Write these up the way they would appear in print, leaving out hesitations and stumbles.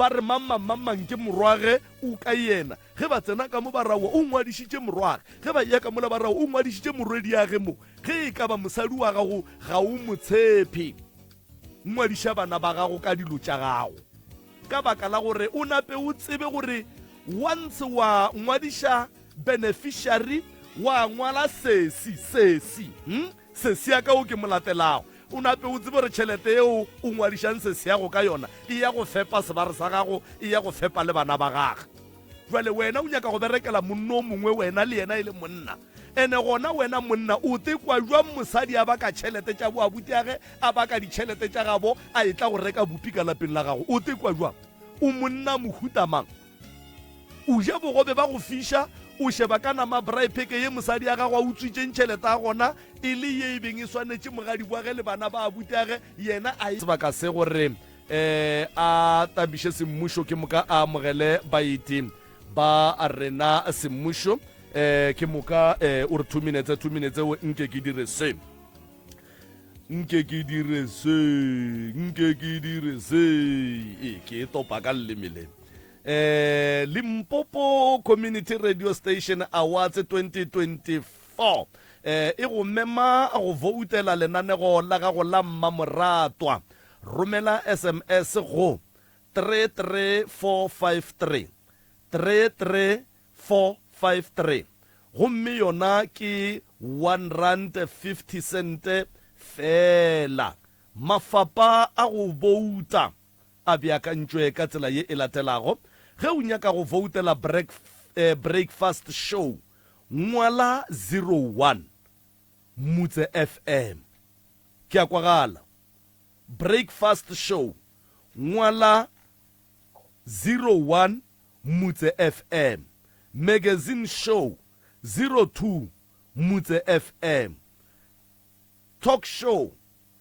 Ba re mang mang mang mang ke morwage o ka yena. Ge ba tsena ka mo ba ra o ngwadišitše morwage. Ge ba eya ka mola ba ra o ngwadišitše morwediage mo. Ge e ka ba mosadi wa gago ga o mo tshepe, ngwadiša bana ba gago ka dilo tša gago. Ka baka la gore o nape o tsebe gore once wa ngwadiša beneficiary wa ngwala sesi, sesi, hm, sesi ya ka o ke mo latelago, o nape o tsebe gore tšhelete yeo o ngwadišang sesi yago ka yona e ya go fepa sebare sa gago, e ya go fepa le bana ba gage. Jwale wena o nyaka go berekela monna o mongwe, wena le yena e le monna. Ene gona wena monna o tekwa jwang mosadi a baka tšhelete tša boabutiage, a baka ditšhelete tša gabo a etla go reka bupi ka lapeng la gago? O tekwa jwang? O monna mohuta mang? O ja bogobe ba go fiša, o sheba ka nama braai pheke ye mosadi ya gago a utswitšeng tšhelete ya gona e le ye e beng e swanetše mogadibwage le bana ba abutiage, yena a e. Sebaka se gore a tabiše semmušo ke moka a amogele baeti ba rena semmušo. Ke moka o re 2 minutes, 2 minutes o nke ke dire se, nke ke dire se, nke ke dire se. E ke e topa ka leleme le. Limpopo Community Radio Station Awards 2024 e go mema go voutela lenanego la gago la mmamoratwa. Romela SMS go 33453, 33453, gomme yona ke R1.50 sente feela. Mafapa a go bouta a beakantšwe ka tsela ye e latelago, Ge o nyaka go voutela Breakfast Show, ngwala 01 Mutse FM. Ke a kwagala. Breakfast Show, ngwala 01 Mutse FM. Magazine Show, 02 Mutse FM. Talk Show,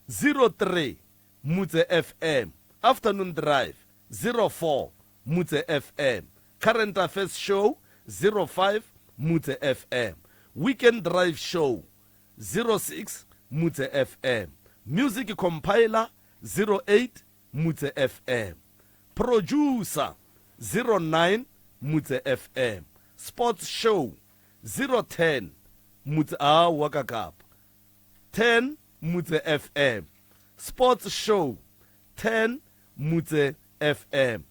03 Mutse FM. Afternoon Drive, 04 Mutse FM. Current Affairs Show, 05 Mutse FM. Weekend Drive Show, 06 Mutse FM. Music Compiler, 08 Mutse FM. Producer, 09 Mutse FM. Sports Show, 010 Mutse, aowa ka kapa, 10 Mutse FM. Sports Show, 10 Mutse FM.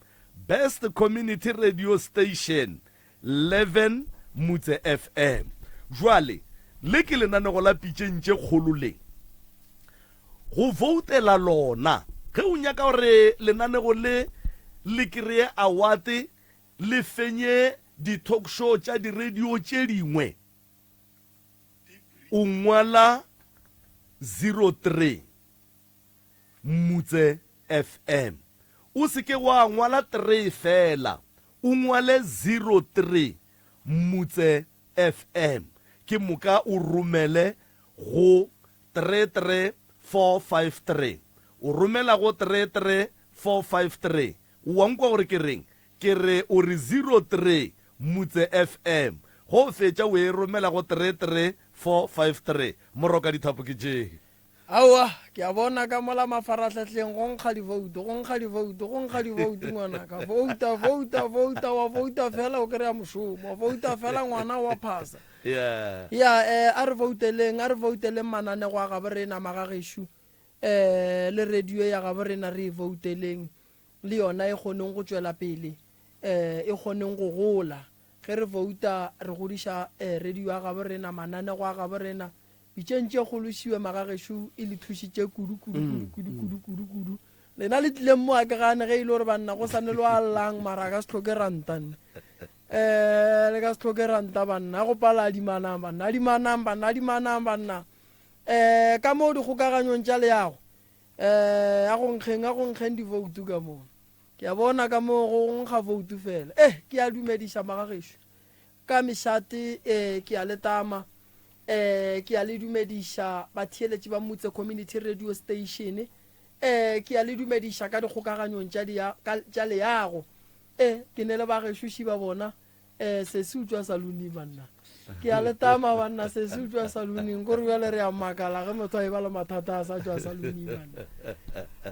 Best Community Radio Station, 11 Mutse FM. Jwale, le ke lenanego la pitšeng tše kgolo le. Go voutela lona. Ge o nyaka gore lenanego le le kreye award, le fenye di-talk show tša di-radio tše dingwe, o ngwala 03 Mutse FM. O se ke wa ngwala 3 feela, o ngwale 03 Mutse FM. Ke moka o romele go 33453. O romela go 33453. O wa nkwa gore ke reng? Ke re o re 03 Mutse FM. Ge o fetša o e romela go 33453. Moroka dithapo ke tše. Aowa, ke a bona ka mola mafarahlahleng go nkga divoutu, go nkga divoutu, go nkga divoutu ngwanaka. Vouta, vouta, vouta, wa vouta fela o kry-a mošomo, wa vouta fela ngwana wa phasa. Yeah. Ya, eh, a re vouteleng, a re vouteleng mananego a gabo rena magagešo, eh, le radio ya gabo rena re e vouteleng, le yona e kgoneng go tšwela pele, eh, e kgoneng go gola. Ge re vouta re godiša eh, radio ya gabo rena, mananego a gabo rena, Pitšeng tše kgolo šiwe magagešo e le thušitše kudu kudu kudu kudu kudu kudu kudu. Lena le tlileng mo a ke gane ge e le gore banna go sane lo a llang mara a ka se tlhoke ranta nne. Eh le ka se tlhoke ranta banna go pala adimanang banna adimanang banna adimanang banna. Eh ka mo dikgokaganyong tša leago eh a go nkgeng a go nkgeng divoutu ka mo. Ke a bona ka mo go nkga voutu fela. Eh ke a dumediša magagešo. Ka mešate e, ke a le tama, e, ke a le dumediša batheeletši ba Mutse Community Radio Station, e, ke a le dumediša ka dikgokaganyong tša dia, ka, tša leago. E, ke ne le bagešo šiba bona, e, sesi o tšwa saluning banna. Ke a le tama banna, sesi o tšwa saluning, kore bjale re a makala ge motho a e ba le mathata a sa tšwa saluning banna.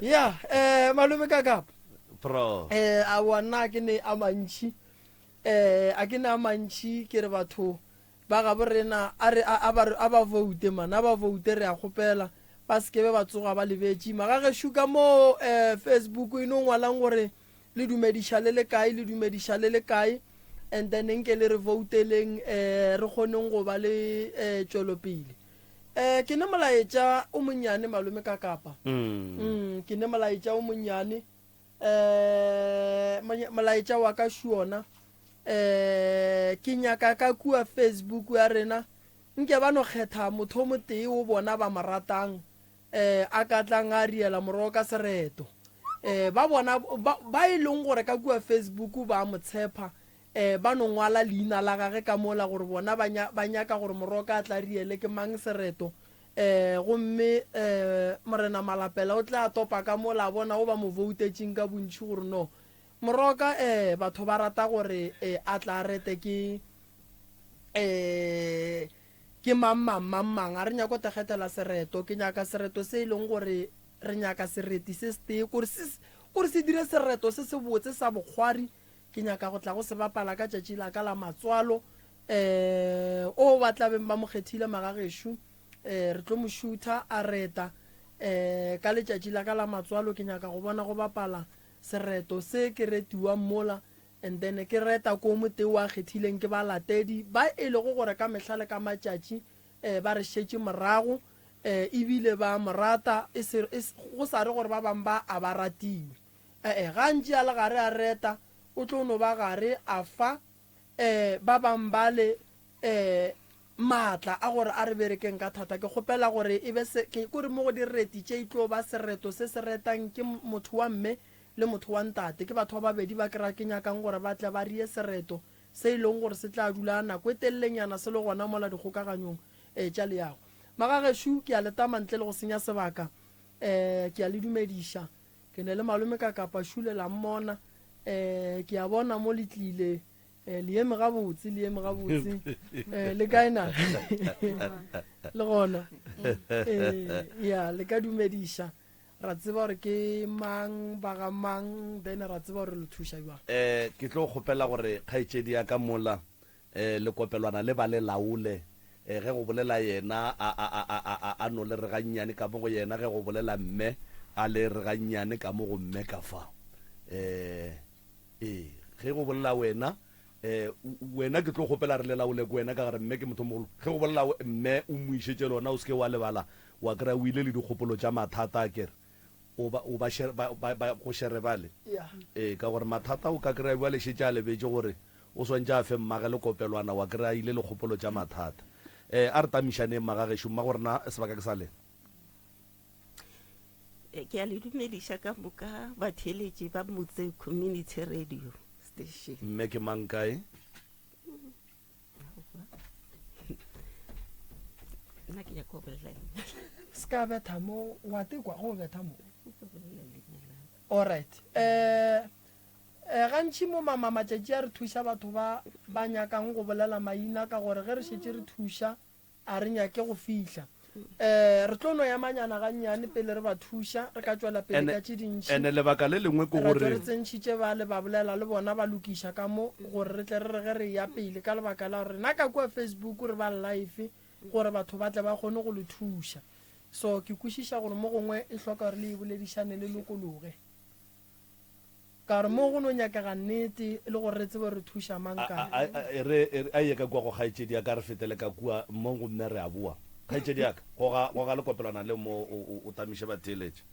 Ya, e, malome Kakapa. Pro. Eh, aowa nna a ke ne a mantši. Eh, a ke ne a mantši ke re batho ba gabo rena a re a, a ba a ba voute man, a ba voute re a kgopela ba se ke be ba tsoga ba lebetše. Magagešo ka mo eh, Facebook e no ngwalang gore le dumediša le le kae, le dumediša le le kae and then nke le re vouteleng eh, re kgoneng go ba le eh, tšwelopele. Eh, ke ne molaetša o monnyane malome ka kapa. Mm. Ke ne molaetša o monnyane. Eh, molaetša wa ka šuona. Eh, ke nyaka ka kua Facebook ya rena nke ba no kgetha motho o motee o bona ba mo ratang eh a ka tlang a riela morogo ka sereto. Eh, ba bona ba, ba e leng gore ka kua Facebook ba mo tshepa eh, ba no ngwala leina la gage ka mola gore bona ba, nya, ba nyaka gore Moroka a tla riele ke mang sereto. Eh, gomme eh, Morena Malapela o tla topa ka mola a bona o ba mo voutetšeng ka bontši gore no Moroka eh, batho ba rata gore eh, a tla rete ke eh, ke mang mang mang mang. A re nyako tekgetela sereto, ke nyaka sereto se e leng gore re nyaka sereti se setee kore se, kore se dire sereto se se botse sa bokgwari. Ke nyaka go tla go se bapala ka tšatši la ka la matswalo. Um o ba tla beng ba mo kgethile magagešo, um re tlo mo šutha a reta. Um ka letšatši la ka la matswalo ke nyaka go bona go bapala sereto se ke retiwang mola, and then ke reta ko motee o a kgethileng ke balatedi ba e lego gore ka mehla le ka matšatši um ba re šetše morago, um ebile ba mo rata, e se, e se, go sa re gore ba bangwe ba a ba ratiwe. E-e, ga a ntše a le gare a reta, o tlo no ba gare a fa e ba bang bale e maatla a gore a re berekeng ka thata. Ke kgopela gore e be se, ke kore mo go direti tše e tlo ba sereto se se retang ke motho wa mme le motho wa ntate. Ke batho ba babedi ba ke ra ke nyakang gore ba tle ba rie sereto se e leng gore se tla dula nako e telelenyana se le gona mola dikgokaganyong e tša leago. Magagešo, ke a le tama ntle le go senya sebaka. E ke a le dumediša. Ke ne le malome ka kapa šule la mmona. Eh, ke a bona mo le tlile. Eh, le eme gabotse, le eme gabotse. Eh, le kae na? Le gona. Eh, ya, le ka dumediša. Ra tseba gore ke mang, ba ga mang, then ra tseba gore le thuša bjang. Eh, ke tlo kgopela gore kgaetšedi ya ka mola E, lekopelwana le ba le laole. E, ge go bolela yena, a, a, a, a, a, a no le re gannyane ka mo go yena, ge go bolela mme, a le re gannyane ka mo go mme ka fa. E, ee, ge go bolela wena, e, wena ke tlo kgopela re le laole ke wena ka gare mme ke motho mogolo. Ge go bolela mme o mo išetše lona, o se ke wa lebala, wa kry-a o ile le dikgopolo tša mathata, akere. O ba, o ba, ba, ba, ba go shere bale. Ee, ka gore mathata o ka kry-a bjale šetše a lebetše gore o swantše a fe mmage lekopelwana, wa kry-a a ile le kgopolo tša mathata. Ee, a re tamišaneng magagešo, mmagorena sebaka ke sa lena. Ke a le dumediša ka moka batheeletši ba Motse Community Radio Station. Mme ke mang kae? nna ke nyaka go bolela leina se ka betha mo wa tekwa go betha mo alright eh eh gantši mo mama matšatši a re thuša batho ba ba nyakang go bolela maina ka gore ge re šetše re thuša A re nyake go fihla. Um re tlo no emanyana gannyane pele re ba thuša, re ka tšwela pele Ene, ka tše dintši. ene lebaka le lengwe ke Ra tšwa gore. re tsentšhitše bale ba bolela le bona ba lokiša ka mo gore re tle re re ge re eya pele ka lebaka la gore rena ka kua Facebook re ba live gore batho ba tle ba kgone go le thuša. So ke kwešiša gore mo gongwe e hloka gore le e boledišane le lokologe. Ka gore mo go no nyakega nnete e le gore re tsebe gore re thuša mang A, kae. a, a, e re, e re, a ye ka kua go kgaetšedi ya ka, re fetele ka kua mo gomme re a boa. Kgaetšedi ya ka, goga, goga lekopelwana leo mo o, o, o tamiše batheeletši.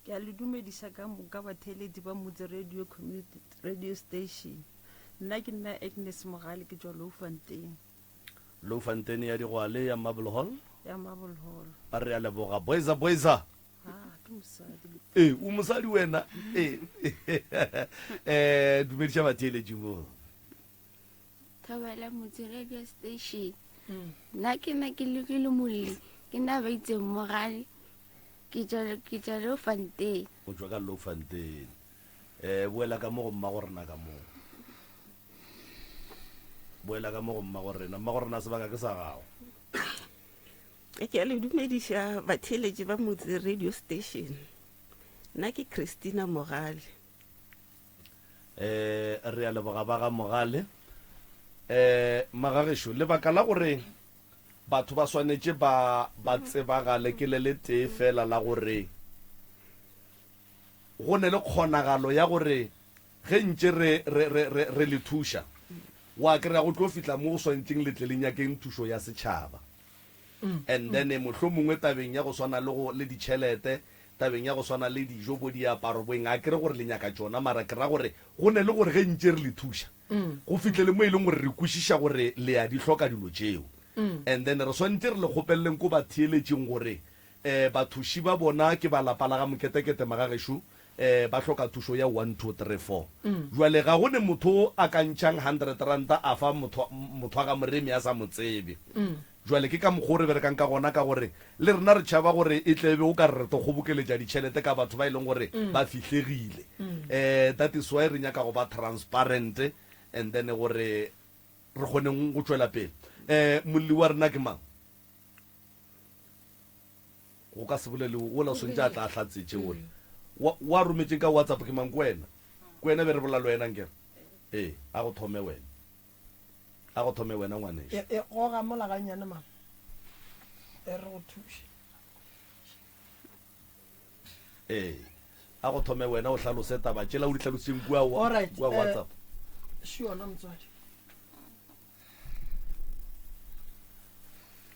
Ke a le dumediša ka moka batheeletši ba Motse Radio Community Radio Station. Nna ke nna Agnes Mogale ke tšwa Loufontein. Loufontein ya Digwale ya Marble Hall. Ya Marble Hall. A re a leboga. Boyza boyza. Ah, ke mosadi. Ee, o mosadi wena. Ee. Eh, dumediša batheeletši mo. Thobela Motse Radio Station. Nna ke nna ke lokile molli, ke nna ba itseng mogale. Ke tšwa ke tšwa Loufontein. O tšwa ka Loufontein. Eh, boela ka mo go mma go rena ka mo. Boela ka mo go mma go rena. Mma go rena sebaka ke sa gago. Ke a le dumediša batheeletši ba Motse Radio Station. Nna ke Christina Mogale. Eh, re a leboga ba ga Mogale. Eh, magagešo, lebaka la gore batho ba swanetše ba ba tsebagale ke le le tee fela la gore go ne le kgonagalo ya gore ge ntše re, re, re, re, re le thuša, wa kry-a go tlo fihla mo go swanetšeng le tle le nyakeng thušo ya setšhaba. And then mohlomongwe tabeng ya go swana le go, le ditšhelete, tabeng ya go swana le dijo, bo diaparo, bo eng, a ke re gore le nyaka tšona, mara ke ra gore go ne le gore ge ntše re le thuša, go fihle le mo e leng gore re kwešiša gore le a di hloka dilo tšeo. And then re swanetše re le kgopeleleng ko batheeletšing gore um bathuši ba bona ke ba lapa la ga Moketekete magagešo, um ba hloka thušo ya one, two, three, four. Bjale ga go ne motho a ka ntšhang hundred ranta a fa motho, motho wa ga Moremi a sa mo tsebe. Bjale ke ka mokgwa o re berekang ka gona, ka gore le rena re tšhaba gore e tle e be o ka re re tlo kgobokeletša ditšhelete ka batho ba e leng gore ba fihlegile. Um that is why re nyaka go ba transparent and then gore re kgoneng go tšwela pele. Um molli wa rena ke mang? Go ka se bolele wola o swantše a tla a hlatsetše wola. Wa, wa rometšeng ka WhatsApp ke mang? Ke wena? Ke wena be re bolela le wena nkere? Ee, a go thome wena. A go thome wena ngwanešu. E, e goga mola gannyane mama. E re go thuše. Ee, a go thome wena o hlalose taba tšela o di hlalositseng kua, Alright, kua eh, WhatsApp. Še yona motswadi.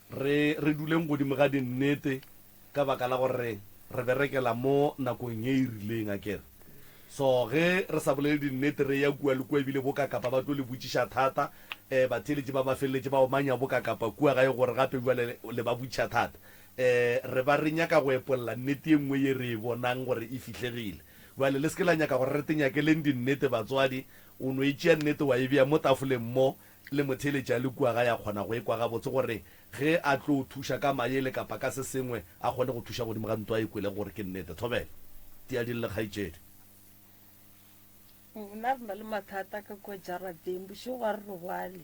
Re, re duleng godimo ga dinnete, ka baka la gore re berekela mo nakong ye e rileng, a ke re. So ge re sa bolele dinnete, re eya kua le kua, ebile bokakapa ba tlo le botšiša thata, um batheeletši ba ba feleletše ba omanya bokakapa kua gae gore gape bjale le ba botšiša thata. Um re ba re nyaka go epolla nnete ye nngwe ye re e bonang gore e fihlegile. Bjale le se ke la nyaka gore re tenyakeleng dinnete, batswadi. O no e tšea nnete wa e bea mo tafoleng mo, le motheeletši a le kua gae a kgona go e kwa gabotse gore ge a tlo thuša ka maele kapa ka se sengwe a kgone go thuša godimo ga nto a e kwelego gore ke nnete. Thobela. Tia di lle kgaetšedi. Nna re na le mathata ka kua jarateng, bošego ga re robale.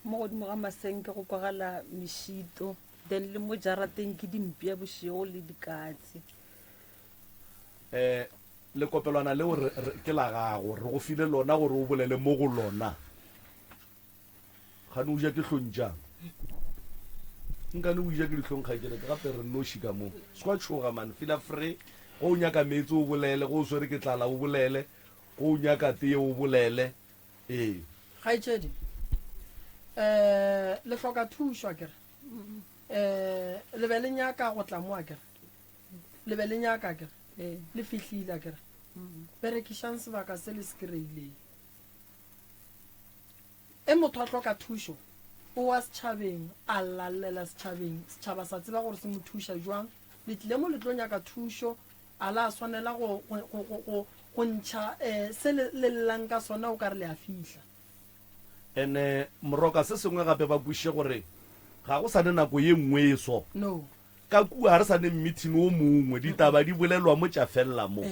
Mo godimo ga masenke go kwagala mešito, then le mo jarateng ke dimpša bošego le dikatse. Eh, lekopelwana leo re, re, ke la gago, re go file lona gore o bolele mo go lona. Kgane o ja ke hlong tšang? Nkane o ja ke dihlong kgaetšedi ka gape re noši ka mo. Se kwa tšhoga man, feel free. Go o nyaka meetse o bolele, go o swere ke tlala o bolele, go o nyaka tee o bolele. Ee. Kgaetšedi, eh, le hloka thušo akere? Eh, le be le nyaka go tla mo akere? Le be le nyaka akere? Ee. Le fihlile akere? Berekišang sebaka se le se kry-ileng. E motho a hloka thušo, o wa setšhabeng, a lallela setšhabeng, setšhaba sa tseba gore se mo thuša jwang. Le tlile mo le tlo nyaka thušo, a la swanela go, go, go, go, go, go ntšha um se le, le llang ka sona o ka re le a fihla. Ene Moroka se sengwe gape ba kwešiše gore ga go sa ne nako ye nngwe e so. No. Ka kua ga re sa ne mmithini wo mongwe, ditaba di bolelwa mo tša felela mo.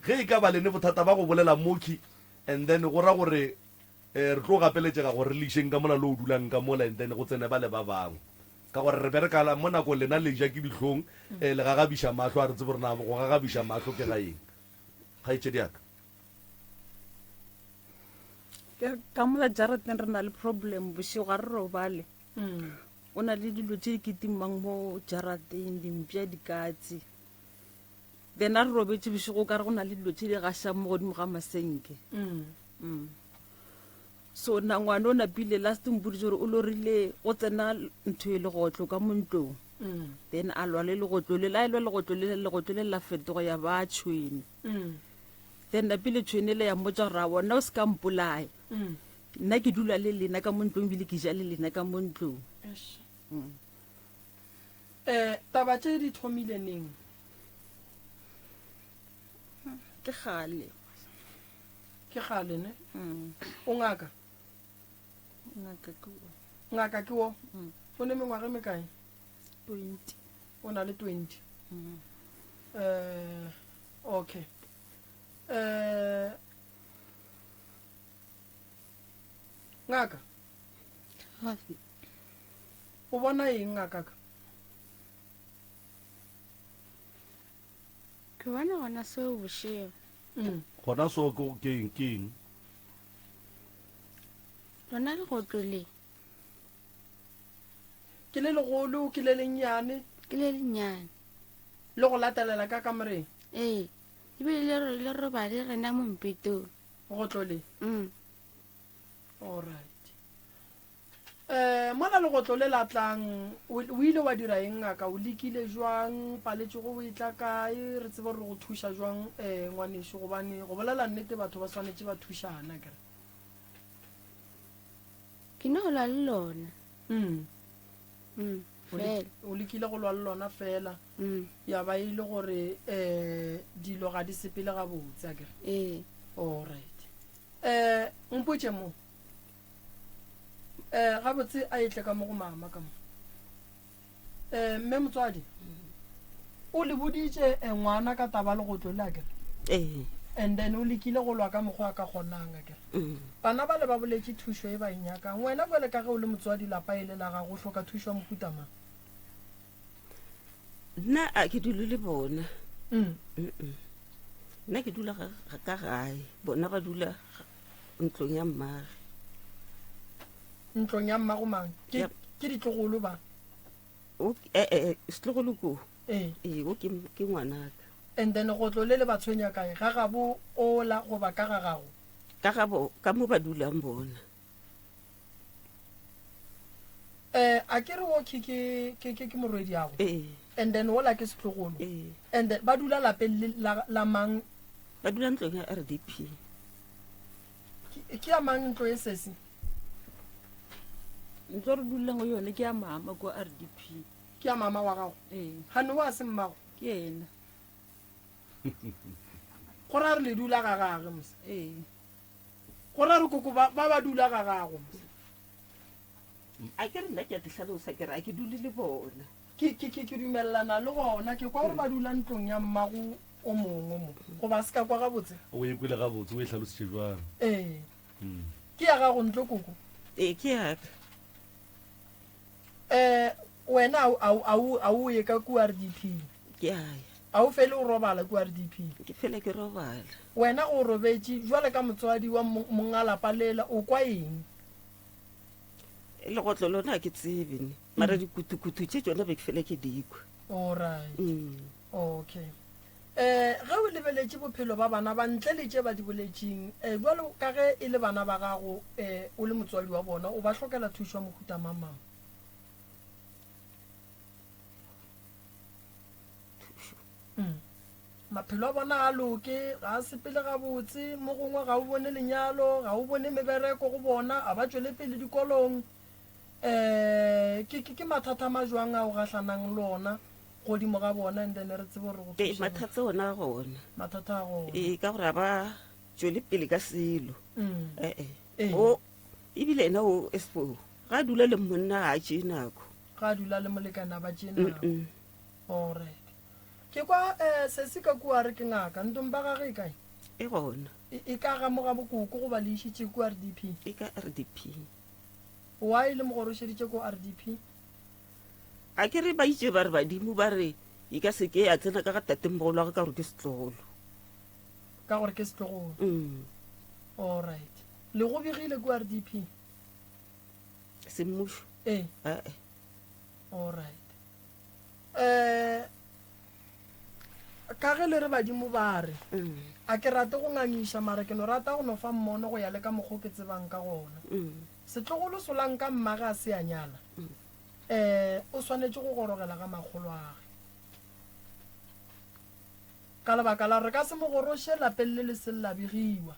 Ge e ka ba le ne bothata ba go bolela mokhwi and then go ra gore re tlo gapeletšega gore re le išeng ka mola le o dulang ka mola and then go tsene bale ba bangwe. Ka gore re bereka mo nakong lena le ja ke dihlong, le gagabiša mahlo, ga re tsebe gore na go gagabiša mahlo ke ga eng. Kgaetšedi ya ka. Ka mola jarateng re na le problem bošego ga re robale. O na le dilo tše di kitimang mo jarateng, dimpša, dikatse. Then a re robetše bošego o kare go na le dilo tše di gašang mo godimo ga masenke. Mm. So na ngwana o napile last mpoditše gore o lorile go tsena ntho e legotlo ka mo ntlong. Then a lwa le legotlo le, la e lwa legotlo le, legotlo le la fetoga ya ba tšhwene. Then napile tšhwene le ya mmotša gore a bona o se ka mpolaya. Nna ke dula le lena ka mo ntlong ebile ke ja le lena ka mo ntlong. Eish. Eh, taba tše di thomile neng? Ke kgale. Ke kgale ne? O ngaka? Ngaka ke wo. Ngaka ke wo? O ne mengwaga e mekae? 20. O na le 20. Eh, okay. Eh, Ngaka, o bona eng ngakaka? Ke bona gona seo bošego. Mm. Gona so ke ke eng ke eng? Lona legotlo le. Ke le legolo, ke le lennyane? Ke le lennyane. Le go latelela ka kamoreng? Ee, ebile le ro- le robale rena mo mpetong. Legotlo le? Mm. Alright. Um mola legotlo le la tlang, o o ile wa dira eng ngaka? O lekile jwang? Paletšego o e tla kae? Re tsebe gore re go thuša jwang um ngwanešu, gobane go bolela nnete batho ba swanetše ba thušana akere. Ke no lwa le lona. Mm. Mm, O le- fela. O lekile go lwa le lona fela. Mm. Ya ba e le gore um dilo ga di sepele gabotse akere. Ee. Alright. Um mpotše mo. Eh, gabotse a etle ka mo go mama ka mo. Eh, mme motswadi, o le boditše eh, ngwana ka taba legotlo le akere? Ee. And then o lekile go lwa ka mokgwa a ka kgonang akere? Mm. Bana bale ba boletše thušo e ba e nyakang. Wena bjale ka ge o le motswadi lapa e le la gago, o hloka thušo ya mohuta mang? Nna a ke dule le bona. Mm. Mm-mm. Nna ke dula ka gae, bona ba dula ntlong ya mmage. Ntlong ya mmago mang? Ke, Ya. ke ditlogolo ba? O, eh, eh, setlogolo ko. Ee. Ee, o ke, ke ngwanaka. And then gotlo le le ba tshwenya kae? Ga gabo ola goba ka ga gago? Ka gabo, ka mo ba dulang bona. Eh, a ke re oki ke, ke, ke, ke morwediago? Ee. And then ola ke setlogolo? Ee. And then ba dula lapeng le, la, la mang? Ba dula ntlong ya RDP. Ke, ke ya mang ntlo e sesi? Ntlo re dulang go yone ke ya mama ko RDP. Ke ya mama wa gago? Ee. Gane wa se mmago? Ke yena. Go ra re le dula ga gage mose? Ee. Go ra re koko ba, ba ba dula ga gago mose? A ke re nna ke a dihlalosa ke re a ke dule le bona. Ke, ke, ke, ke dumelelana le gona. Ke kwa gore ba dula ntlong ya mmago o mongwe mo. Goba se ka kwa gabotse? O e kwele gabotse, o e hlalositše bjang? Ee. Mm. Ke ya gago ntlo, koko? Ee, ke ya ka. Eh, wena a o, a o, a o, a o ye ka kua RDP? Ke a ya. A o fele o robala kua RDP? Ke fele ke robala. Wena o robetše bjale ka motswadi wa monga lapa lela, o kwa eng? Legotlo lona ga ke tsebe ne, mara dikutukutu tše tšona be ke fele ke di kwa. Alright. Mm. Okay. Eh, ge o lebeletše bophelo ba bana ba ntle le tše ba di boletšeng, eh, bjalo ka ge e le bana ba gago, eh, o le motswadi wa bona, o ba hlokela thušo ya mohuta mang mama? Thušo. Mm. Maphelo a bona ga a loke, ga a sepele gabotse, mo gongwe ga o bone lenyalo, ga o bone mebereko go bona, ga ba tšwele pele dikolong. Um ke, ke, ke mathata a majwang a o gahlanang le ona godimo ga bona, and then re tsebe gore re go Ee, thuše jwang. mathata ona a gona. Mathata a gona. Ee, ka gore ga ba tšwele pele ka selo. Mm. Ee. Ee. O, ebile ena o Espo, ga a dula le monna ga a tšee nako. Ga a dula le molekane a ba tšee nako. Mm-mm. Alright. Ke kwa eh, sesi ka kua re ke ngaka. Ntong ba gage e kae? E gona. E, e ka ga mo ga bokoko goba le išitše kua RDP? E ka RDP. Why le mo gorošeditše ko RDP? A ke re ba itše ba re badimo ba re e ka se ke ya tsena ka ga tatemogolo wa gagwe ka gore ke setlogolo. Ka gore ke setlogolo. Mm. Alright. Le go begile kua RDP? Semmušo? Ee. Ee. Alright. Um ka ge le re badimo ba re, Mm. a ke rate go ngangiša mara ke no rata go no fa mmono go ya le ka mokgo ke tsebang ka gona. Mm. Setlogolo solanka mmage a se a nyala, Mm. um o swanetše go gorogela ga makgoloage. Ka lebaka la gore re ka se mo goroše lapeng le le seng la begiwa.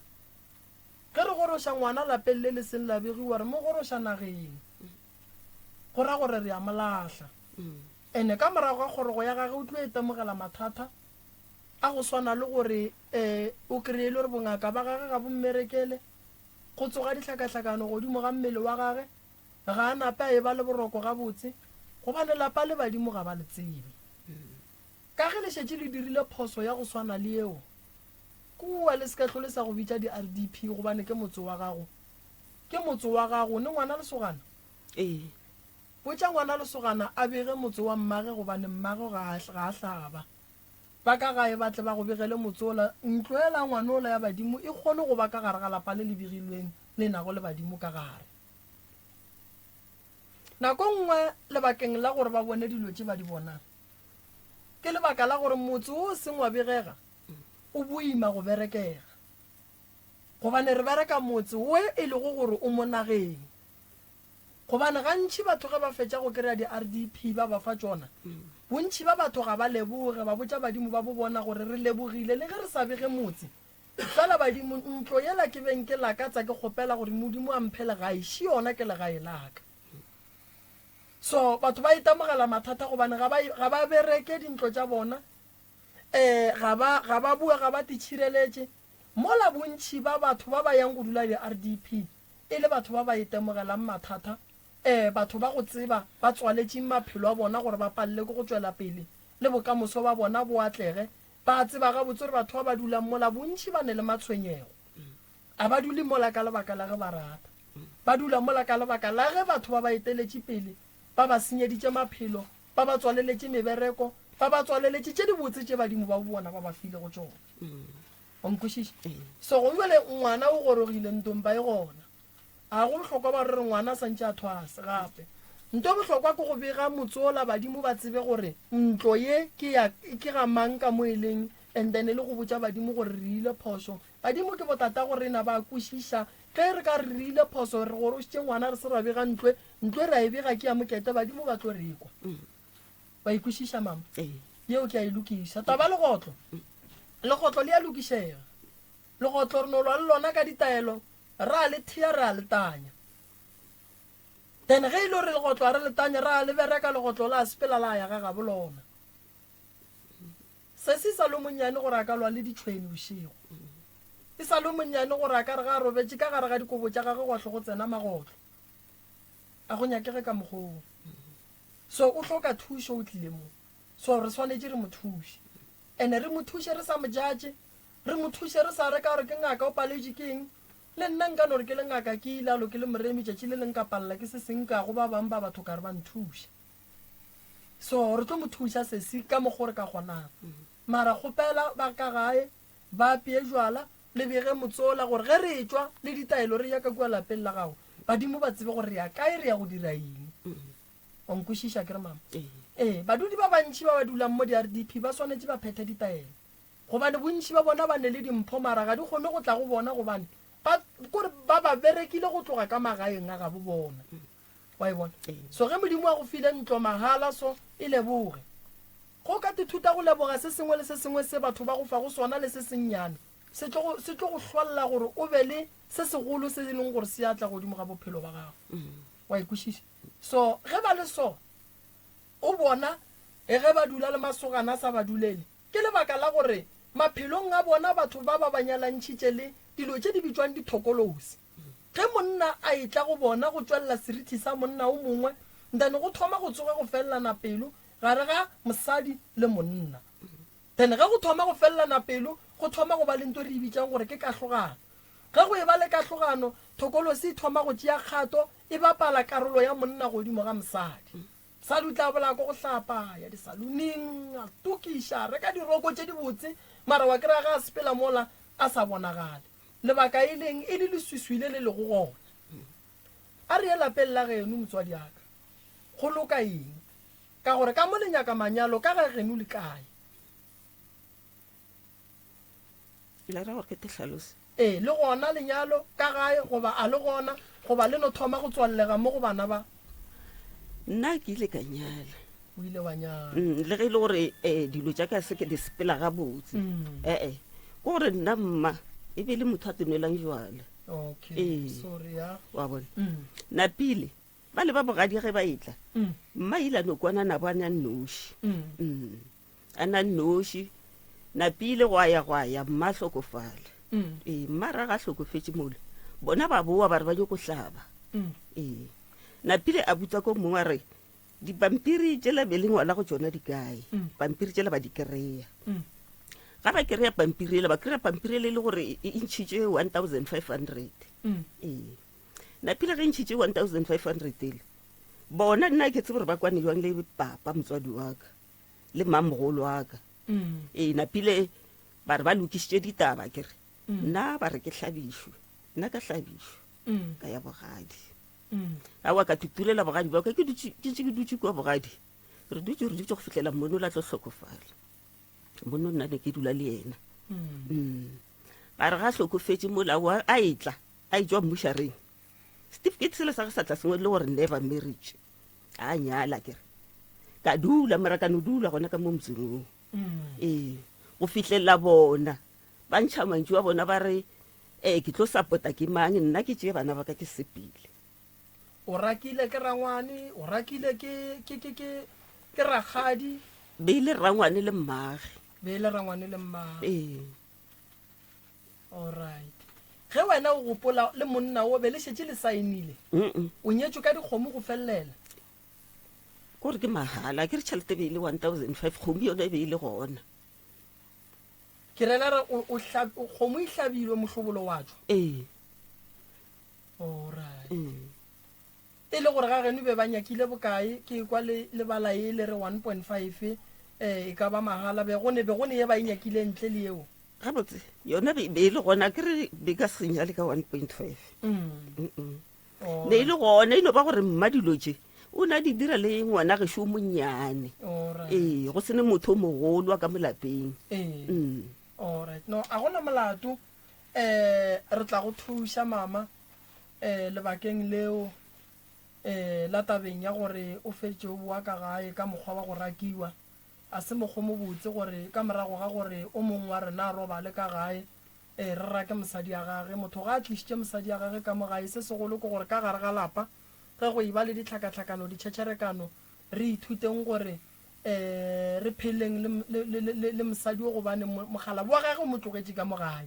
Ge re goroša ngwana lapeng le le seng la begiwa, re mo goroša nageng. Go ra gore re a mo lahla. Ene ka morago ga kgorogo ya gage o tlo itemogela mathata a go swana le gore um o kreye e le gore bongaka ba gage ga bo mmerekele, go tsoga dihlakahlakano godimo ga mmele wa gage, ga a nape a eba le boroko gabotse, gobane lapa le badimo ga ba le tsebe. Ka ge le šetše le dirile phoso ya go swana le yeo, kua le se ka hlole sa go bitša di-RDP gobane ke motse wa gago. Ke motse wa gago, ne ngwana lesogana? Ee. Botša ngwana lesogana a bege motse wa mmage gobane mmage ga a, ga a hlaba. Ba ka gae ba tle ba go begele motse wola, ntlo yela ya ngwana wola ya badimo e kgone go ba ka gare ga lapa le le begilweng le nago le badimo ka gare. Nako nngwe lebakeng la gore ba bone dilo tše ba di bonang, ke lebaka la gore motse wo o seng wa begega o boima go berekega. Gobane re bereka motse wo e lego gore o mo nageng. Gobane gantši batho ge ba fetša go kry-a di-RDP ba ba fa tšona, bontši ba batho ga ba leboge, ba botša badimo ba bo bona gore re lebogile le ge re sa bege motse. Fela badimo, ntlo yela ke beng ke lakatsa ke kgopela gore Modimo a mphe legae, še yona ke legae la ka. So batho ba itemogela mathata gobane ga ba, ga ba bereke dintlo tša bona, um ga ba, ga ba bue, ga ba titšhireletše. Mola bontši ba batho ba ba yang go dula di-RDP e le batho ba ba itemogelang mathata, ee, batho ba go tseba ba tswaletšeng maphelo a bona gore ba palele ke go tšwela pele le bokamoso ba bona bo atlege, ba tseba gabotse gore batho ba ba dulang mola bontši ba ne le matshwenyego. A ba dule mola ka lebaka la ge ba rata. Ba dula mola ka lebaka la ge batho ba ba eteletše pele ba ba senyeditše maphelo, ba ba tswaleletše mebereko, ba ba tswaleletše tše dibotse tše badimo ba bona ba ba filego tšona. Wa nkwešiša? So go bjale ngwana o gorogile ntompa e gona. A go bohlokwa ba re re ngwana a santše a thwase gape. Nto bohlokwa ke go bega motsola badimo ba tsebe gore ntlo ye ke ya ke ga mang ka mo e leng and then le go botša badimo gore re ile phošo. Badimo ke botatago rena ba kwešiša ge re ka re re ile phoso re gorošitše ngwana re se ra bega ntlo ntlo e ra e bega ke ya mokete badimo ba tlo re kwa. Wa e kwešiša mama? Yeo ke a e lokiša. Taba legotlo. Legotlo le a lokišega. Legotlo re no lwa le lona ka ditaelo, ra le thea ra le tanya. Then ge e le gore legotlo a re le tanya, ra le bereka legotlo la sepela la ya ga gabo lona. Sesi sa lo monnyane gore a ka lwa le ditšhweni bošego. E sa lo monnyane gore a ka re ga a robetše ka gare ga dikobo tša gagwe gwa hlo go tsena magotlo. A go nyakege ka mokgoo. So o hloka thušo o tlile mo. So re swanetše re mo thuše. Ene re mo thuše re sa mo judge, re mo thuše re sa re ka gore ke ngaka o paletšwe ke eng. Le nna nka no re ke le ngaka ke ilalo ke le moremi tšatši le leng ka palela ke se seng ka go ba bang ba batho ka re ba nthuše. So re tlo mo thuša sesi ka mokgo re ka kgonang. Mara kgopela ba ka gae ba apeye jwala le bege motsola gore ge re etšwa le ditaelo re ya ka kua lapeng la gago badimo ba tsebe gore re ya kae re ya go dira eng. Wa nkwešiša ke re mama? Ee, badudi ba bantši ba ba dulang mo di-RDP ba swanetše ba phethe ditaelo gobane bontši ba bona ba ne le dimpho mara ga di kgone go tla go bona gobane ba kore ba ba berekile go tloga ka magaeng a gabo bona. Wa e bona? So ge Modimo a go file ntlo mahala so e leboge. Go ka tithuta go leboga se sengwe le se sengwe se batho ba go fago sona le se sennyane se tlo go se tlo go hlwalla gore o be le se segolo se e leng gore se a tla godimo ga bophelo ba gago. Wa e kwešiša? So ge ba le so, o bona e ge ba dula le masogana a sa ba dulele, ke lebaka la gore maphelong a bona batho ba ba ba nyalantšhitše le dilo tše di bitšwang dithokolosi. Ge monna a etla go bona go tšwelela serithi sa monna o mongwe, then go thoma go tsoga go felelana pelo gare ga mosadi le monna. Then ge go thoma go felelana pelo, go thoma go ba le nto re e bitšang gore ke kahlogano. Ge go eba le kahlogano, thokolosi e thoma go tšea kgato, e bapala karolo ya monna godimo ga mosadi. Mosadi o tla bolaya ko go hlapa, ya disaluning, a tokiša, a reka diroko tše dibotse, mara wa kry-a ge a sepela mola a sa bonagale. Lebaka e leng e le leswiswi le le lego gona. A re ye lapeng la geno, motswadiaka. Go loka eng? Ka gore ka mo le nyaka manyalo ka ga geno le kae? Le ra gore ke te hlalose? Ee, le gona lenyalo ka gae goba a le gona goba le no thoma go tswallega mo go bana ba? Nna ke ile ka nyala. O ile wa nyala. Le ge e le gore um dilo tša ka se ke di sepela gabotse. Ee, ke gore nna mma e be e le motho a tenwelang jwala. Okay, Ee. sorry ya. Wa bona? Napile ba le ba bogadi ge ba etla mma ile a no kwana nabo a na nnoši a na nnoši napile go ya go ya mma hlokofala ee mma ra ga hlokofetše mola bona ba boa ba re ba nyoko hlaba ee napile a butsa ko mongwe a re dipampiri tšela be le ngwala go tšona di kae pampiri tšela ba di kry-a ga ba kry-a pampiri ele ba kry-a pampiri ele e le gore e ntšhitše 1500 ee Napile ge ntšhitše 1500 ele bona nna ke tsebe gore ba kwane jwang le papa motswadi wa ka le mamogolo wa ka. Ee, napile ba re ba lokišitše ditaba ke re nna ba re ke hlabišwe, nna ka hlabišwa ka ya bogadi. Aowa ka tutulela bogadi ba ka ke dutše ke ntše ke dutše kua bogadi. Re dutše re dutše go fihlela mmono la tlo hlokofala. Mmono nna ne ke dula le yena. Mm. Ba re ga hlokofetše mola wa a etla a etšwa mmušareng. Certificate sela sa ge sa tla se ngwadile gore never marriage. A nyala ke re. Ka dula mara ka no dula gona ka mo motseng oo. Ee, go fihlelela bona ba ntšha mantšu a bona ba re ee ke tlo sapota ke mang nna ke tšee bana ba ka ke sepele. O rakile ke rangwane, o rakile ke ke ke ke ke rakgadi. Be e le rangwane le mmage. Be e le rangwane le mmage. Ee. Alright. Ge wena o gopola le monna o be le šetše le saenile? Mm. O nyetšwe ka dikgomo go felelela? Kore ke mahala, ke re tšhelete be e le 1005 kgomo yona e be e le gona. Ke rela re o, o hla, kgomo e hlabilwe mohlobolo wa tšwa? Ee. Alright. Mm. E le gore ga geno be ba nyakile bokae ke kwa le le bala e le re 1.5 eh e ka ba mahala be go ne be go ne ye ba e nyakile ntle le yeo. Gabotse yona be be e le gona ke re be ka se nyale ka 1.5. Mm. Mm. Ne e le gona e no ba gore mma dilo tše o ne a di dira le ngwana gešo o monnyane. Ee, go sene motho o mogolo wa ka mo lapeng. Ee. Mm. Alright. No, a gona molato. Eh re tla go thuša mama eh lebakeng leo eh la tabeng ya gore o fetše o boa ka gae ka mokgwa wa go rakiwa. A se mokgwa o mobotse gore ka morago ga gore o mongwe wa rena a robale ka gae eh re rake mosadi ya gage. Motho ga a tlišitše mosadi ya gage ka mo gae se segolo ke gore ka gare ga lapa ge go eba le ditlhakatlhakano, ditšhetšherekano re ithuteng gore eh re pheleng le, le, le, le, le mosadi o gobane mogala wa gage o mo tlogetše ka mo gae.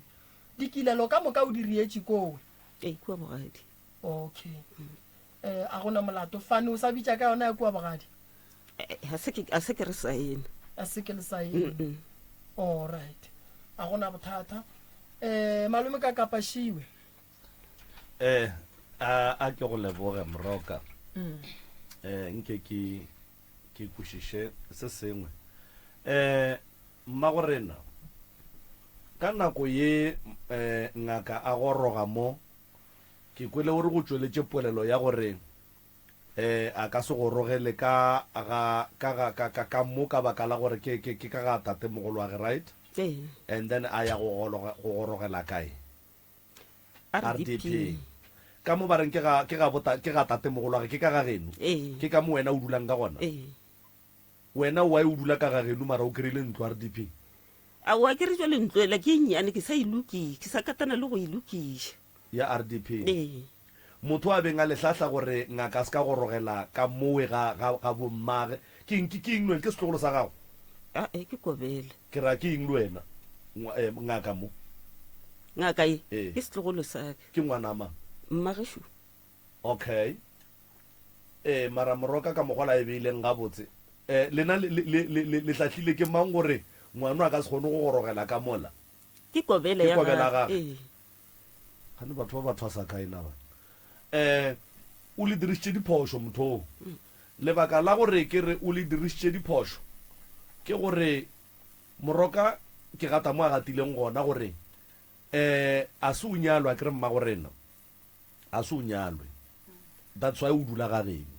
Dikilelo ka moka o di rietše kowe. Ee, kua bogadi. Okay. Eh, a gona molato. Fane o sa bitša ka yona ya kua bogadi? Eh, ga se ke, a se ke re saene. A se ke le saene. Mm-mm. All right. A gona bothata. Eh, malome ka kapašiwe. Eh, a a ke go leboge Moroka. Mm. Eh, nke ke ke kwešiše se sengwe. Eh, mmagorena, ka nako ye eh, ngaka a goroga mo, ke kwele o re go tšweletše polelo ya gore eh, a ka se gorogele ka ga, ka ga, ka, ka, ka mo ka baka la gore ke, ke, ke ka ga tatemogolwage, right? Ee. And then a ya go gologa, go gorogela kae? RDP. RDP. Ka mo ba reng ke ga, ke ga bota, ke ga tatemogolwage, ke ka ga geno? Ee. Ke ka mo wena o dulang ka gona? Ee. Wena why o dula ka ga geno mara o kry-ile ntlo RDP? Aowa ke re jwale ntlo ela ke e nnyane ke sa e lokiša, ke sa katana le go e lokiša. Ya RDP. Ee. Motho a beng a le hlahla gore ngaka a se ka gorogela ka mowe ga, ga, ga bommage. Ke eng, ke, ke eng le wena? Ke setlogolo sa gago? Ae, ke kobele. Ke ra ke eng le wena, ngwa, eh, ngaka mo? Ngaka ye, Ee. ke setlogolo sa ka. Ke ngwana mang? Mmagešo. Okay. Ee, mara moroka ka mokgwa la e beileng gabotse. Eh, lena le, le, le, le, le, le hlahlile ke mang gore ngwano a ka se kgone go gorogela ka mola? Ke kobele Ke ya kobele ya gagwe. gagwe. Ee. Gane batho ba ba thwasa kae na ba? Eh, o le dirišitše diphošo motho o. Lebaka la gore ke re o le dirišitše diphošo ke gore Moroka ke gata mo a gatileng gona gore eh a se o nyalwe akere mmagorena a se o nyalwe that's why o dula ga geno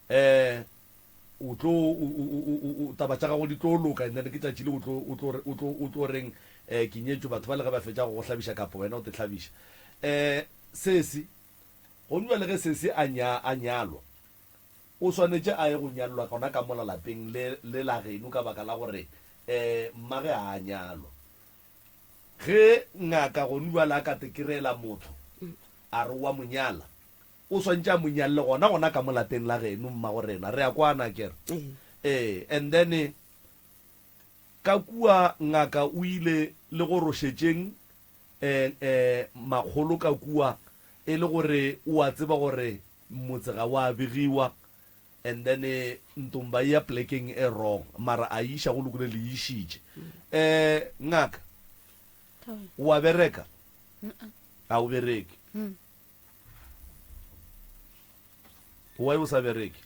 eh o tlo o taba tša gago di tlo loka and then ke tšatši le o tlo o tlo o tlo o tlo reng eh ke nyetšwe batho ba le ge ba fetša go go hlabiša kapa wena o te hlabiša eh sesi gone bjale ge sesi a nya a nyalwa o swanetše a ye go nyalelwa gona ka mola lapeng le le la geno ka baka la gore eh mmage a a nyalwa ge ngaka gone bjale a ka te kerela motho a re wa mo nyala O swantše a mo nyalle gona gona ka mo lapeng la geno mmagorena. Re a kwana akere? Ee. And then ka kua ngaka o ile le go rošetšeng eh, eh, makgolo ka kua e le gore o a tseba gore motse ga wa begiwa and then ntomba e ya plekeng e wrong mara a e iša go lokile le e išitše. Eh, ngaka o a bereka? A o bereke? Why o sa bereke?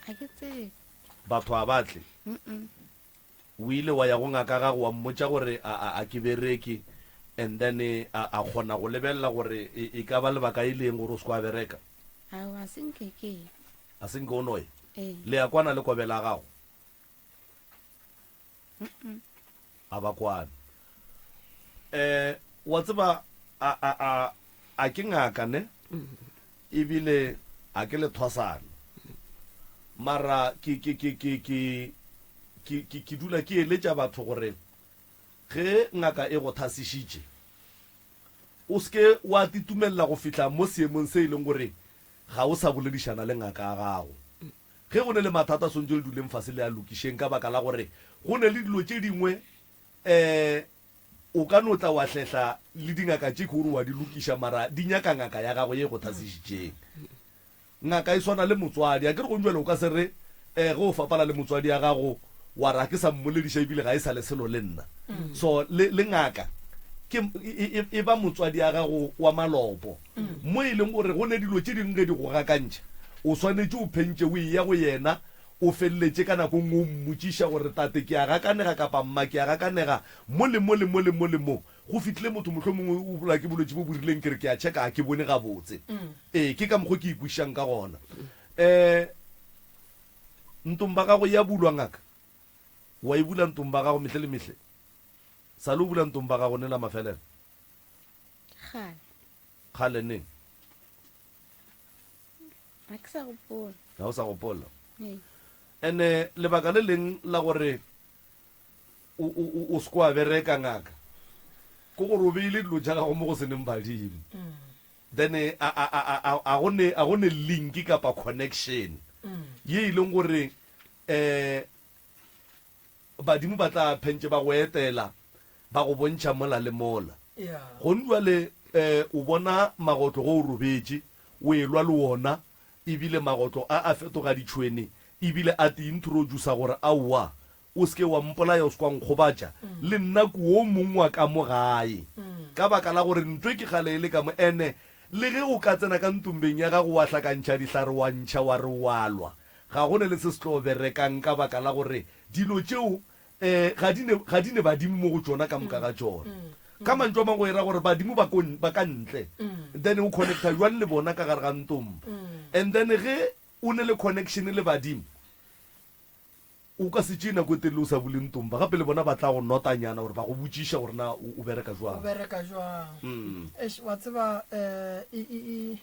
Ga ke tsebe. Batho a ba tle. O ile wa ya go ngaka ya gago wa mmotša gore a, a, a ke bereke, and then a, a kgona go lebelela gore e, e ka ba lebaka e le eng gore o se ke wa bereka? Aowa, a se nke ke ye. A se nke o no ye? Ee. Le ya kwana le kobela ya gago? A ba kwane. Um, wa tseba, a, a, a, a ke ngaka, ne? Ebile a ke lethwasana. Mara ke, ke, ke, ke, ke, ke, ke, ke dula ke eletša batho gore ge ngaka e go thasišitše, o se ke wa titumelela go fihla mo seemong se e leng gore ga o sa boledišana le ngaka ya gago. Ge go ne le mathata swantše le duleng fase le a lokišeng ka baka la gore go ne le dilo tše dingwe um o ka no tla wa hlehla le dingaka tše ke gore wa di lokiša mara di nyaka ngaka ya gago ye e go thasišitšeng. Ngaka e swana le motswadi. Akere gong bjale o ka se re um ge o fapana le motswadi ya gago wa re ga ke sa mmolediša ebile ga e sa le selo le nna. So le, le ngaka ke e, e, e ba motswadi ya gago wa malopo. Mo e leng gore go ne dilo tše dingwe ge di go gakantšha, o swanetše o phentše o eya go yena, o feleletše ka nako nngwe o mmotšiša gore tate ke a gakanega kapa mma ke a gakanega mo le mo le mo le mo le mo. Go fihlile motho mohlomongwe o bolaya ke bolwetši bo bo rileng, ke re ke a checka ga ke bone gabotse. Ee, ke ka mokgo ke ikwešišang ka gona. Um ntomba gago ya bulwa ngaka? Wa e bula ntomba gago mehle le mehle? Sa le o bula ntomba gago neng la mafelelo? Kgale. Kgale neng? Ga ke sa gopola. Ga o sa gopola. Ee. Ene lebaka le leng la gore o, o, o, o se ke wa bereka ngaka ke gore o beile dilo tša gago mo go se neng badimo. Then a, a, a, a, a, a go ne, a go ne link kapa connection ye e leng gore um badimo ba tla phentše ba go etela ba go bontšha mola le mola. Gone bjale um o bona magotlo ge o robetše o elwa le wona ebile magotlo a a fetoga ditšhwene ebile a te introducer gore aowa O se ke wa mpolaya, o se ke wa nkgobatša, le nna ke wo mong wa ka mo gae. Ka baka la gore ntwe ke kgale e le ka mo, ene le ge o ka tsena ka ntombeng ya gago wa hlakantšha dihlare wa ntšha wa re o a lwa, ga go ne le se se tlo berekang ka baka la gore dilo tšeo um ga di ne, ga di ne badimo mo go tšona ka moka ga tšona. Ka mantšu a mangwe go e ra gore badimo ba ko, ba ka ntle, then o connecta bjang le bona ka gare ga ntomba? And then ge o ne le connection le badimo, O ka se tšee nako e telele o sa bule ntomba. Gape le bona ba tla go notanyana gore ba go botšiša gore na o bereka O jwang. bereka jwang. Eish, wa tseba um e, e, e,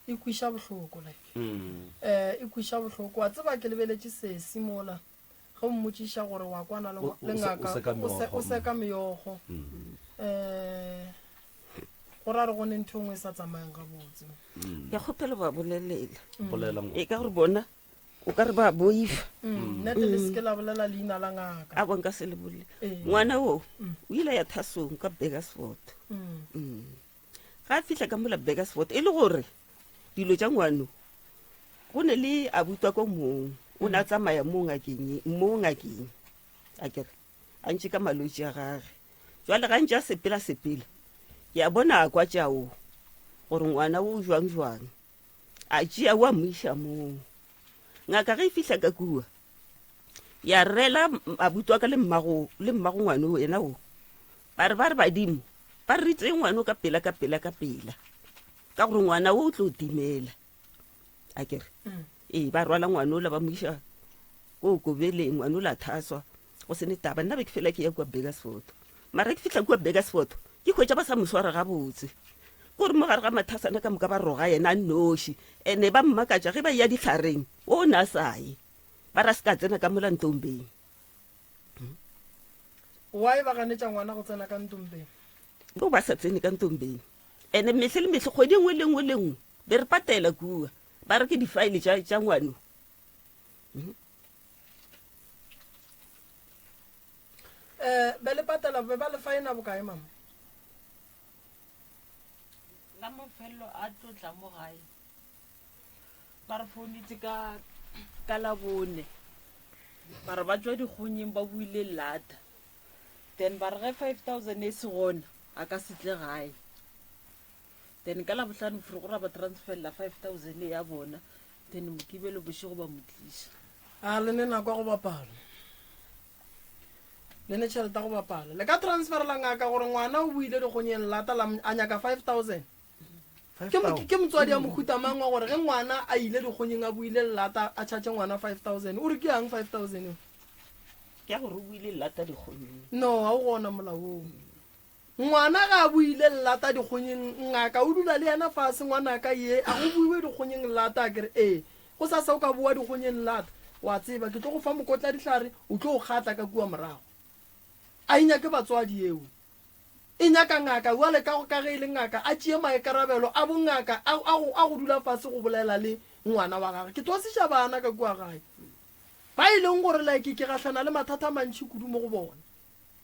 e kwiša bohloko like. Um e kwiša bohloko. Wa tseba ke lebeletše sesi mola ge o mmotšiša gore wa kwana le, O, o le se, o ngaka, seka o se, meokgo. o seka meokgo. Um go ra re go ne ntho e nngwe e sa tsamayang gabotse. Ke kgopela ba bolelela. Bolela ngwana. E ka gore bona o ka re ba boifa mm, nnete le seke la bolela leina la ngaka a bonka se le bolele ngwana o o ile ya thasong ka Burgersfort mm. ga a fihla ka mola Burgersfort e le gore dilo tša ngwano go ne le abutwa ko mong o ne a tsamaya mo ngakeng mo ngakeng a kere a ntše ka malwetši a gage jwale ga ntše a sepela sepela ke a bona a kwa tšao gore ngwana o jwang jwang A tšea wa mo iša moo. Ngaka ge e fihla ka kua, ya rela abuti wa ka le mmago le mmago ngwane o yena o. Ba re ba re badimo ba re tseye ngwane o ka pela ka pela ka pela ka gore ngwana o o tlo timela. A kere ee ba rwala ngwane ola ba mo iša ko kobeleng ngwane ola thaswa go se ne taba nna be ke fela ke ya kua Burgersfort mara ke fihla kua Burgersfort ke hwetša ba sa mo swara gabotse kore mo gare ga mathasana ka moka ba roga yena a nnoši ene ba mmakatša ge ba ya dihlareng o ne a sa ye ba ra se ka tsena ka mola ntombeng Why ba ganetša ngwana go tsena ka ntombeng? Bo ba sa tsene ka ntombeng ene mehle le mehle kgwedi e nngwe le nngwe le nngwe be re patela kua ba re ke difaele tša ngwano Eh, be le patela be ba le faena bokae mama? La mafelelo a tlo tla mo gae ba re founetse ka ka labone ba re ba tswa dikgonyeng ba buile lata then ba re ge 5000 e se gona a ka se tle gae then ka labohlano fore go ra ba transferela 5000 ya bona then mokibelo bošego ba mo tliša A le ne nako ya go bapala. Le ne tšhelete ya go bapala. Le ka transferela ngaka gore ngwana o boile dikgonyeng lata la a nyaka 5000. Ke mo- ke motswadi ya mohuta mang wa gore ge ngwana a ile dikgonyeng a boile lata a charge ngwana 5000 o re ke yang 5000 eo? Ke ya gore o boile lata dikgonyeng. No, ga o gona molao oo. Ngwana ga a boile lata dikgonyeng ngaka o dula le yena fase ngwanaka ye a go buiwe dikgonyeng lata a kere ee go sasa o ka boa dikgonyeng lata wa tseba ke tlo go fa mokotla dihlare o tlo o kgatla ka kua morago a e nyake batswadi eo e nyaka ngaka jwale ka ka ge e le ngaka a tšee maikarabelo a bongaka a, a, go, a go dula fase go bolela le ngwana wa gagwe ke twasiša bana ka kua gae ba e leng gore like ke gahlana le mathata a mantši kudu mo go bona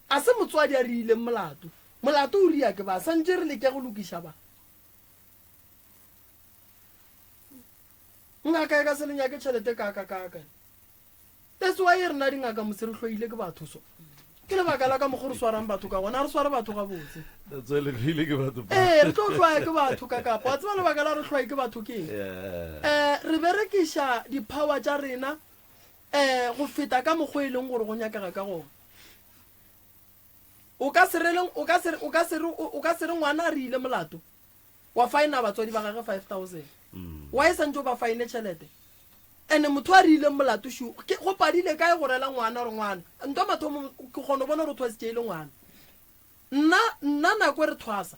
A se motswadi a riileng molato. Molato o ria ke ba. Santše re leke go lokiša ba. Ngaka e ka se le nyake tšhelete kaka kaka. That's why rena dingaka motse re hloile ke batho so. Ke lebaka la ka mokgo re swarang batho ka gona, a re sware batho gabotse. That's why le hloile ke batho. Ee, re tlo hlwaya ke batho ka kapa. Wa tseba lebaka la re hlwaye ke batho ke eng? Yeah. Eh, re berekiša di-power tša rena um go feta ka mokgwa e leng gore go nyakega ka gona o ka se releng o ka se o ka se o ka se re ngwana a re ile molato wa faena batswadi ba gage 5000 mm. wa e santse o ba faene tšhelete ene motho a re ileng molato shu ke go padile kae go rela ngwana gore ngwana nto mathomo ke kgona go bona gore thwasitše e le ngwana nna nna nako e re thwasa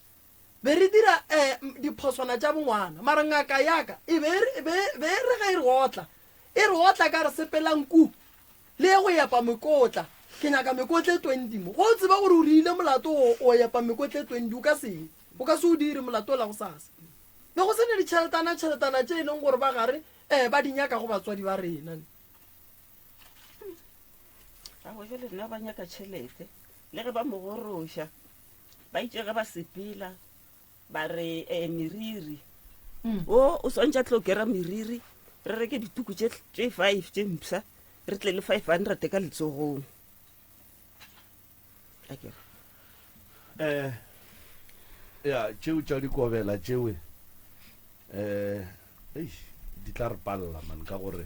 be re dira um diphoswana tša bongwana mara ngaka yaka e be e be e re ge e re otla E re otla ka re sepelang ku le ye go epa mekotla. Ke nyaka mekotla e 20 mo. Go o tseba gore o riile molato o, o epa mekotla e 20, o ka se ye. O ka se o dire molato ola gosasa. Be go se ne ditšheletana tšheletana tše e leng gore ba gare eh, ba di nyaka go batswadi ba rena. Aowa, jwale nna ba nyaka tšhelete. Le ge ba mo goroša, ba itše ge ba sepela, ba re eh, meriri mm. o o swantse a tlo kera meriri re reke dituku tše five tše mpsha re tle le 500 ka letsogong akere eh ya tšeo tša dikobela tšewe eh eish di tla re palela man ka gore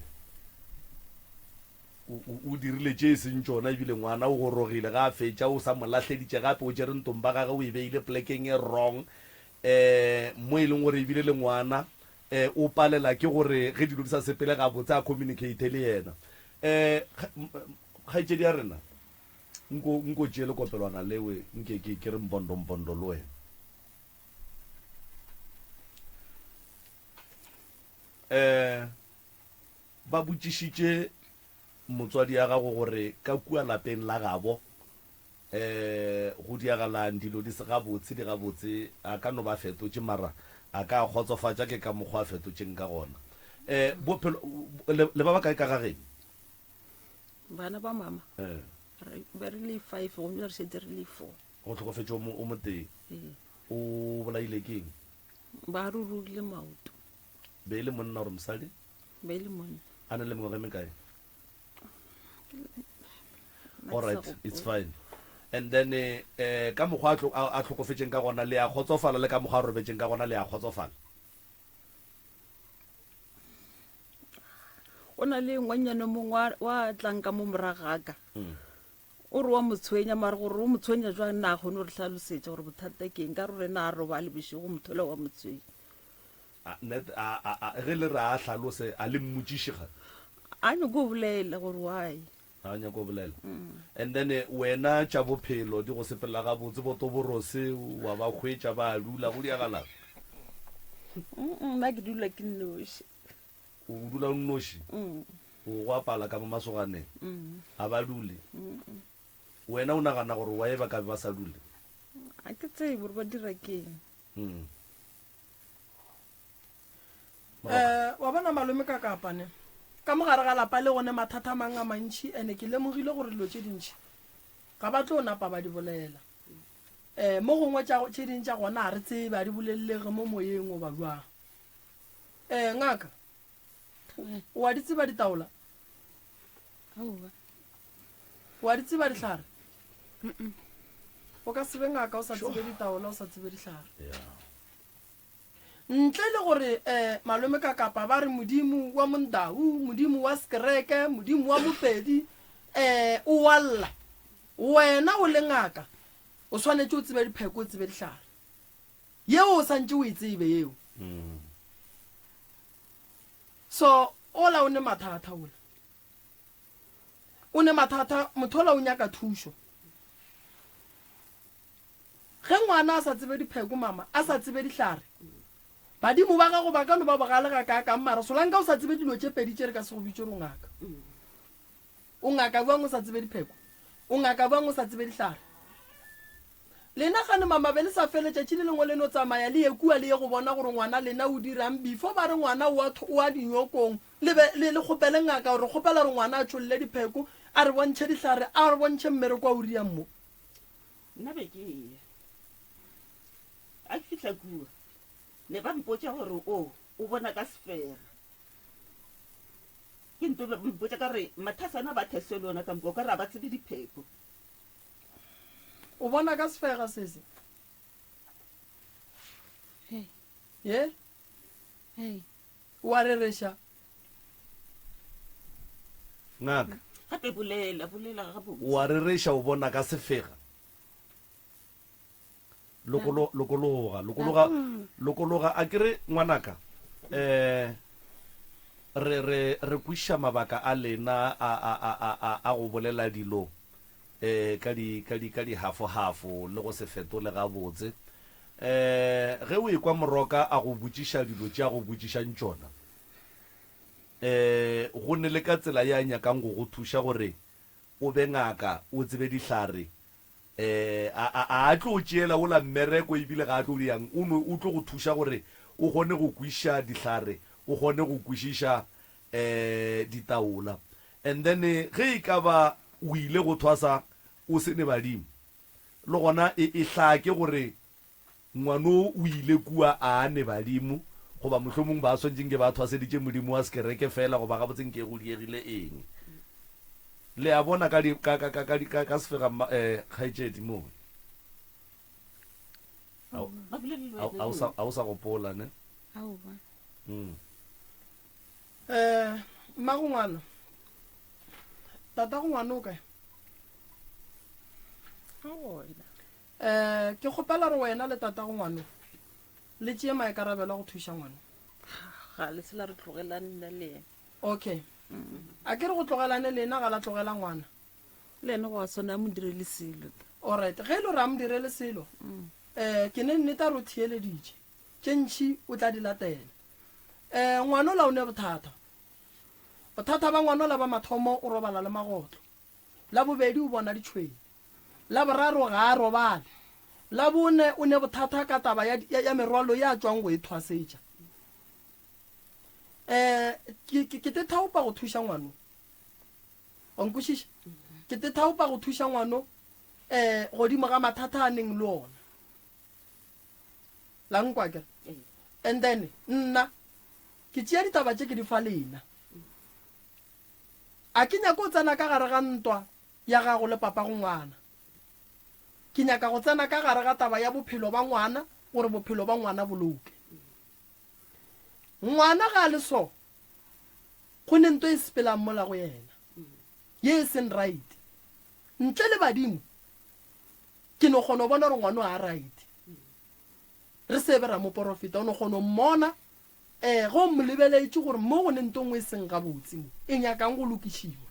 O, o dirile tše e seng tšona, ebile ngwana o gorogile ga a fetša, o sa mo lahleditše gape, o tšere ntomba gage o e beile plekeng e wrong, um mo e leng gore ebile le ngwana um o palela ke gore ge dilo di sa sepele gabotse a communicate le yena. Um kgaetšedi ya rena, nko, nko tšee lekopelwana lewe nke ke, ke re mpondo mpondo le wena. Um Ba botšišitše motswadi ya gago gore ka kua lapeng la gabo um go diagalang, dilo di se gabotse, di gabotse, a ka no ba a fetotše mara a ka a kgotsofatša ke ka mokgwa a fetotšeng ka gona. Um bophelo, le, le ba bakae ka ga geno? Bana ba mama Eh. re be re le five gomme re šetše re le four. Go hlokofetše o mo, o motee. Ee. O bolaile ke eng? Ba rurugile maoto. Be e le monna gore mosadi? Be e le monna. A na le mengwaga e mekae? All right, it's fine. And then eh, eh ka mokgwa a hlokofetšeng ka gona le a kgotsofala le ka mokgwa a robetšeng ka gona le a kgotsofala. O na le ngwanyana mongwe wa tlang ka mo morago ga ka. Mm. O re wa mo tshwenya mara gore o mo tshwenya jwang nna a kgone go re hlalosetša gore bothata ke eng ka gore rena a robale bošego motho ola wa mo tshwenya. A, net, a, a, a, ge le re a hlalose, a le mmotšiše ga? A nyako bolela gore why. A nyako bolela. And then eh, wena tša bophelo di go sepelela gabotse, bo Toborose wa ba hwetša ba a dula, go diagalang? Mm, nna ke dula ke nnoši. O dula o nnoši? Mm. O go apala ka mo masoganeng? Mm. A ba dule? Mm. Wena o nagana gore why ba ka be ba sa dule? A ke tsebe gore ba dira keng. Mm. Eh, wa bona malome ka kapa ne ka mo gare ga lapa le gone mathata a mang a mantšhi ene ke lemogile gore dilo tše dintšhi ga ba tlo napa ba di bolela um mo gongwe tše ding tša gona ga re tsebe a di bolelelege mo moyeng goba jwang um ngaka wa di tseba ditaola wa di tseba dihlare o ka se be ngaka o sa tsebe ditaola o sa tsebe dihlare Ntle le gore um malome ka kapa ba re modimo wa mondau, modimo wa sekereke, modimo wa mopedi um o wa lla. Wena o le ngaka o swanetše o tsebe dipheko o tsebe dihlare. Yeo o santše o e tsebe yeo. So ola o ne mathata ola. O ne mathata motho ola o nyaka thušo. Ge ngwana a sa tsebe dipheko mama, a sa tsebe dihlare, badimo ba gago ba ka no ba bogale gakaakang mara solanka o sa tsebe dilo tše pedi tše re ka se go bitše gore o ngaka. O ngaka bjang o sa tsebe dipheko? O ngaka bjang o sa tsebe dihlare? Lena gane mama be le sa fele tšatši le lengwe le no tsamaya le ye kua le ye go bona gore ngwana lena o dirang before ba re ngwana o a o a dinyokong le be le le kgopele ngaka gore kgopela gore ngwana a tšholle dipheko a re bontšhe dihlare a re bontšhe mmereko a o riang mo. Nna be ke eya. A ke fihla kua ne ba mpotša gore o o bona ka sefega. Ke nto ba mpotša ka re mathasana ba theswe le ona ka moka o ka re a ba tsebe dipheko. O bona ka sefega sese? Hey. Ye? Hey. O a rereša? Ngaka. Gape bolela, bolela gabotse. O a rereša o bona ka sefega? Lokolo, lokologa, lokologa, lokologa. A ke re ngwanaka, eh, re, re, re kwešiša mabaka a lena a, a, a, a, a, a go bolela dilo, eh, ka di, ka di, ka dihafohafo le go se fetole gabotse. Eh, ge o ekwa Moroka a go botšiša dilo tše a go botšišang tšona, eh, go ne le ka tsela ye a nyakang go go thuša gore o be ngaka, o tsebe dihlare, Eh, a, a, a a tlo tšeela wola mmereko ebile ga a tlo diang, o no, o tlo go thuša gore o kgone go kwešiša dihlare, o kgone go kwešiša eh, ditaola. And then ge e ka ba o ile go thwasa o se ne badimo, le gona e, e hlake gore Ngwano o ile kua a ne badimo, goba mohlomong ba swantše nke ba thwaseditše modimo wa sekereke feela, goba gabotse nke go diegile eng. Le a bona ka di, ka, ka, ka, ka, ka, ka sefega mma, eh, kgaetšedi mo. A o, Ba bolele le a, wena a o sa, mo. a o sa gopola, ne? Aowa. Mm. Eh, mmago ngwana, tatago ngwana o kae? O gona. Eh, ke kgopela gore wena le tatago ngwano le tšee maikarabelo a go thuša ngwano. Ga le se la re tlogelane nna le yena. Okay. A ke re go tlogelane lena ga la tlogela ngwana. Le yena go a swana a mo direle selo. Alright, ge e le gore a mo direle selo, eh, ke ne nnete a re o theeleditše. Tše ntši o tla di latela. Eh, ngwanola o ne bothata. Bothata ba ngwanola ba mathomo o robala le magotlo. La bobedi o bona ditšhwene. La boraro ga a robale. La bone o ne bothata ka taba ya, ya, ya merwalo ye a tšwang go e thwasetša. Um ke, ke, ke te thaopa go thuša ngwano. Wa nkwešiša? Ke te thaopa go thuša ngwano um godimo ga mathata a neng le ona. La nkwa ke? And then nna ke tšea ditaba tše ke di fa lena. A ke nyake go tsena ka gare ga ntwa ya gago le papago ngwana. Ke nyaka go tsena ka gare ga taba ya bophelo ba ngwana gore bophelo ba ngwana bo loke. Ngwana ga a le so, go ne nto e sepelang mola go yena ye e seng right. Ntle le badimo, ke no kgona go bona gore ngwano ga a right. Re se be ra mo porofeta, o no kgona go mmona Ee, ge o mo lebeletše gore mo go ne nto nngwe e seng gabotse mo, e nyakang go lokišiwa.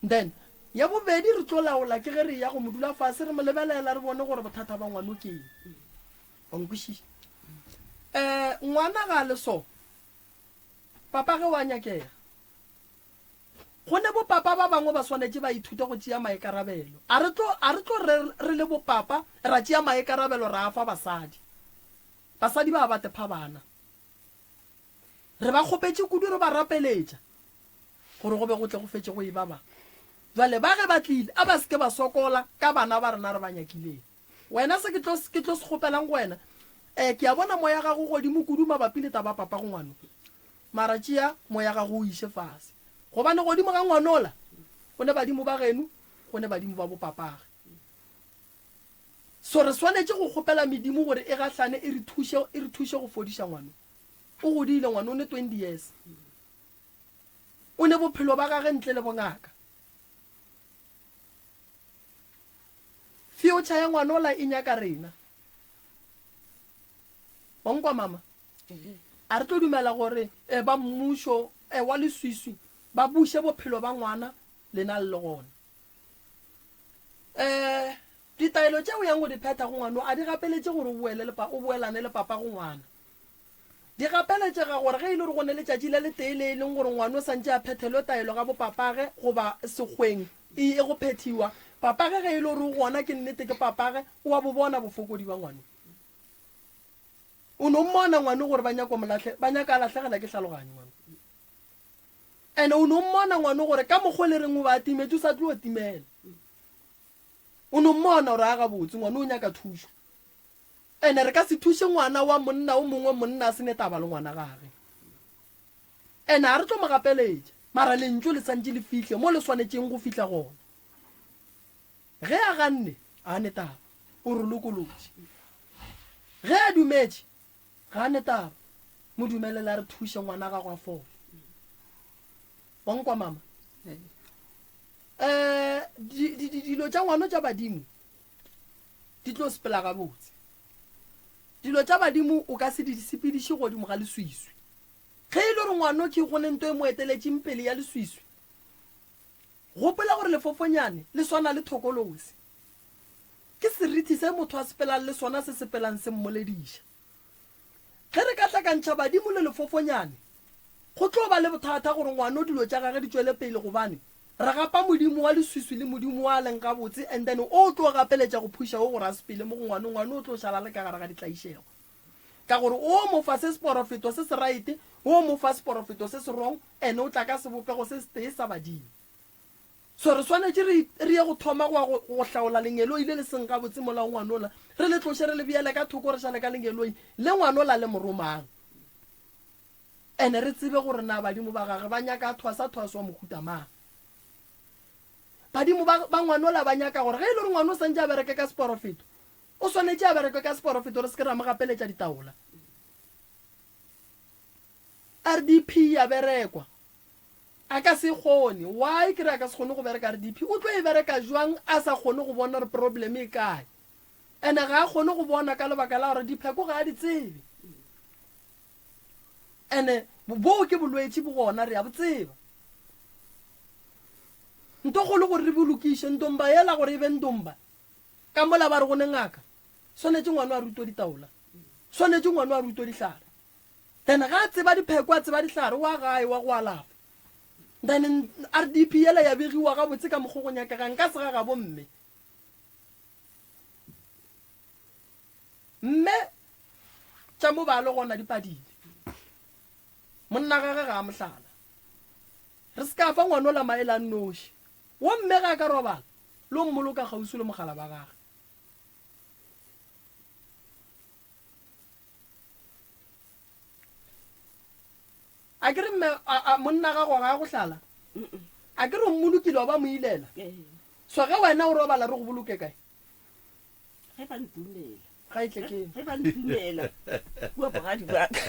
Then, ya bobedi re tlo laola ke ge re eya go mo dula fase re mo lebelela re bone gore bothata ba ngwano ke eng. Wa nkwešiša? Eh, ngwana ga a le so, papa ge wa nyakega. Go ne bopapa ba bangwe ba swanetše ba ithute go tšea maikarabelo. A re tlo, a re tlo re re le bopapa ra tšea maikarabelo ra a fa basadi. Basadi ba ba tepha bana. Re ba kgopetše kudu re ba rapeletša gore go be go tle go fetše go eba ba. Bjale ba ge ba tlile, a ba se ke ba sokola ka bana ba rena re ba nyakileng. Wena se ke tlo, ke tlo se kgopelang go wena, eh, ke a bona moya gago godimo kudu mabapi le taba ya papago ngwano. Mara tšea moya gago o iše fase. Gobane godimo ga ngwanola, go ne badimo ba geno, go ne badimo ba bopapage. So re swanetše go kgopela medimo gore e gahlane e re thuše, e re thuše go fodiša ngwano. O godile ngwano, o ne 20 years. O ne bophelo ba gage ntle le bongaka. Future ya ngwanola e nyaka rena. Wa nkwa mama? A re tlo dumela gore eh, ba mmušo eh, wa leswiswi ba buše bophelo ba ngwana lena le le gona. Eh, ditaelo tše o yang go di phetha go ngwano a di gapeletše gore o boele le pa, o boelane le papa go ngwana. Di gapeletšega gore ge e le gore go ne letšatši le letee le e leng gore ngwana o santše a phethelwe taelo ga bopapage goba sekgweng e ye go phethiwa, papage ge e le gore o gona ke nnete ke papage, o a bo bona bofokodi ba ngwano. O no mmona ngwano gore ba nyako mo lahle, ba nyaka a lahlegela ke hlaloganyo ngwano. Ene o no mmona ngwano gore ka mokgwa le reng o ba a timetše o sa tlo timela. O no mmona gore a gabotse ngwano o nyaka thušo. Ene re ka se thuše ngwana wa monna o mongwe monna a se ne taba le ngwana gage. Ene ga re tlo mo gapeletša, mara lentšu le santše le fihle mo le swanetšeng go fihla gona. Ge a ganne, ga a ne taba, o re lokolotše. Ge a dumetše, ga a ne taba, mo dumelele a re thuše ngwana gagwe a fole. Wa nkwa mama? Um dilo tša ngwano tša badimo di tlo sepela gabotse. Dilo tša badimo o ka se di sepediše godimo ga leswiswi. Ge e le gore ngwano ke go ne nto e mo eteletšeng pele ya leswiswi, gopola gore lefofonyane le swana le thokolosi. Ke serithi se motho a sepelang le sona se sepelang se mmolediša. Ge re ka hlakantšha badimo le lefofonyane, go tlo ba le bothata gore ngwano dilo tša gage di tšwele pele gobane re gapa modimo wa leswiswi le modimo wa leng gabotse and then o tlo gapeletša go phuša wo gore a sepele mo go ngwano, ngwano o tlo šala le ka gare ga ditlaišego ka gore o mo fa se seporofeto se se right, o mo fa seporofeto se se wrong and o tla ka sebopego se setee sa badimo. So re swanetše re, re ye go thoma go ya go, go hlaola lengeloi le le seng gabotse mola go ngwanola, re le tloše re le beele ka thoko re šale ka lengeloi le ngwanola le mo romang. Ene re tsebe gore na badimo ba gage ba nyaka a thwasa thwaso wa mohuta mang. Badimo ba, ba ngwanola ba nyaka gore ge e le gore ngwano o santše a bereke ka seporofeto, o swanetše a bereke ka seporofeto re se ke ra mo gapeletša ditaola. RDP ya berekwa. A ka se kgone. Why ke re a ka se kgone go bereka RDP? O tlo e bereka jwang a sa kgone go bona gore problem e kae? Ene ga a kgone go bona ka lebaka la gore dipheko ga a di tsebe. Ene boo ke bolwetši bo gona re a bo tseba. Nto kgolo gore re bo lokiše ndomba yela gore e be ndomba. Ka mola ba re go ne ngaka. Swanetše ngwana a rutwe ditaola. Swanetše ngwana a rutwe dihlare. Then ga a tseba dipheko a tseba dihlare wa gae wa go alafa. Then RDP yela ya begiwa gabotse ka mokgo go nyakegang ka sega gabo mme. Mme tša mo ba le gona di padile. Monna gage ga a mohlala. Re se ka fa ngwanola maele a nnoši. Wo mme ga a ka robala lo mmoloka kgauswi le mogala ba gage. A ke re mme monna gago ga a go hlala? A ke re o mmolokile wa ba mo ilela? So ge wena o robala re go boloke kae? Ge ba ntumela. Ga e tle ke. Ge ba ntumela. Kua bogadi ba ka.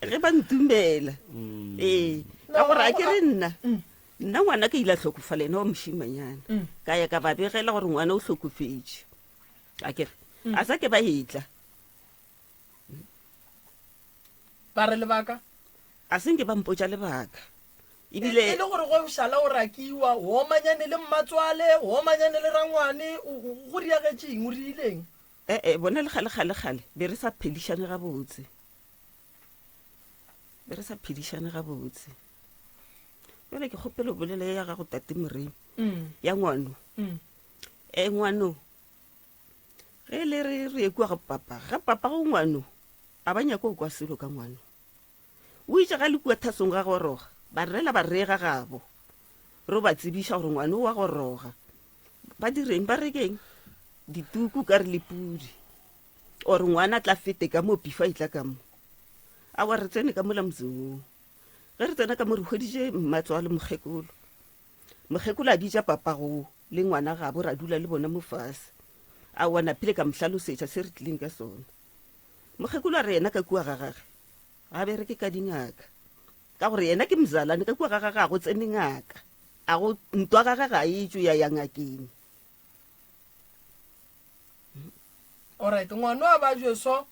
Ge ba ntumela. Mm. Ee. Ka gore a ke re nna. Mm. Nna ngwana ka ile a hlokofala ena wa mošimanyana. Mm. Ka ya ka ba begela gore ngwana o hlokofetše. A ke re. A sa ke ba etla. Ba re lebaka? A se nke ba mpotša lebaka. Ebile e le gore go šala o rakiwa, o omanyane le mmatswale, o omanyane le rangwane, go diagetše eng, o rileng? Ee, bona le kgale kgale kgale be re sa phedišane gabotse. Be re sa phedišane gabotse. Jale ke kgopela o bolela ya gago tate Moremi. Mm. Ya ngwano. Mm. E ngwano. Ge le re re ye kua ga papa, ga papa go ngwano, a ba nyake go kwa selo ka ngwano. O itše ga le kua thasong ga goroga, ba rela ba rega gabo. Ro ba tsebiša gore ngwano wa goroga. Ba direng ba rekeng dituku ka re le pudi. Or ngwana tla fete ka mo pifa e tla ka mo. Awa re tsene ka mola motseng wo. Ge re tsena ka mo re hweditše mmatswalo mokgekolo. Mokgekolo a bitša papago le ngwana gabo ra dula le bona mo fase. Aowa napile ka mo hlalosetša se re tlileng ka sona. Mokgekolo a re yena ka kua ga gage ga bereke ka dingaka ka gore yena ke mzalane ka kua ga gage ga go tsene ngaka a go ntwa gage ga e tšwe ya ya ngakeng. Alright, ngwano a ba jeso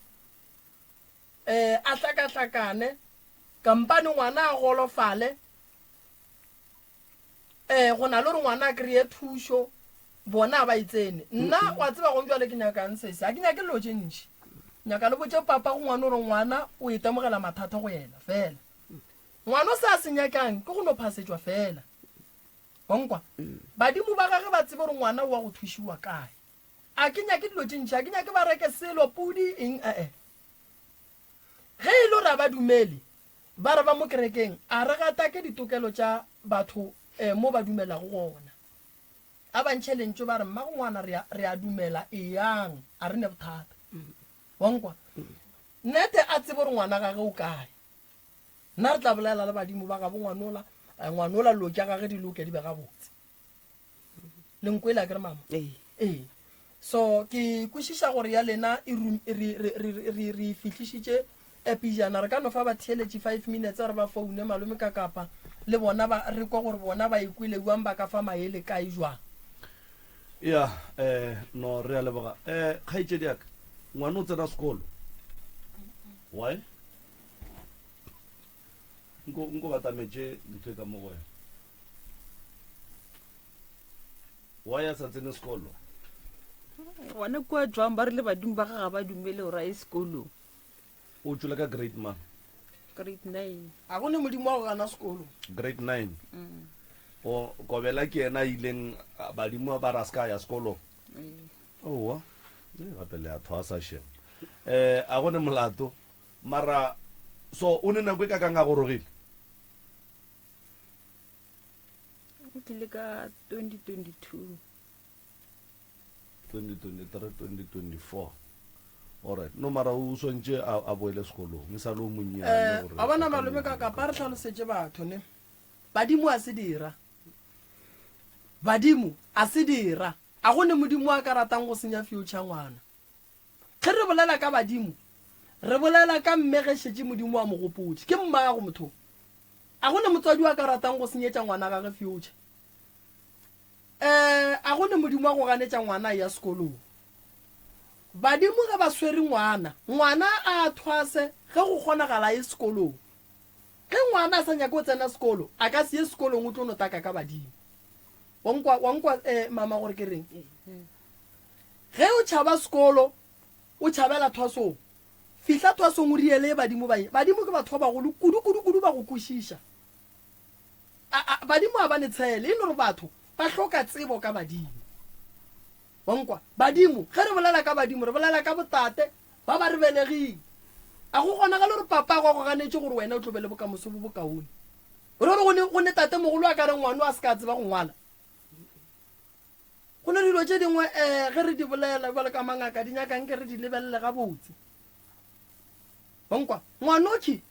eh a hlakahlakane kampane ngwana a golofale eh go na le gore ngwana a kry-e thušo bona ba e tsene nna wa tseba gong jale ke nyakang sese ga ke nyake dilo tše ntši nyaka le botse papa go ngwana gore ngwana o itemogela mathata go yena fela ngwana o se a se nyakang ke go no phasetšwa fela wankwa badimo ba gage ba tsebe gore ngwana wa go thušiwa kae a ke nyake dilo tše ntši a ke nyake ba reke selo pudi eng ee ge e le gore a ba dumele Ba re ba mo kerekeng, a re gatake ditokelo tša batho mo ba dumelago gona. A ba ntšhe lentšu ba re, Mmago ngwana re a, re a dumela, eyang, a re ne bothata. Wa nkwa? Nete a tsebe gore ngwana gage o kae. Nna re tla bolela le badimo ba gabo ngwanola, ngwanola lo tša gage di loke di be gabotse. Le nkwele akere mama? Ee. Ee. So ke kwešiša gore ya lena e re, re, re, re, re fihlišitše eh, pejana. Re ka no fa batheeletši five minutes re ba foune malome ka kapa le bona ba re kwa gore bona ba ikwele jwang ba ka fa maele kae jwang. Ya, eh, no re a leboga. Eh, kgaetšedi ya ka, ngwana o tsena sekolo? Why? Nko, nko batametše ntho e ka mo go wena. Why a sa tsene sekolo? Gona kua jwang ba rile badimo ba ga ga ba dumele gore a ye sekolong. O tšwele ka grade mang? Grade 9. A go ne modimo wa go gana sekolo. Grade 9. Mm. O kobela ke yena a ileng badimo ba ra se ka ya sekolong. Ee. Owa. E gape le a thwasa shem. Eh a go ne molato mara so o ne nako e ka kang a gorogile? O tlile ka 2022. 2023 2024 alright no mara o swantše a, a boele sekolong e sa le o monnyane Eh, gore wa bona a ka malome no- ka kapa re hlalosetše batho ne badimo a se dira badimo a se dira a go ne modimo a ka ratang go senya future ngwana Ge re bolela ka badimo, re bolela ka mme ge šetše Modimo a mo gopotše. Ke mmago motho. A go ne motswadi a ka ratang go senyetša ngwana gage future? Eh, a go ne Modimo a go ganetša ngwana a eya sekolong? Badimo ge ba swere ngwana, ngwana a a thwase ge go kgonagala a ye sekolong. Ge ngwana a sa nyake go tsena sekolo, a ka se ye sekolong o tlo no taka ka badimo. Wa nkwa, wa nkwa eh, mama gore ke reng? Ge o tšhaba sekolo, o tšhabela thwasong. Fihla thwasong o riele badimo ba ye. Badimo ke batho ba bagolo kudu kudu kudu ba go kwešiša. A, a, badimo ga ba ne tshele, e no re batho ba hloka tsebo ka badimo. Wa nkwa? Badimo, ge re bolela ka badimo, re bolela ka botate ba ba re beleging. A go kgonagale gore papago a go ganetše gore wena o tlo be le bokamoso bo bokaone? O re gore go ne, go ne tatemogolo a ka re ngwano a se ka tseba go ngwala? Go ne dilo tše dingwe um ge re di bolela bjalo ka mangaka di nyaka nke re di lebelele gabotse. Wankwa, ngwanokhi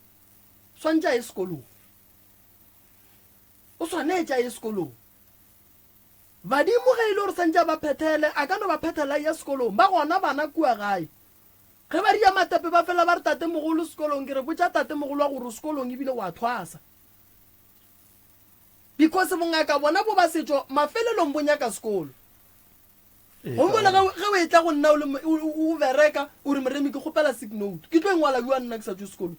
swantše a ye sekolong. O swanetše a ye sekolong. Badimo ge e le gore santše a ba phethele, a ka no ba phethela a ya sekolong. Ba gona bana kua gae. Ge ba ria matepe ba fela ba re tatemogolo sekolong, ke re botša tatemogolo wa gore o sekolong ebile wa thwasa. Because bongaka bona bo ba setšo mafelelong bo nyaka sekolo. Gomme le ge o etla go nna o bereka o re Moremi ke kgopela sick note, ke tlo e ngwala bjang nna ke sa tšwe sekolong?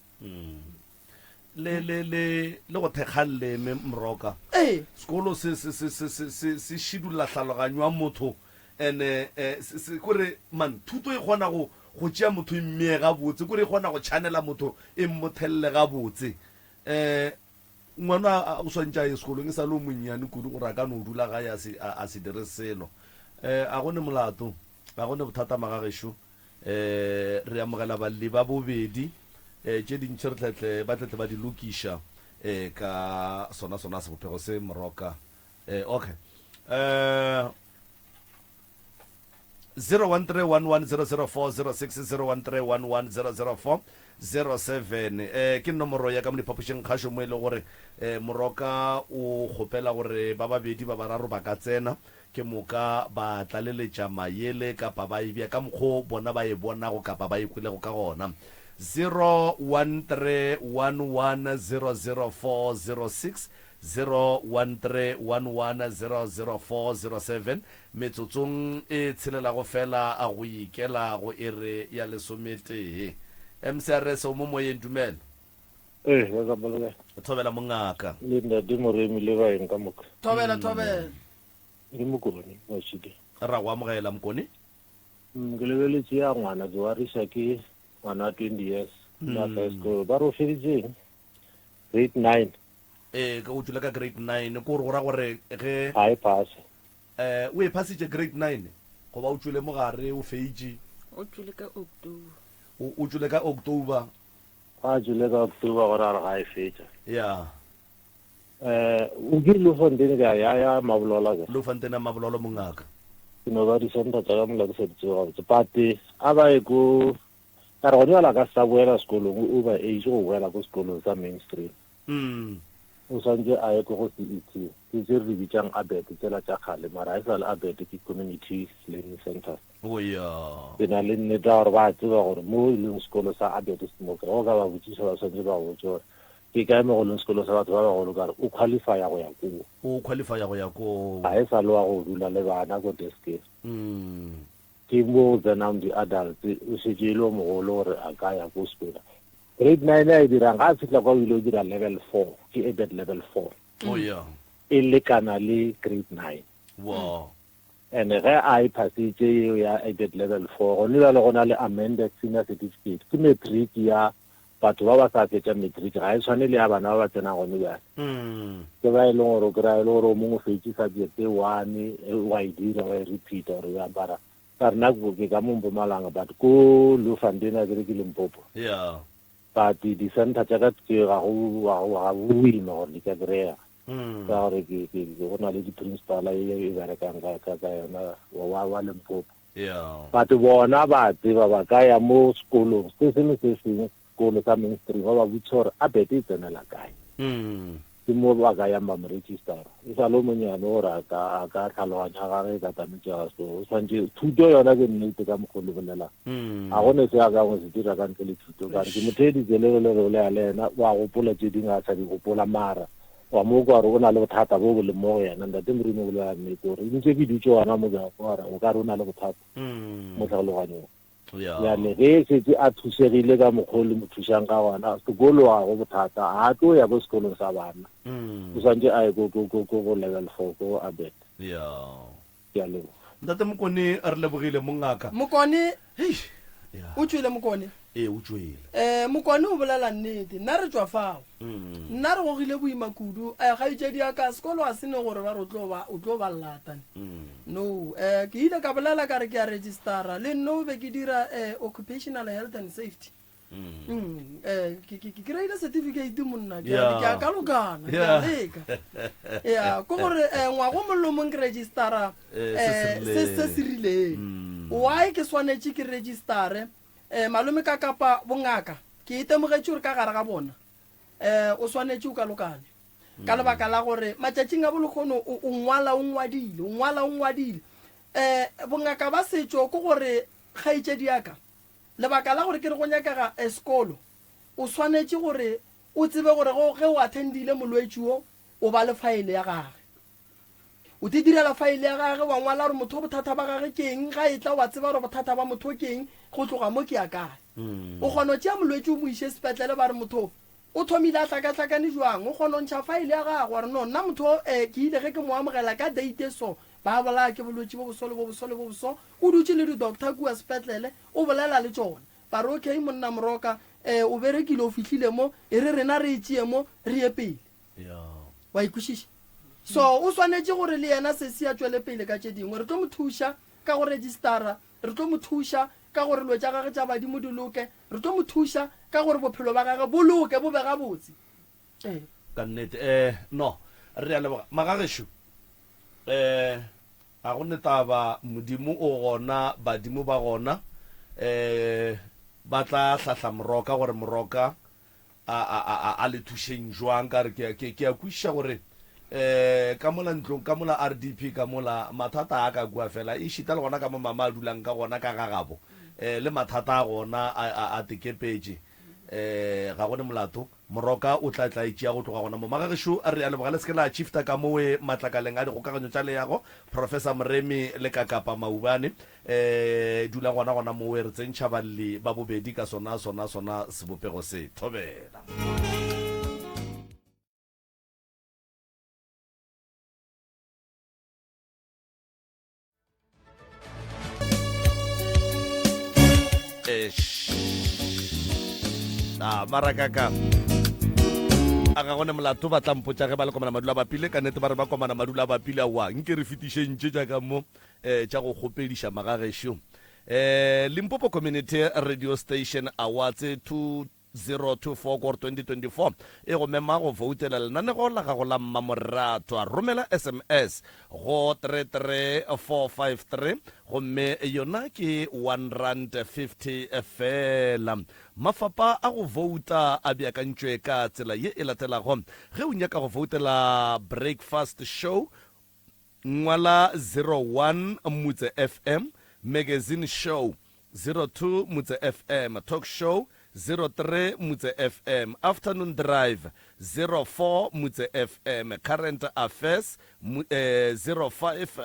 Le le le le go thekga leleme Mroka. Ee. Sekolo se se se se se se se šidulla hlaloganyo ya motho ene eh, se se kore man thuto e kgona go go tšea motho e mmee gabotse kore e kgona go chanela motho e mmothelle gabotse. Eh Ngwana o swantše a ye sekolong e sa le o monnyane kudu gore a ka no dula gae a se, a, a se dire selo. Eh, a go ne molato, ga go ne bothata magagešo. Eh, re amogela balli ba bobedi. Eh, tše dintši re tletle, ba tletle ba di lokiša eh, ka sona sona sebopego se moroka. Eh, okay. Eh, 0131100406 0131100407 eh ke nomoro ya ka mo diphapošing kgašo mo e le gore eh moroka o kgopela gore ba babedi ba bararo ba ka tsena ke moka ba tlaleletša mayele kapa ba e bea ka mokgo bona ba e bonago kapa ba e kwelego ka gona 0131100406. 0131100407 metsotsong e tshelelago fela go ikela go iri ya lesometee. MCRS o mo moyeng, dumela. Ee, ba ka boleka. Thobela mongaka. Le ntate Moremi le baeng ka moka. Thobela, thobela. Ke Mokone, Mashidi. Ra go amogela Mokone. Mm, ke lebeletše ya ngwana ke wariša ke ngwana wa 20 years la high school ba re o feditšeng grade 9 Ee, ka o tšwele ka grade 9 ko gore go ra gore ge ga e phase eh o e phasitše grade 9 goba o tšwele mogare o feitše O tšwele ka October. o o tšwele ka October Ga a tšwele ka October gore a re ga e fetša. Ya. Eh, o ke Bloemfontein ka ya ya Mabolola ke. Bloemfontein ya Mabololo mongaka. Ke no ba di-center tša ka mola ke sa di tsebe gabotse. But a ba ye ko ka re gone bjale a ka se sa boela sekolong o over age go boela ko sekolong sa mainstream. Mm. O swantse a ye ko go CET. Ke tse re di bitsang ABET tsela tša kgale mara ga e sa le ABET ke community learning centers. O ya. Ke na le nnete ya gore ba tseba gore mo e leng sekolo sa ABET se mo kae. Ge o ka ba botšiša ba swantse ba go botše gore ke kae mo go leng sekolo sa batho ba bagolo ka re o qualifya go ya koo. O qualifya go ya koo. Ga e sa le wa go dula le bana ko deskeng. Mm. Ke mo go tsenang di-adults, o šetše e le o mogolo gore a ka ya ko sekolong. Grade 9 a e dirang, ga a fihla kwa o ile o dira level 4, ke ABET level 4. Oh ya. E lekana le grade 9. Wow. And ge a e phasitše yeo ya ABET level 4, gone bjale go na le amended senior certificate, ke matric ya batho ba ba sa fetša matric, ga e tshwane le ya bana ba ba tsenang gone bjale. Ke ba e leng gore o kry-a e le gore o mongwe o fetše subject e one, wa e dira, wa e repeat-a gore bjang, mara ka rena ke ka mo Mpumalanga but ko Bloemfontein akere ke Limpopo. Yeah. But di-center tša ka tše ga go ga go ga go boima gore di ka kry-ega. Ka gore ke ke go na le di-principal e e berekang ka ka ka yona wa wa wa Limpopo. Yeah. But bona ba tseba ba ka ya mo sekolong se sengwe se sengwe sekolo sa mainstream ba ba botšiša gore ABET e tsenela kae. Ke mo ba ka yang ba mo registera. E sa le o monyane gore a ka a ka tlhaloganya gage e ka tametšega so o tshwanetse thuto yona ke nnete ka mokgwa o le bolelang. Ga go ne se a ka go se dira ka ntle le thuto ka re ke mo theeditše le ge le re o le le yena o a gopola tše dingwe a sa di gopola mara wa mo kwa gore o na le bothata bo bo leng mo go yena. Ntate Morimo o bolela nnete gore ntše ke dutše gona mo ke a kwa gore o ka re o na le bothata mo tlhaloganyong. Bjale ge e šetše a thušegile ka mokgwa o le mo thušang ka gona, sekolo ga go bothata, ga a tlo ya ko sekolong sa bana. O swantše a ye ko, ko, ko, ko go level four, ko ABET. Ke a leboga. Ntate Mokone, re lebogile mongaka. Mokone, Eish, ya. o tšwele Mokone? Ee, o tšwele. Eh, Mokone o bolela nnete. Nna re tšwa fao. Nna re gogile boima kudu. Eh, kgaetšedi ya ka, sekolo ga se ne gore ba re o tlo ba, o tlo ba llata ne. No. Eh, ke ile ka bolela ka re ke a registera. Le nno be ke dira eh, occupational health and safety. Mm, eh, ke, ke, ke kry-ile certificate monna. Ke a, ke a kalokana. Ke a leka. Ya, ke gore eh, ngwaga o mongwe le o mongwe ke registera Eh, se se eh, se, se se rileng. Why ke swanetše ke registere? Eh, malome ka kapa bongaka, ke itemogetše gore ka gare ga bona eh, o swanetše o kalokane ka lebaka la gore matšatšing a bolekgono o, o ngwala o ngwadile, o ngwala o ngwadile. Eh, bongaka ba setšo ke gore kgaetšedi ya ka, lebaka la gore ke re go nyakega eh, sekolo, o swanetše gore o tsebe gore ge, ge o attendile molwetši wo, o ba le faele ya gage. O te direla faele ya gage, wa ngwala gore motho bothata ba gage ke eng, ga e tla wa tseba gore bothata ba motho ke eng, go tloga mo ke ya kae. O kgona go tšea molwetši o mo iše sepetlele ba re motho o thomile a hlakahlakane jwang, o kgona go ntšha faele ya gagwe wa re no nna motho o ke ile ge ke mo amogela ka date e so, ba bolaya ke bolwetši bo boso le bo boso le bo boso, o dutše le di-doctor kua sepetlele o bolela le tšona, ba re okay monna Moroka o berekile o fihlile mo, e re rena re e tšee mo re ye pele. Wa e kwešiša? So o swanetše gore le yena sesi a tšwele pele ka tše dingwe. Re tlo mo thuša ka go registara, re tlo mo thuša ka gore dilo tša gage tša badimo di loke, re tlo mo thuša ka gore bophelo ba gage bo loke, bo be gabotse. Ee. Ka nnete. Eh, no, re a leboga. Magagešo, eh, ga go ne taba, Modimo o gona, badimo ba gona, eh, ba tla hlahla Moroka gore Moroka a, a, a, a, a le thušeng jwang? Ka re ke, ke, ke a kwešiša gore um ka mola ntlong, ka mola RDP, ka mola mathata a ka kua fela, ešita le gona ka mo mama a dulang ka gona ka ga gabo, um le mathata a gona a, a, a tekepetše. Um ga go ne molato. Moroka o tla tla e tšea go tloga gona mo. Magagešo, re a leboga le se ke la shifta ka mowe matlakaleng a dikgokaganyo tša leago. Professor Moremi le Kakapa Maubane, um dula gona gona mowe re tsentšha balli ba bobedi ka sona sona sona sebopego se. Thobela. A marakaka a ga gone molato ba tla mpotša ge ba le komana madula a bapile ka nnete ba re ba komana madula a bapile aowa nke re fetišeng tše tša ka mo um tša go kgopediša magagešo um limpopo community radio station awards 2024 kor 2024 e go mema go voutela lenanego la gago la mmamoratwa. Romela sms go 33453 gomme yona ke R1.50 feela. Mafapa a go vouta a beakantšwe ka tsela ye e latelago. Ge o nyaka go voutela Breakfast Show, ngwala 01 Mutse FM, Magazine Show, 02 Mutse FM, Talk Show, 03 Mutse FM, Afternoon Drive, 04 Mutse FM, Current Affairs, 05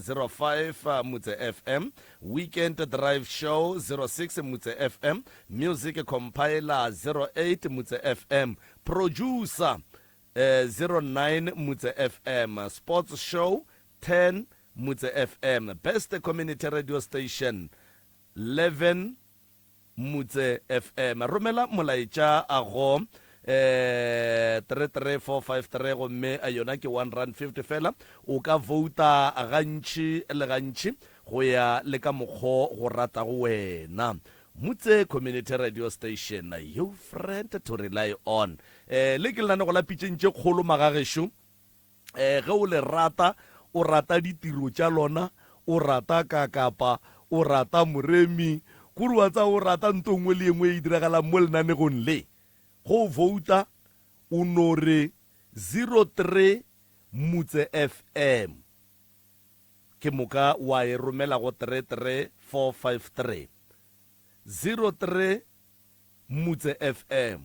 05 Mutse FM, Weekend Drive Show, 06 Mutse FM, Music Compiler, 08 Mutse FM, Producer, 09 Mutse FM, Sports Show, 10 Mutse FM, Best Community Radio Station, 11 Mutse FM. Romela molaetša a go 33453 gomme yona ke R1.50 fela. O ka vouta gantši le gantši go ya le ka mokgo go ratago wena. Mutse Community Radio Station, your friend to rely on. Le ke lenanego la pitšeng tše kgolo magagešo. Eh, ge o le rata, o rata ditiro tša lona, o rata Kakapa, o rata Moremi, kore wa tseba o rata nto nngwe le ye nngwe e diragalang mo lenanegong le. Go vouta, o no re 03 Mutse FM, ke moka wa e romela go 33453. 03 Mutse FM,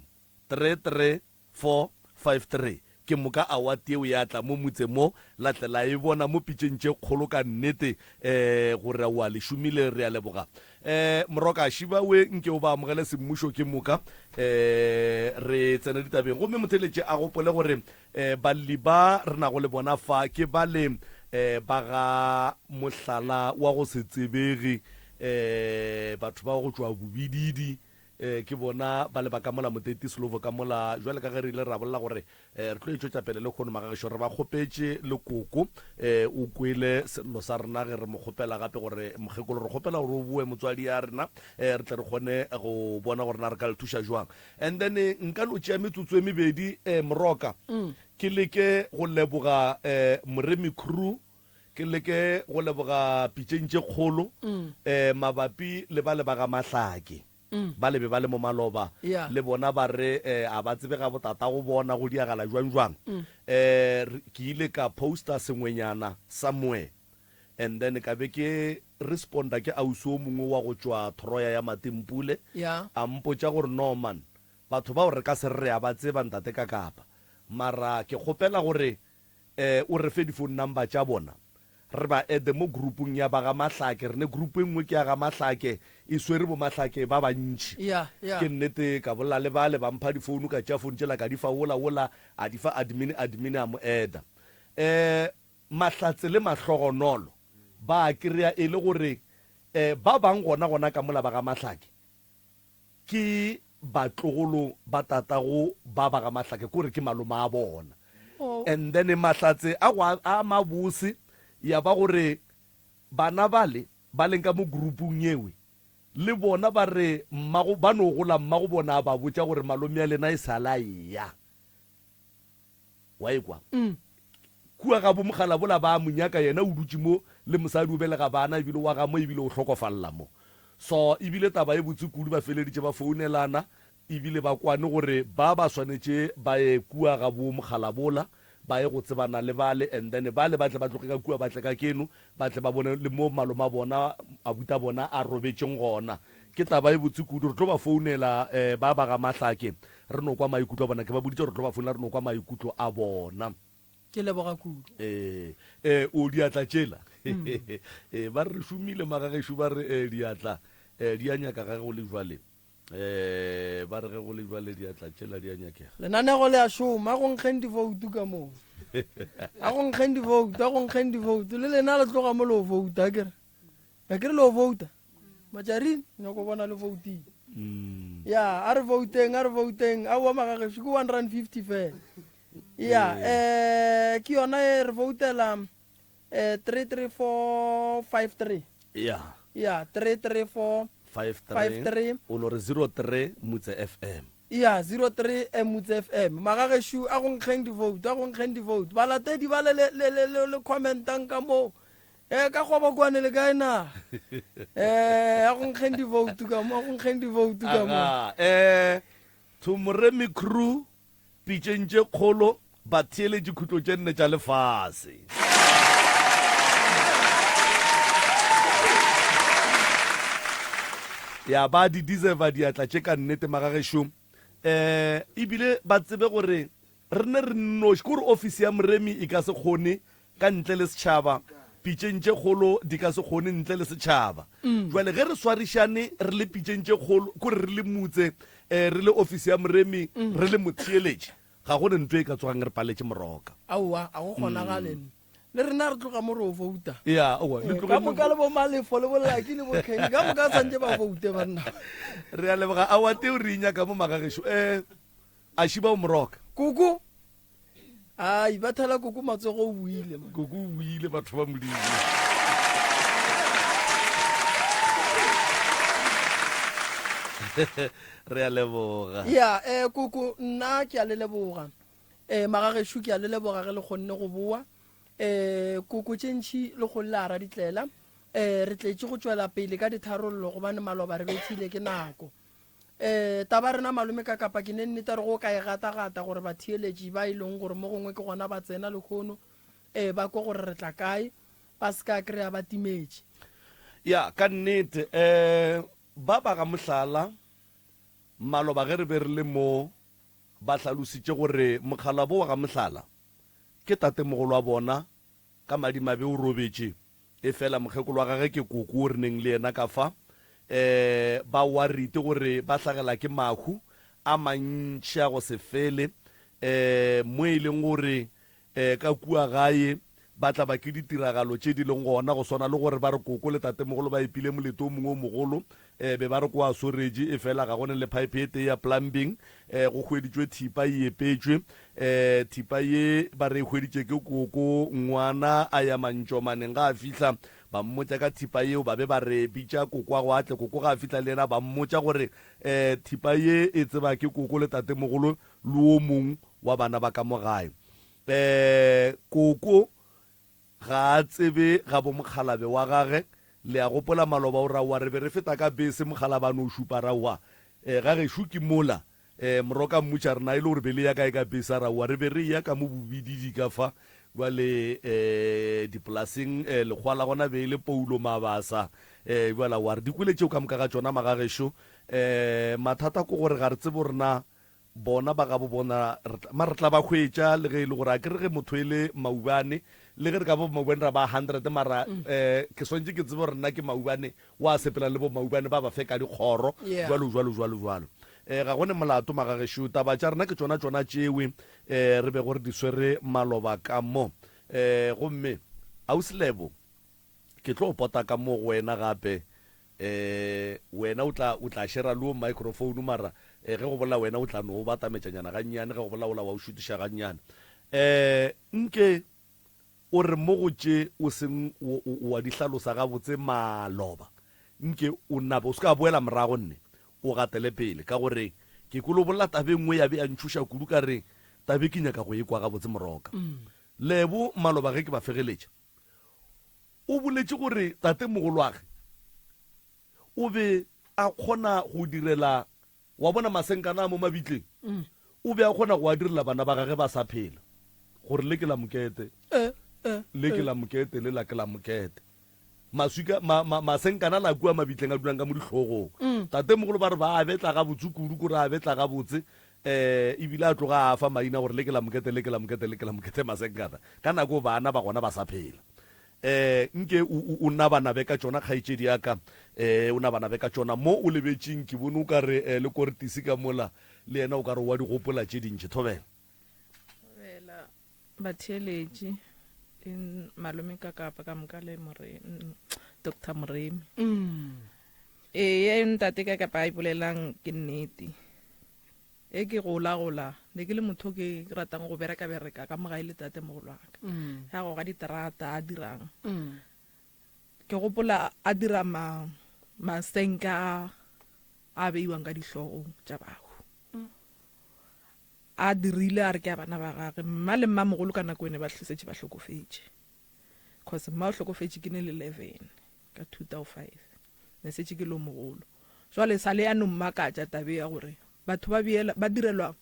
33453. Ke moka award yeo ya tla mo mutse mo, la tle la e bona mo pitšeng tše kgolo ka nnete eh gore aowa le šomile re a leboga. Eh Moroka Shiba we nke o ba amogele semmušo ke moka eh re tsene ditabeng. Gomme motheeletši a gopole gore eh balli ba re nago le bona fa ke bale eh ba ga mohlala wa go se tsebege eh batho ba go tšwa Bobididi Eh, ke bona ba le ba ka mola Moteti Slovo ka mola. Jwale ka ge re ile ra bolela gore eh, re tlo e tšwetša pele lehono magagešo, re ba kgopetše le koko. Eh, o kwele sello sa rena ge re mo kgopela gape gore mokgekolo re kgopela gore o boe motswadi ya rena eh, re tle re kgone go bona gore na re ka le thuša jwang. And then eh, nka no tšea metsotso e mebedi eh, Moroka ke leke go leboga eh, Moremi Crew Ke leke go leboga pitšeng tše kgolo um mabapi le ba le ba ga Mahlake. Ba le be ba le mo maloba le bona ba re um a ba tsebe ga botatago bona go diagala jwang jwang. Um ke ile ka poster sengwenyana somewhere and then ka be ke responda ke ausi o mongwe wa go tšwa Troya ya Matimpule a mpotša gore no man batho bao re ka se re re a ba tseba ntate Kakapa mara ke kgopela gore Eh, o re fe di-phone number tša bona, re ba add-e mo group-ong ya ba ga Mahlake. Re ne group e nngwe ke ya ga Mahlake, e swere bo Mahlake ba bantši. Ya, ya. Ke nnete, ka bolela le bale, ba mpha di-phone, ka tšea phone tšela ka di fa wola, wola a di fa admin, admin a mo add-a. Eh, Mahlatse le Mahlogonolo ba a kry-a e le gore, eh, ba bang gona gona ka mola ba ga Mahlake, Ke batlogolo ba tatago ba ba ga Mahlake, kore ke malome a bona. And then Mahlatse a go a mabose ya ba gore bana bale ba leng ka mo groupung yewe le bona ba re mmago ba no gola mmago bona a ba botša gore malome ya lena e sala eya. Wa ekwa? Kua ga bo mogala bola ba mo nyaka yena o dutše mo le mosadi o belega bana ebile wa ga mo ebile o hlokofalla mo. So ebile taba e botse kudu ba feleditše ba founelana ebile ba kwane gore ba ba swanetše ba ye kua ga bo mogala bola ba ye go tsebana le bale and then bale ba tle ba tloge ka kua ba tle ka keno ba tle ba bone le mo maloma bona abuta bona a robetšeng gona. Ke taba e botse kudu. Re tlo ba founela um ba ba ga Mahlake re no kwa maikutlo a bona. Ke ba boditše gore re tlo ba founela re no kwa maikutlo a bona. Ke leboga kudu. Ee, ee, o diatla tšela. Ee, ba re re šomile magagešo ba re ee, diatla ee, di a nyaka ga go le jwale. Ee, ba re ge go le jwale diatla tšela di a nyakega. Lenanego le a šoma, a go nkgeng divoutu ka moo. A go nkgeng divoutu, a go nkgeng divoutu. Le lena le tloga mo le o vouta, akere? Akere le o vouta? Matšarine, nyako bona le voutile. Mm. Ya, a re vouteng, a re vouteng. Aowa magagešo ke 150 fela. Ya, eh ke yona e re voutela eh 33453. Ya. Ya, 334 53 53. o no re 03 Motse FM. Ya, 03 eh, Motse FM. Magagešo a go nkgeng di-vote, a go nkgeng di-vote. Balatedi ba le le le le le, le commentang ka moo. Eh ka kgobokwane le kae na? Eh a go nkgeng di-vote ka mo, a go nkgeng di-vote ka mo. Aga, eh to Moremi crew Pitšeng tše kgolo, ba theeletše khutlo tše nne tša lefase. Ya ba di deserva diatla tše ka nnete magagešo. Eh, ebile ba tsebe gore re ne re nnoši, ke gore ofisi ya Moremi e ka se kgone ka ntle le setšhaba, pitšeng tše kgolo di ka se kgone ntle le setšhaba. Jwale ge re swarišane re le pitšeng tše kgolo, ke gore re le motse, eh, re le ofisi ya moremi, re le motheeletši, ga go ne ntho e ka tsogang re paletše moroka. Aowa, ga go kgonagale. Le rena re tloga mo re o vouta. Ya, aowa, le Eh, tloge ka le moka le bo Malefo le bo Lucky le bo Kenny, ka moka santše ba voute banna. Re a leboga. Aowa, teo re e nyaka mo magagešo. Eh, A šiba o moroka. Koko. Ai, ba thala koko matsogo o buile. Man. Koko o buile batho ba Modimo. Re a leboga. Ya, eh koko nna ke a le leboga. Eh magageshu ke a le leboga ge le kgonne go boa. Eh koko tše ntši le go lla ra ditlela. Eh re tletše go tšwela pele ka ditharollo gobane maloba re bethile ke nako. Um taba rena malome ka kapa ke ne nnete re go ka e gata-gata gore batheeletši ba e leng gore mo gongwe ke gona ba tsena lehono um ba kwe gore re tla kae ba se ka kry-a ba timetše. Ya, ka nnete. Um ba ba ga mohlala, maloba ge re be re le mo, ba hlalositše gore mokgalabo wa ga mohlala ke tatemogolo wa bona, Ka madimabe o robetše, efela mokgekolo wa gage ke koko wo re neng le yena ka fa. Um ba worried gore ba hlagela ke mahu a mantši a go se fele, um mo e leng gore um ka kua gae ba tla ba ke ditiragalo tše di leng gona, go swana le gore ba re koko le tatemogolo ba epile molete o mongwe o mogolo, um be ba re ko a soretše, efela ga go ne le phaephe e tee ya plumbing, um go hweditšwe thipa e epetšwe. Um thipa ye ba re e hweditše ke koko, ngwana a ya mantšomaneng, ga a fihla ba mmotša ka thipa yeo, ba be ba re bitša kokoago a tle, koko ga a fihla le yena ba mmotša gore um thipa ye e tseba ke koko le tatemogolo le wo mong wa bana ba ka mo gae. Um koko Ga a tsebe ga bo mokgalabe wa gage. Le a gopola maloba o raowa re be re feta ka bese mokgalaba a no šupa raowa e ga gešo ke mola e moroka mmutša re na e le gore be le ya kae ka bese a raowa re be re eya ka mo bobididi ka fa bjale e dipolaseng e lekgowa la gona be e le Paulo Mabasa e bjale aowa re di kwele tšeo ka moka ga tšona magagešo e mathata ke gore ga re tsebe gore na Bona ba gabo bona, re tla, mara re tla ba hwetša, le ge e le gore a ke re ge motho e le maubane, le ge re ka ba bomaubane ra ba hundred, mara um ke swanetše ke tsebe gore nna ke maubane wa sepela le bomaubane ba ba fe ka dikgoro, Yeah. jwalo, jwalo, jwalo, jwalo. Um ga go ne molato, magagešo, taba tša rena ke tšona tšona tšewe um re bego re di swere maloba ka mo. Um gomme, Ausi Lebo, ke tlo pota ka mo go wena gape Eh, wena o tla, o tla shera le wo microphone, mara eh, ge go bolela wena o tla no o batametšanyana gannyane, ge go bolela wola wa o šutiša gannyane. Eh, nke o re mo go tše o seng o, o, wa di hlalosa gabotse maloba, nke o nape, o se ka boela morago nne, o gatele pele, ka gore ke kwele o bolela taba e nngwe ya be ya ntšhoša kudu, ka re taba e ke nyaka go e kwa gabotse moroka. Lebo, maloba ge ke ba fegeletša, O boletše gore tatemogolwage o be a kgona go direla, wa bona masenkana a mo mabitleng, o be a kgona go a direla bana ba gage ba sa phela, gore le ke la mokete, le ke la mokete, le la ke la mokete. Maswika, ma, ma, masenkana la kua mabitleng a dulang ka mo dihlogong. Mm. Tatemogolo ba re ba a betla gabotse kudu, kore a betla gabotse, um ebile a tloga a fa maina gore le ke la mokete, le ke la mokete, le ke la mokete masenkana. Ka nako bana ba gona ba sa phela. Um nke o, o, o nabanabe ka tšona, kgaetšedi ya ka, um o nabanabe ka tšona. Mo o lebetšeng, ke bone o ka re um le Kortisi ka mola, le yena o ka re o a di gopola tše dintši. Thobela. Thobela. Batheeletši le malome ka kapa ka moka le more Doctor Moremi. Mm. Ee, ntate ka kapa a ipolelang ke nnete. E ke gola gola, ne ke le motho ke ratang go bereka bereka ka mogae le tate mogolo wa ka. Mm. Ya goga diterata a dirang. Mm. Ke gopola a dira ma masenka a a beiwang ka dihlogong tša bahu. Mm. A dirile a re ke a bana ba gage. Mma le mmamogolo ka nako ene ba setše ba hlokofetše. Cause mma o hlokofetše ke ne le 11 ka 2005. Ne setše ke le o mogolo. Jwale sa le ya no mmakatša tabe ya gore batho ba beela ba direlwa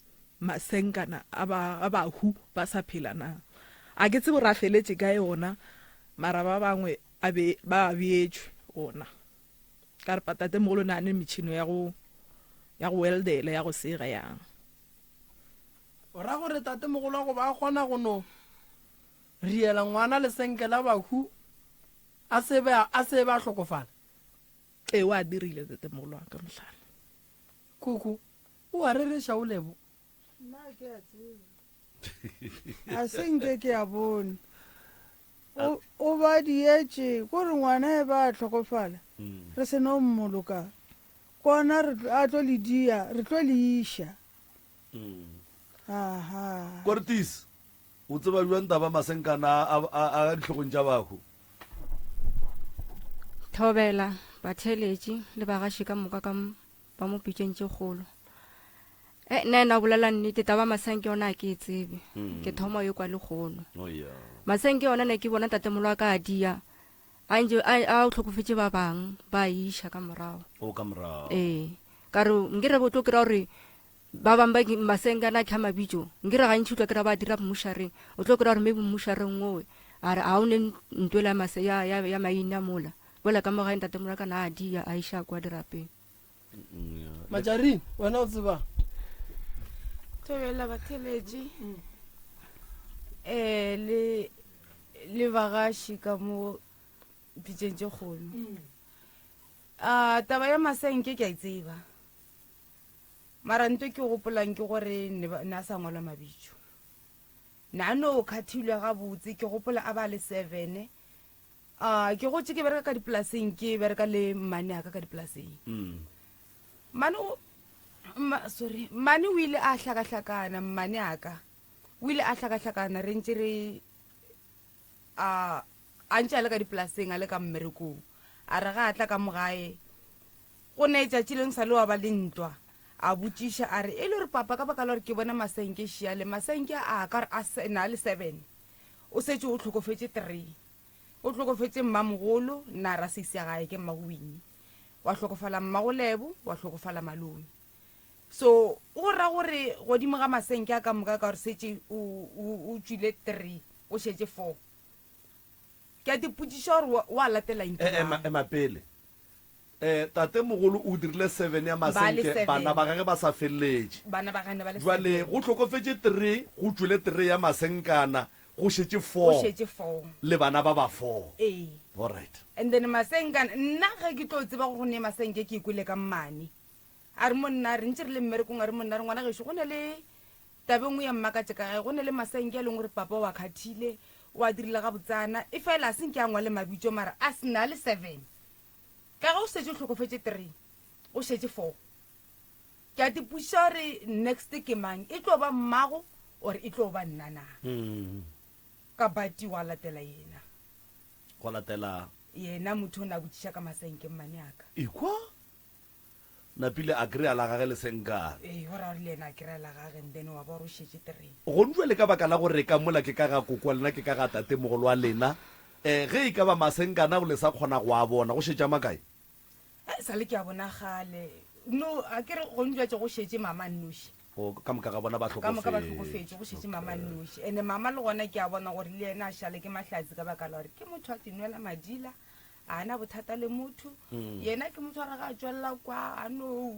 masenkana a ba a bahu ba sa phela na. A ke tsebe gore a feletše kae ona mara ba bangwe a be ba a beetšwe ona. Ka re patatemogolo o ne a ne metšhino ya go ya go weldela ya go sega yang. O ra gore tatemogolo wa go ba a kgona go no riela ngwana lesenke la bahu a se be a se be a hlokofala? Ee, o a dirile tatemogolo wa ka mohlala. Koko, o a rereša o Lebo? Nna ke a tseba. A se nke ke a bone. O, o ba dietše, ko re ngwana e ba a hlokofala, mm. re se no mmoloka. Kona re a tlo le dia, re tlo le iša. Mm. Aha. Kortis, o tseba bjang taba masenkana a, a, a dihlogong tša bahu? Thobela, batheeletši le bagaši ka moka ka ba mo pitšeng tše kgolo. E, nna ena bolela nnete taba masenke yona a ke e tsebe mm. ke thoma yo kwa lekgono oh, yeah. masenke yona ne ke bona tatemolo wa ka a dia a ntse a o tlhokofetse ba bang ba iša ka morago o ka morago ee ka re nkere bo tlo kry-a gore ba bang ba masenke ana kha mabitso nkere gantši o tlo kry-a ba dira mmušareng o tlo kry-a gore maybe mmušareng owe a re a o ne ntwela ya, ya, ya maina mola bola ka mo gae ntatemolo wa ka na a dia a iša kwa dirapeng Majarine, wena o tsebang? Thobela batheletši um le le bagaši ka mo pitšeng tše kgolo a taba ya masenke ke a e tseba mara nto ke gopolang ke gore ne ba- ne a sa ngwalwa mabitso ne a no khathilwe gabotse ke gopola a ba le sevene A ke gotše ke bereka ka dipolaseng ke bereka le mmane aka ka dipolaseng mm. mmane o ma, sorry mmane o ile a hlakahlakana mmane aka o ile a hlakahlakana re ntše re a a ntše a le ka dipolaseng a le ka mmerekong a re ga a tla ka mogae go ne tšatši leng sa le wa ba le ntwa a botšiša a re e le gore papa ka baka la gore ke bona masenke šiale masenke a ka a na le seven o setse o tlhokofetše three O hlokofetše mmamogolo, nna ra sesi ya gae ke mmagowinyi. Wa hlokofala mmagolebo, wa hlokofala malome. So go ra gore godimo ga masenke a ka moka ka gore setše o, o, o tšwile three, o šetše four. Ke a tipotšiša gore wa, wa latela eng ke E, ema, mang? ema pele. Eh, tatemogolo o dirile seven ya Ba le masenke, seven. bana ba gage ba sa feleletše. Bana ba gane ba le Jwale seven. go hlokofetše three, go tšwele three ya masenkana, go šetše Go four šetše four. le bana ba ba four. Ee. Alright. And then masenkana, nna ge ke tlo tseba gore go ne masenke ke kwele ka mmane. A re monna, re ntše re le mmerekong, a re monna, a re ngwana gešo go ne le taba e nngwe ya mmakatše ka gae, go ne le masenke a leng gore papa o a khathile, o a dirile gabotsana, e fela a se nke a ngwale mabitso mara a se na le seven. Ka ge o šetše o hlokofetše three, o šetše four. Ke a tipotšiša gore next ke mang, e tlo ba mmago or e tlo ba nna na? Ka bati gwa latela yena. Gwa latela. Yena motho o ne a botšiša ka masenke mmane a ka. Ekwa? Napile a kry-a la gage le senkana. Ee, go ra gore le yena a kry-a la gage and then wa ba gore o šetše three. Gonu jwale ka baka la gore ka mola ke ka ga koko wa lena ke ka ga tatemogolo wa lena, um ge e ka ba masenkana ao le sa kgona go a bona, go šetše a makae? E sa le ke a bona kgale. No, a ke re gonu jwatše go šetše mama a nnoši. O, ka moka ga bona ba Ka moka ba hlokofetše. hlokofetše, go šetše mama a nnoši. And-e mama le gona ke a bona gore le yena a šale ke mahlatse ka baka la gore ke motho a tinwela madila. A na bothata le motho. Yena ke motho wa re ga a tšwelela kwa a no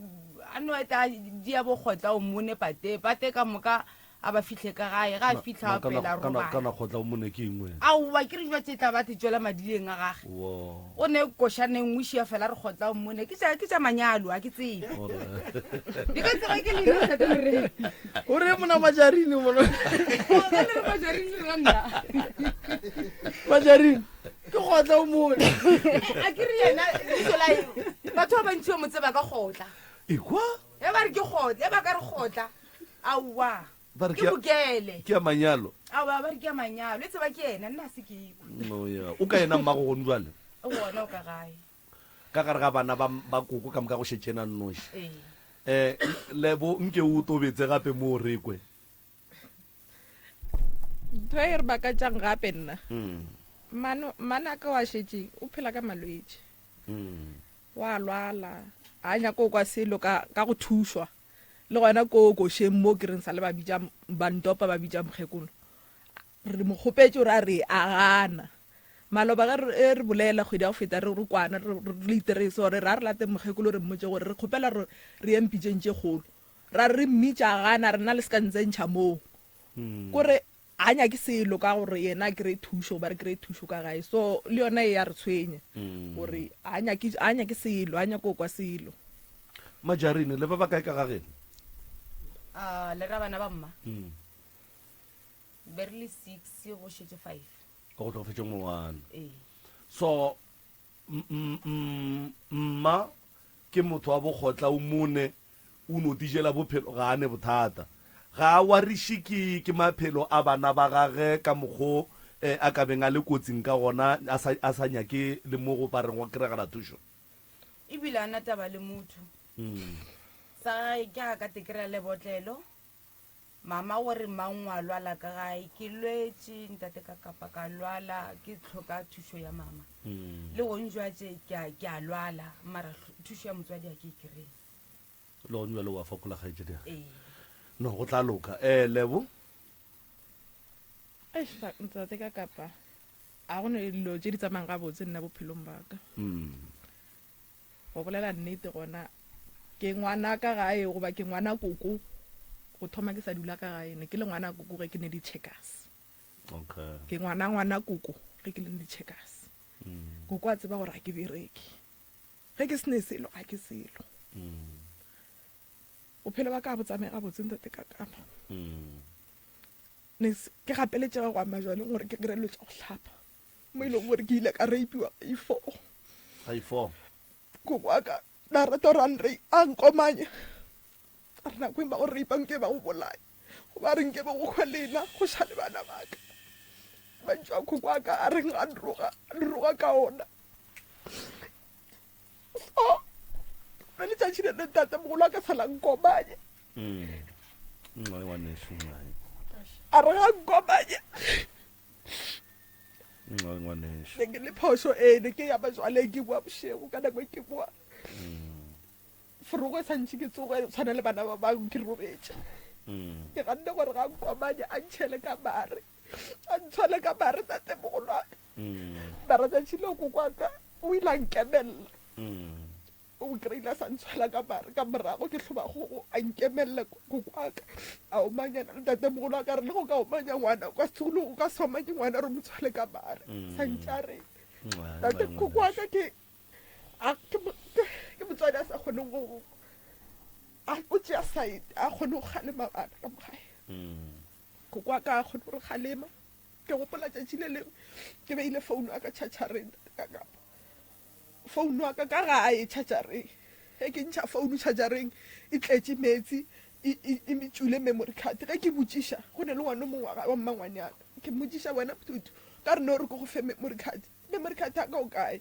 a no eta dia bokgotla o mmone pate pate ka moka a ba fihle ka gae ga a fihla a pela robala. Kana kgotla o mone ke eng wena? Aowa ke re jwa tše tla ba te tšwela madileng a gage. O ne košana e nngwe šia fela re kgotla o mmone ke tša ke tša manyalo a ke tsebe. Di ka tseba ke le ntate Moremi. O re mona majarine mona. O ka le re majarine re nna. Majarine. Ke kgotla o mone. A ke re yena lebitso la batho ba bantši ba mo tseba ka kgotla. Ekwa? E ba re ke kgotla, e ba ka re kgotla. Aowa. Ba re Ke bokele. Ke ya manyalo. Aowa ba re ke ya manyalo. E tseba ke yena nna se ke ikwe. No ya. O ka yena mmago gone jwale? O gona o ka gae. Ka gare ga bana ba ba koko ka moka go šetše yena nnoši. Ee. Eh Lebo nke o tobetse gape mo re kwe. Ntho e re makatšang gape nna mano manaka wa šetše o phela ka malwetši wa lwala a nyako o kwa selo ka ka go thušwa le gona ko košeng mo ke reng sa le ba bitša ba ntopa ba bitša mokgekolo re mo kgopetše gore a re a gana maloba ge re e re bolela kgwedi ya go feta re re kwana re re iterese gore ra re late mokgekolo re mmotse gore re kgopela re re ye mpitšeng tše kgolo Ra re re mmitša a gana, rena le se ka ntsentšha moo. Kore ga nyake selo ka gore yena a kry-e thušo goba re kry-e thušo ka gae. So le yona e ya re tshwenya gore ga nyake, ga nyake selo, ga nyake go kwa selo. Majarine, le ba ba kae ka ga geno? Ah, le ra bana ba mma? Be re le six, go šetše five. Go hlokofetše ngwana. Ee. So mma ke motho wa bokgotla o mone O no tijela bophelo, ga a ne bothata. Ga a wariše ke, ke maphelo a bana ba gage ka mokgo a ka beng a le kotsing ka gona, a sa, a sa nyake le mo go ba reng go kregela thušo. Ebile a na taba le motho. Sa gae ke ga ka tekera lebotlelo. Mama o re mang wa lwala ka gae? Ke lwetše ntate ka kapa ka lwala ke hloka thušo ya mama. Le gong jwatše ke a, ke a lwala mara thušo ya motswadi a ke e kry-e. Le gong jwale wa fokola kgaetšedi ya ka. Ee. No, go tla loka. Eh, Lebo? Eish, ntate ka kapa a go ne dilo tše di tsamayang gabotse nna bophelong ba ka. Go bolela nnete gona ke ngwana ka gae goba ke ngwana koko go thoma ke sa dula ka gae ne ke le ngwana koko ge ke ne di-checkers. Okay. Ke ngwana ngwana koko ge ke le di-checkers. Koko a tseba gore ga ke bereke. Ge ke se ne selo ga ke selo. Bophelo ba ka bo tsamaye gabotse ntate ka kapa. Ne ke gapeletšega go ama jwaleng gore ke kry-e dilo tša go hlapa. Mo e leng gore ke ile ka rapiwa ga i-four. Ga i-four. Koko wa ka na rata gore a nrei a nkomanye a re nako e ba go rape nke ba go bolaya goba a re nke be go hwe lena go šale bana ba ka. Mantšu a koko wa ka a reng a nroga a nroga ka ona. So le letšatši le le ntatemogolo a ka sala nkomanye. Nxai ngwanešu nxai. A re ga nkomanye. Nxai ngwanešu. Ne ke le phošo ee ne ke ya majwaleng ke boa bošego ka nako e ke boa. Forogo e sa ntše ke tsoge tshwana le bana ba bangwe ke robetše. Ke ganne gore ga nkomanye a ntšhele ka mare. A ntshwale ka mare tatemogolo wa ka. Mara tšatši leo koko wa ka o ile a nkemelela. O kry-ile a sa ntshwela ka mare ka morago ke hloba kgogo a nkemelela koko wa ka a omanyana le tatemogolo wa ka re le go ka omanya ngwana o ka se o ka se omanye ngwana re mo tshwele ka mare sa ntše a re tate koko wa ka ke a ke ke motswadi a sa kgoneng go a o tšea side a kgone go kgalema bana ka mo gae koko wa ka a kgone go re kgalema ke gopola tšatši le lengwe ke beile founu ya ka chargereng ka kapa Founu ya ka ka gae chargereng. Ge ke ntšha founu chargereng e tletše meetse e, e, e tšwile memory card. Ge ke botšiša, go ne le ngwana o mongwe wa mmangwane ya ka. Ke mmotšiša, wena Mthuthu, ka re no re ke go fe memory card. Memory card ya ka o kae?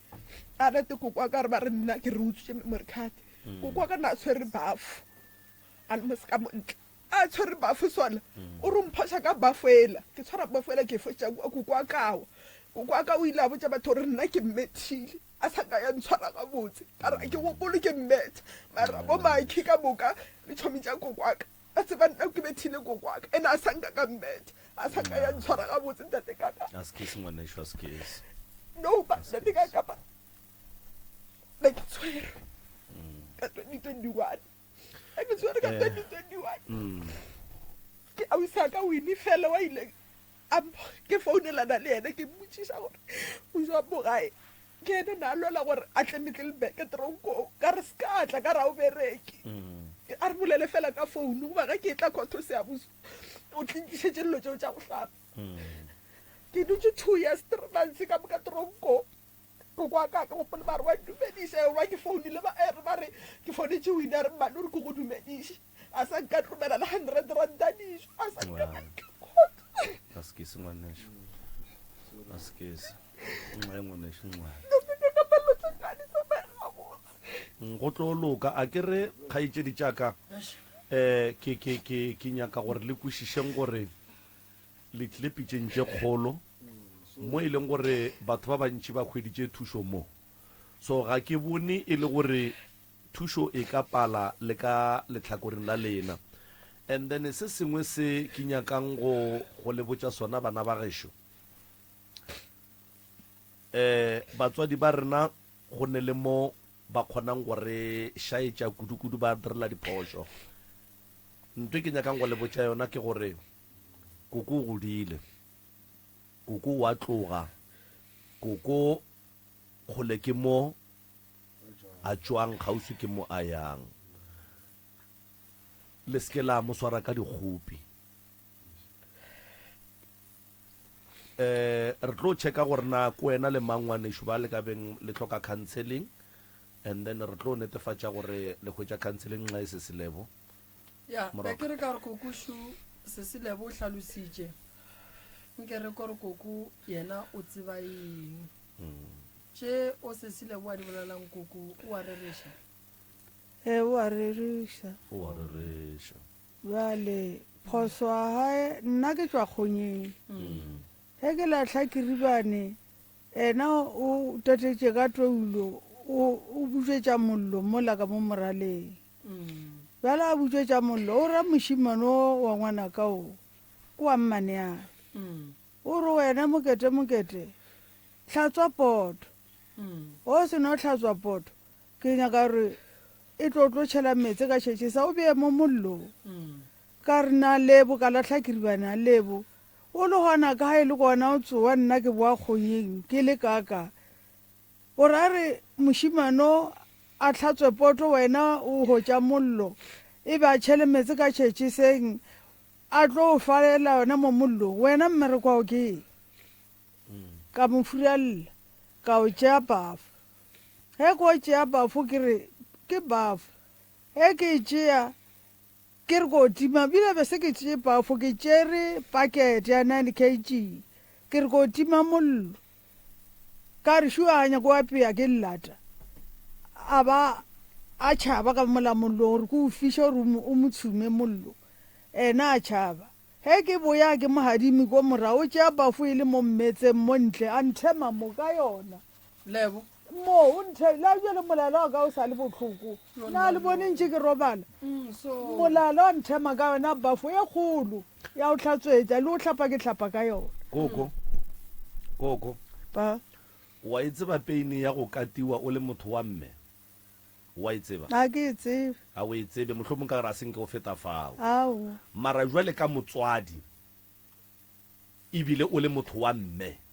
A rate koko wa ka re ba re nna ke re utswitše memory card. Koko wa ka na tshwere bafo a le mo se ka mo ntle. A tshwere bafo sona, o re o mphoša ka bafo ela. Ke tshwara bafo ela ke e foša kua, koko wa ka wa. Koko wa ka o ile a botša batho gore nna ke mmethile, a sa ka ya ntshwara gabotse. Ka re ga ke gopole ke mmetha, mara bo Makhi ka moka le tšhomi tša koko wa ka ba tseba nna ke bethile koko wa ka, ene a sa nka ka mmetha, a sa ka ya ntshwara gabotse ntate Kaka. Askies ngwanešu, askies. No, ba ntate Kaka ba. Be ke tshwerwe ka 2021. Ge ke tshwerwe ka 2021, ke ausi a ka Winnie fela wa ile a ke founelana le yena ke mmotšiša gore o jwang mo gae. Ke ene na lwela gore a tle Middelburg tronkong. Ka re se ka tla ka re a o bereke. A re bolele fela ka founu goba ge ke etla khotho Seabuso o tlinkišetše dilo tšeo tša go hlapa. Ke dutše 2 years 3 months ka moka tronkong. Koko wa ka, ke gopole ba re wa ntumediša, wa ke founile ba re ba re ke founetše o ile a re mmane o re ke go dumediše. A sa nka romela le 100 ranta dijo, a sa nka ba nka khotso. A se ke se ngwanešu. A se ke se. Nxa ngwanešu nxa. Go tlo loka a ke re kgaetšedi tša ka eh ke ke ke ke nyaka gore le kwešišeng gore Le tlile pitšeng tše kgolo mo e leng gore batho ba bantši ba hweditše thušo mo. So ga ke bone e le gore thušo e ka pala le ka lehlakoreng la lena. And then se sengwe se ke nyakang go go le botša sona bana ba gešo, eh batswadi ba rena go ne le mo ba kgonang go re šaetša kudu-kudu ba direla diphošo. Ntho e ke nyakang go le botša yona ke gore Koko o godile. Koko o a tloga. Koko kgole ke mo a tšwang, kgauswi ke mo a yang. Le se ke la mo swara ka dikgopi. Um re tlo checka gore na ke wena le mang ngwanešu ba le ka beng le hloka counseling and then re tlo netefatša gore le hwetša counseling nxa e se selebo. Ya, be ke re ka gore koko šo Sesilebo o hlalositše. Nke re kore koko yena o tseba eng. Tše o Sesilebo a di bolelang koko o a rereša? Ee, o a rereša. O a rereša. Bjale phoso a gae, nna ke tšwa kgonyeng. Ge ke lahla kiribane, ena o tatetše ka toulo, o o butšwetša mollo mola ka mo moraleng. Bjale a butšwetša mollo, o ra mošemane o wa ngwanaka o, ke wa mmaneae. O re wena mokete mokete, hlatswa poto. O se no hlatswa poto, ke nyaka gore e tlo tlo tšhela meetse ka šetše sa o beye mo mollong. Ka re na lebo ka lahla kiribane a lebo. O le gona ka ga e le gona o tsowa nna ke boa kgonyeng ke le kaka. O ra re mošemano a hlatswe poto wena o hotša mollo e be a tšhele meetse ka tšhetšeseng a tlo o falela yona mo mollong wena mmereko wao ke eng? Ka mo furalela ka o tšea bafo ge ke o tšea bafo ke re ke bafo ge ke e tšea Ke re ko tima, bile be se ke tšee pafo, ke tšere pakete ya 9 kg, ke re ko tima mollo. Ka re šuanya ko apea ke llata, a ba a tšhaba ka mola mollong gore ke o fiše gore o mo tshume mollo, ena a tšhaba. Ge ke boya ke mo gadime ko morago, o tšea pafo e le mo mmetseng mo ntle, a nthema mo ka yona. Lebo. Mo, o nthe, la bjale molala wa ka o sa le bohloko. Na le bone ntše ke robala? Molala wa nthema ka yona bafo e kgolo ya go hlatswetša, le go hlapa ke hlapa ka yona. Koko, koko. Pa. Wa e tseba peine ya go katiwa o le motho wa mme? Wa e tseba? Ga ke e tsebe. Ga o e tsebe, mohlomong ka gore a se nke o feta fao. Aowa. Mara jwale ka motswadi, ebile o le motho wa mme,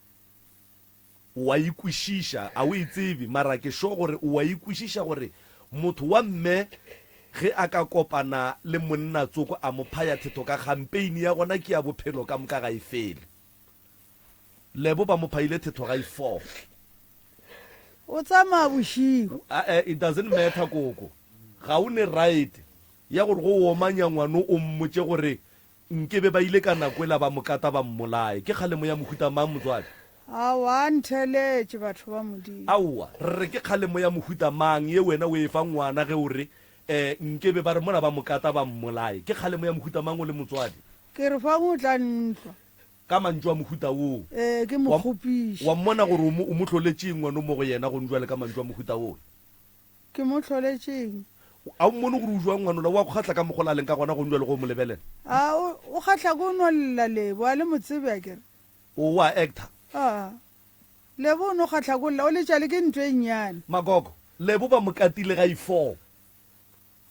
O a e kwešiša, a o e tsebe, mara ke sure gore o a e kwešiša gore motho wa mme ge a ka kopana le monna tsoko a mo phaya thetho ka kgang, pain ya gona ke ya bophelo ka moka ga e fele. Lebo ba mo phayile thetho ga e fo. O tsamaya bošego. Ae, it doesn't matter koko. Ga o ne right ya gore go omanya ngwano o mmotše gore Nke be ba ile ka nako ela ba mo kata ba mmolaye. Ke kgalemo ya mohuta mang, motswadi? Aowa, a ntheeletše, batho ba Modimo. Aowa, re re ke kgalemo ya mohuta mang ye wena o e fang ngwana ge o re, Eh, nke be ba re mola ba mo kata ba mmolaye? Ke kgalemo ya mohuta mang o le motswadi? Ke re fang o tla ntlwa. Ka mantšu a mohuta woo. Ee, ke mo kgopiše. Wa mmona gore o mo, o mo hloletše eng ngwano mo go yena gonjwale ka mantšu a mohuta woo? Ke mo hloletše eng? A o mmone gore o jwang ngwanola? O a go kgahla ka mokgwa o a leng ka gona gong bjale ge o mo lebelela? A o, o kgahla ke o no lla, Lebo, a le mo tsebe akere? O a actor? A, Lebo o no kgahla ke o lla, o letša le ke ntho e nnyane. Magogo. Lebo ba mo katile ga i-four.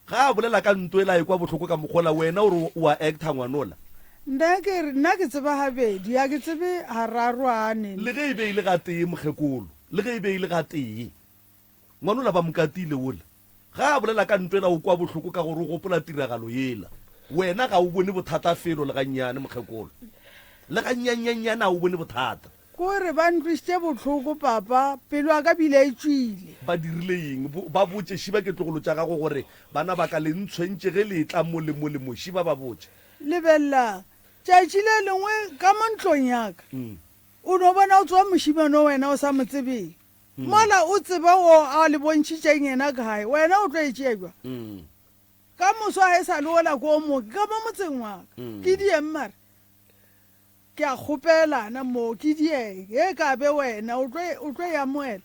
Ga a bolela ka nto ela a ekwa bohloko ka mokgola, wena o re o a actor ngwanola. Nna ke re, nna ke tseba gabedi, ga ke tsebe gararo a ne. Le ge e be e le gatee mokgekolo, le ge e be e le gatee. Ngwanola ba mo katile wola. Ga a bolela ka nto ela o kwa bohloko ka gore o gopola tiragalo yela. Wena ga o bone bothata felo le gannyane mokgekolo. Le gannyannyanyane ga o bone bothata. Kore ba ntlwišitše bohloko papa, pelo ya ka bile e tšwile. Ba dirile eng? Ba botše, Šiba ke tlogolo tša gago gore bana ba ka le ntshwentše ge le etla mo le mo le mo. Šiba ba botše. Lebelelang, tšatši le lengwe ka mo ntlong ya ka, o no bona o tsoga mošemane o wena o sa mo tsebeng. Mola o tseba o a le bontšhitšeng yena kae, wena o tlo e tšea bjang? Ka moso ga e sa le ola ko o mooki ka mo motseng wa ka. Ke dieng mara? Ke a kgopelana mo, ke dieng. Ge e ka be wena, o tlo, o tlo e amoela?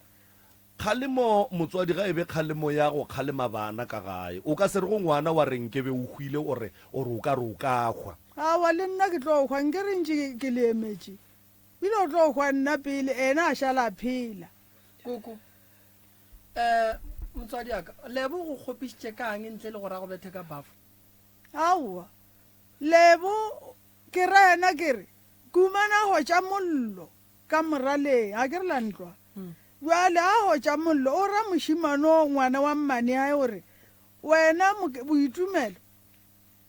Kgalemo, Motswadi ga e be kgalemo ya go kgalema bana ka gae. O ka se re go ngwana wa re nke be o hwile o re, o re o ka re o ka hwa. Aowa, le nna ke tlo hwa, nke re ntše ke le emetše. Bile o tlo hwa nna pele, ena a šala a phela. Koko, Eh, motswadi wa ka, Lebo o go kgopišitše ka'ng ntle le gore a go bethe ka bafo? Aowa, Lebo Ke ra yena ke re, Kumana a hotša mollo ka moraleng, ga ke re la ntlwa. Bjale a hotša mollo, o ra mošemane o ngwana wa mmaneae o re, Wena Boitumelo,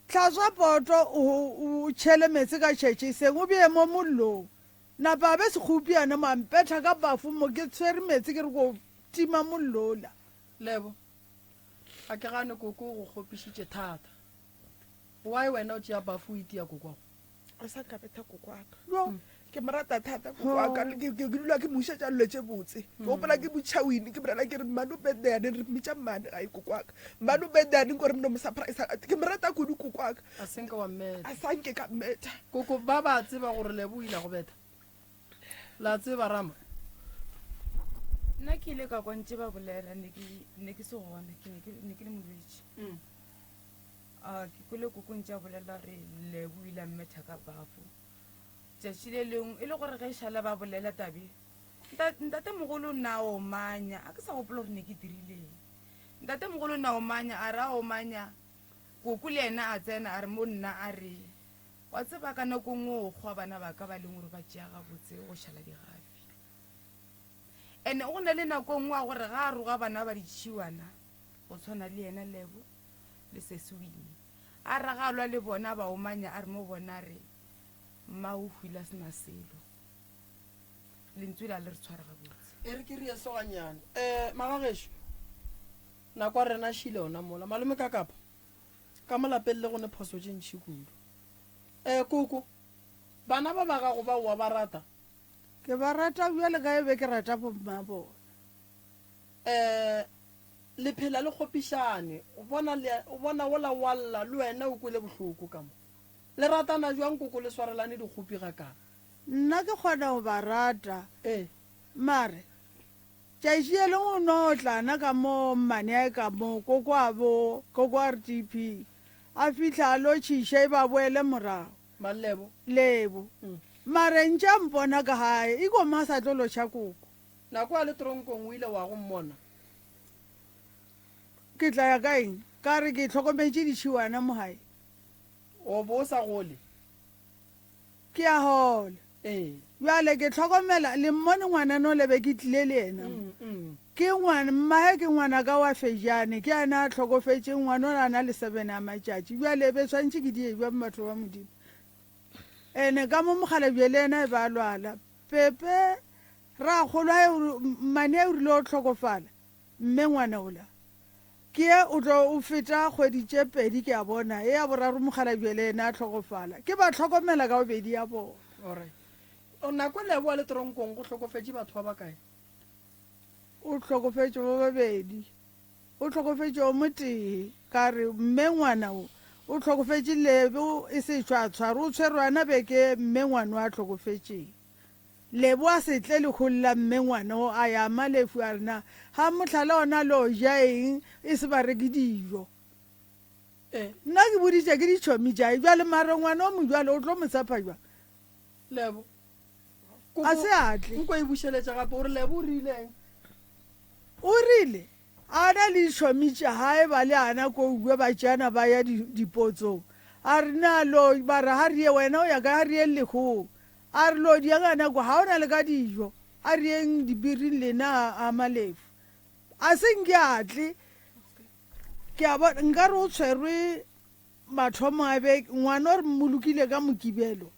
hlatswa poto o o tšhele meetse ka tšhetšeseng o bee mo mollong. Napa a be sekgopiana mo a mpetha ka bafo mo ke tshwere meetse ke re ko tima mollo ola. Lebo, Ga ke gane koko o go kgopišitše thata. Why wena o tšea bafu o itia kokwago? A sa nka betha kokwaka. Yo, ke mo rata thata kokwaka. Ke ke dula ke mo išetša dilo tše botse. Ke gopola ke botšha wini ke morela ke re mmane o birthday yaneng re mmitša mmane gae kokwaka. Mmane o birthday yaneng ko re mno mo surprise. Ke mo rata kudu kokwaka. A se nka wa mmetha. A sa nke ka mmetha. Koko ba ba tseba gore Lebo o ile a go betha. La tseba Rama? Nna ke ile ka kwa ntše ba bolela ne ke ne ke se gona ke ne ke ne ke le molwetši. A ke kwele koko ntše a bolela re Lebo o ile a mmetha ka bafo tšatši le lengwe e le gore ge šala ba bolela tabe ntatemogolo o nna a omanya a ke sa gopola gore ne ke dirileng ntatemogolo o nna a omanya a re a omanya koko le yena a tsena a re mo nna a re wa tseba ka nako nngwe o kgwa bana ba ka ba leng gore ba tšea gabotse go šala digafi ene go na le nako nngwe a gore ga a roga bana ba ditšhiwana go tshwana le yena Lebo le sesi Winnie. A raga a lwa le bona a ba omanya a re mo bona a re mma o hwile a se na selo. Lentswe la le re tshware gabotse. E re ke rie soganyane. Um magagešo, nako ya rena šile ona mola. Malome ka kapa, ka mo lapeng le go ne phoso tše ntši kudu. Um koko, bana ba ba gago ba oa ba rata? Ke ba rata bjale ka e be ke rata bomma bona. Um Le phela le kgopišane. O bona le, o bona wola wa lla, le wena o kwele bohloko ka mo. Le ratana bjang koko le swarelane dikgopi gakana? Nna ke kgona go ba rata. Ee. Mare, tšatši ye lengwe o no tlana ka mo mmaneae ka mo, koko a bo, koko RTP, a fihla a lotšhiša e ba boele morago. Mang Lebo? Lebo. Mare ntše a mpona ka gae, iko mo a sa tlo lotšha koko. Nako a le tronkong o ile wa go mmona? Ke tla ya ka eng? Ka re ke hlokometše ditšhiwana mo gae. O bo o sa gole? Ke a gola. Ee. Bjale ke hlokomela, le mmone ngwanana ole be ke tlile le yena mo. Ke ngwana, mmage ke ngwanaka wa Fejane, ke yena a hlokofetšeng, ngwana ola a na le sebene a matšatši. Bjale e be swanetše ke die bjang batho ba Modimo? Ene ka mo mokgalabje le yena e be a lwala. Pepe, Rakgolo a mmane o rile o hlokofala, mme ngwana ola ke ye o tlo o feta kgwedi tše pedi ke a bona, e ya boraro mokgalabje le yena a hlokofala. Ke ba hlokomela ka bobedi ya bona. Alright. Nako Leboa le tronkong go hlokofetše batho ba bakae? O hlokofetše ba babedi. O hlokofetše o motee. Ka re, Mme ngwana o, o hlokofetše Lebo e se tšwa a tshwarwa, o tshwerwe ana beke mme ngwana o a hlokofetšeng. Lebo a se tle lehung la mme ngwana o a ya Malefu a re na ga mohlala ona lo ja eng e se ba reke dijo. Nna ke boditše ke ditšhomi tšae bjale mare ngwana o mojwalo o tlo mo tshepa jwang? Lebo. A se a tle. Nko e bušeletša gape o re Lebo o rileng? O rile. A na le ditšhomi tša gae ba le ana kouwe ba tšeana ba ya dipotsong. A re, Na lo, ba re, ga re ye, wena o ya kae? Ga re yeng lehong. A re, Lo di yang ana kwa, ga o na le ka dijo. A re yeng dipiring lena a Malefu. A se nke a tle. Ke a bona, nka re o tshwerwe mathomo a beke, ngwana o re mmolokile ka Mokibelo,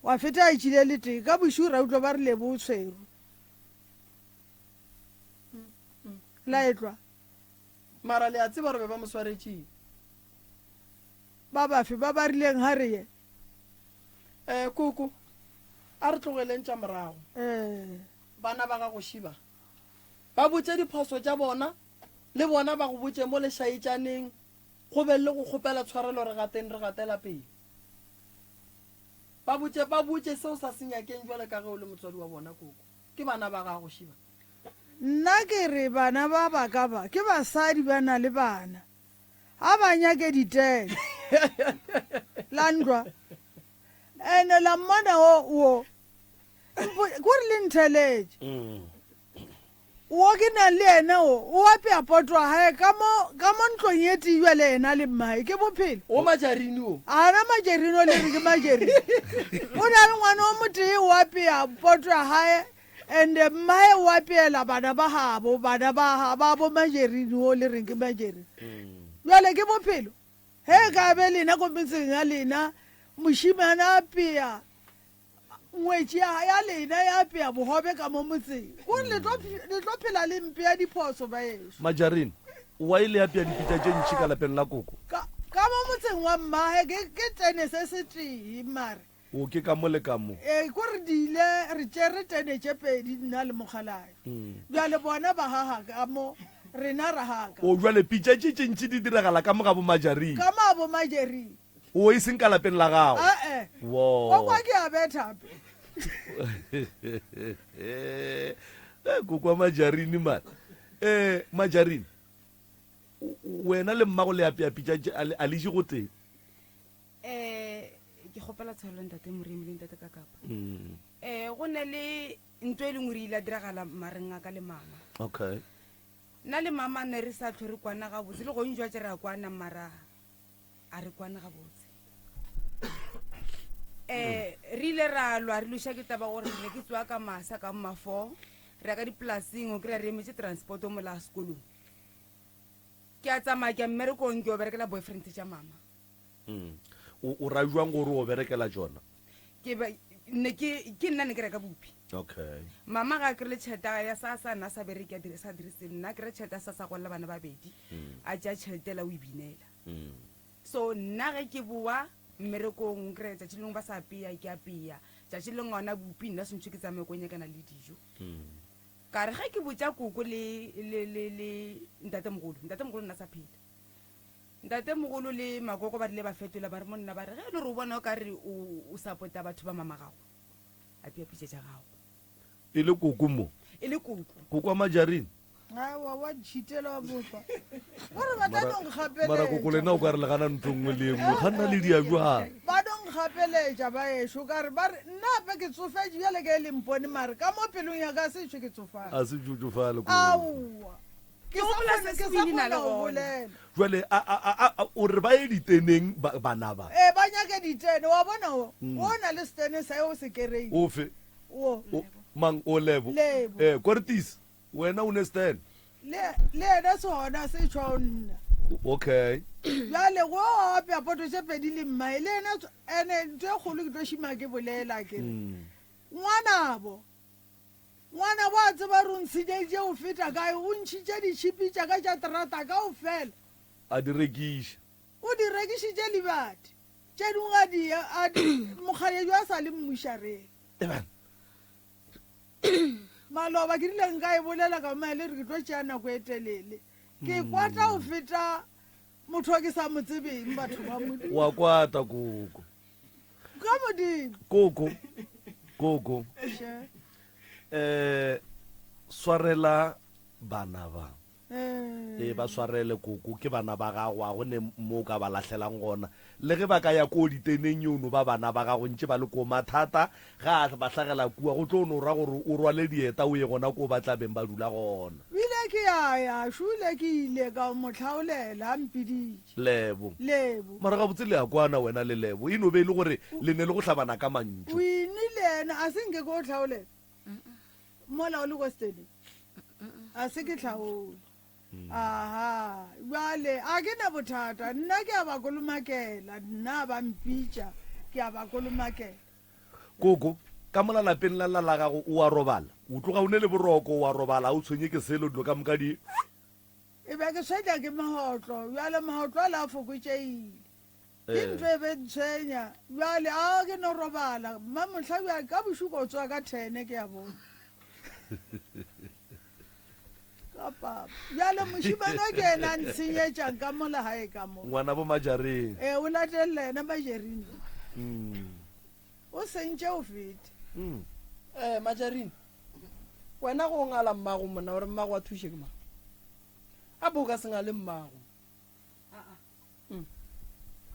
wa feta a tšile le tee, ka bošego ra utlwa ba re Lebo o tshwerwe. La etlwa. Mara le a tseba gore be ba mo swaretšeng? Ba bafe ba ba rileng ga re ye? Eh, koko, a re tlogeleng tša morago. Eh. Bana ba gago šiba. Ba botše diphoso tša bona, le bona ba go botše mo lešaetšaneng, go be le go kgopela tshwarelo re gateng re gatela pele. Ba botše, ba botše se o sa se nyakeng bjale ka ge o le motswadi wa bona, koko. Ke bana ba gago, Shiba. Nna ke re bana ba ba ka ba ke basadi ba na le bana. A ba nyake ditene. La ndlwa. Ene la mmona wo wo. Kore le ntheletše. Wo ke nang le yena wo, o apea poto ya gae ka mo, ka mo ntlong ye tee bjale yena le mmae. Ke bophelo. Wo majarine wo. A na majerine o le re ke majerine. O na le ngwana o motee o apea poto ya gae and mmae o apeela bana ba gabo, bana ba, ba bo majerine wo le reng ke majerine. Bjale ke bophelo. Ge e ka be lena ko metseng ya lena mošemane a apea Ngwetši ya, ya lena ya apea bogobe ka mo motseng. Gore le tlo, le tlo phela le mpea diphoso, baešo. Majarine, Why le apea dipitša tše ntši ka lapeng la koko? Ka, ka mo motseng wa mmage ke, ke tene se setee, mare. O, ke ka mo le ka mo. Ee, ko re di ile, re tšere tene tše pedi, nna le mokgalabje. Bjale bona ba gaga ka mo, rena ra gaga ka. O, bjale pitša tše tše ntši di diragala ka mo ga bo Majarine. Ka mo ga bo Majarine. O e seng ka lapeng la gago. Ae. Wo. Wa kwa ke a betha hape. Eh, koko wa majarine man. Eh, majarine. Wena le mmago le apea pitša a le je go tee. Eh, ke kgopela tshwarelo ntate Moremi le ntate Kakapa. Mm. Eh, go ne le ntho e leng gore ile diragala mareng a ka le mama. Okay. Nna le mama ne re sa tlhore kwana gabotse le gong jwa tse re a kwana mara a re kwane gabotse um re ile ra lwa re loša ke taba gore ne ke tsoa ka masa ka mmafo re ya ka dipolaseng o kry-a re emetse transport o mola sekolong ke a tsamaya ke ya mmerekong ke o berekela boyfriend tša mama mm. o ra jwang gore o berekela jona ke ne ke ke nna ne ke reka bupi okay mama ga kry le tšhelete ya sa sa nna sa bereke a sa dirise nna kry tšhelete ya sa sa golela bana babedi mm. a tšea tšhelete la o e binela Mm. So nna ge ke boa mmerekong kry tšatši lengwe ba sa apea ke apea tšatši lengwe gona bupi nna swantšhe ke tsamaye ko nyakana le dijo mm. ka re ge ke botša koko le, le, le, le ntatemogolo ntatemogolo nna sa phela ntatemogolo le makoko ba rile ba fetola ba re monna ba re ge e le gore o bona o ka re o support-a batho ba mama gago apea pitša tša gago E le koko mo. E le koko. Koko wa majarine. Aowa, wa ntšhitela wa botlwa. Gore ba tla no nkgapeletša. Mara koko lena o ka re le gana ntho nngwe le nngwe. Ga nna le dia jwang? Ba no nkgapeletša baešo ka re ba re nna ape ke tsofetše bjale ka e le mpone mare ka mo pelong ya ka se tšwe ke tsofale. A se tšo tšofale koko. Aowa. Ke sa gopola kgona se ke sa Sweeney na kgona le go gona. bolela. Jwale a a a a o re ba ye diteneng ba bana ba. Ee ba nyake ditene wa bona o o na le setene sa o se kereile. Ofe? O. O, mang o Lebo? Lebo. Eh, Kortis, wena o ne stand. Le, le yena sona se tšwa o nna. Okay. Bjale go apea poto tše pedi le mmae, le yena ene ntho e kgolo ke tlo šima ke bolela ke re. Mm. Ngwanabo, ngwanabo a tseba re o ntshenyeditše o feta kae, o ntšhitše ditšhipi tša ka tša terata kaofela. A di rekiša. O di rekišitše Liberty. Tše dingwe a di, a di, mokgalebje a sa le mmušareng. Eban. Maloba ke rile nka e bolela ka maele re ke tlo tšea nako e telele. Ke kwata go feta motho o ke sa mo tsebeng batho ba Modimo. Wa kwata koko. Ka Modimo. Koko. Koko. Še. Eh swarela bana ba. Ee, ba swarele koko, ke bana ba gago, a go ne mo o ka ba lahlelang gona. Le ge ba ka ya koo diteneng yo no ba bana ba gago ntše ba le koo, mathata ge a ba hlagela kua, go tlo no ra gore o rwale dieta o ye gona koo ba tla beng ba dula gona. Bile. ke ya ya šule ke ile ka mo hlaolela a mpiditše. Lebo. Lebo. Mara gabotse le a kwana wena le Lebo. E no be e le gore le ne le go hlabana ka mantšu. Wini le yena a se nke ke o hlaolela. Mola o le ko Stanley. A se ke hlaole. Aha, bjale a ke na bothata. Nna ke a ba kolomakela, nna ba mpitša ke a ba kolomakela. Koko, ka mola lapeng la la la gago o a robala? O tloga o ne le boroko, o a robala, ga o tshwenye ke selo, dilo ka moka di. E be ke tshwenya ke mahotlo, bjale mahotlo ale a fokotšegile. Ke ntho e be ntshwenya, bjale a ke no robala. Mma mohla bjale ka bošego o tsoga ka thene ke a bona. Ka papa. Bjale mošemane o ke yena a ntshenyetšang ka mola gae ka mo. Ngwana bo Majareng. Ee, o latelela yena Majerine. O sentše o fete. Eh, Majarine, wena go ngala mmago monna gore mmago a thuše ke mang? A bo ka se ngale mmago.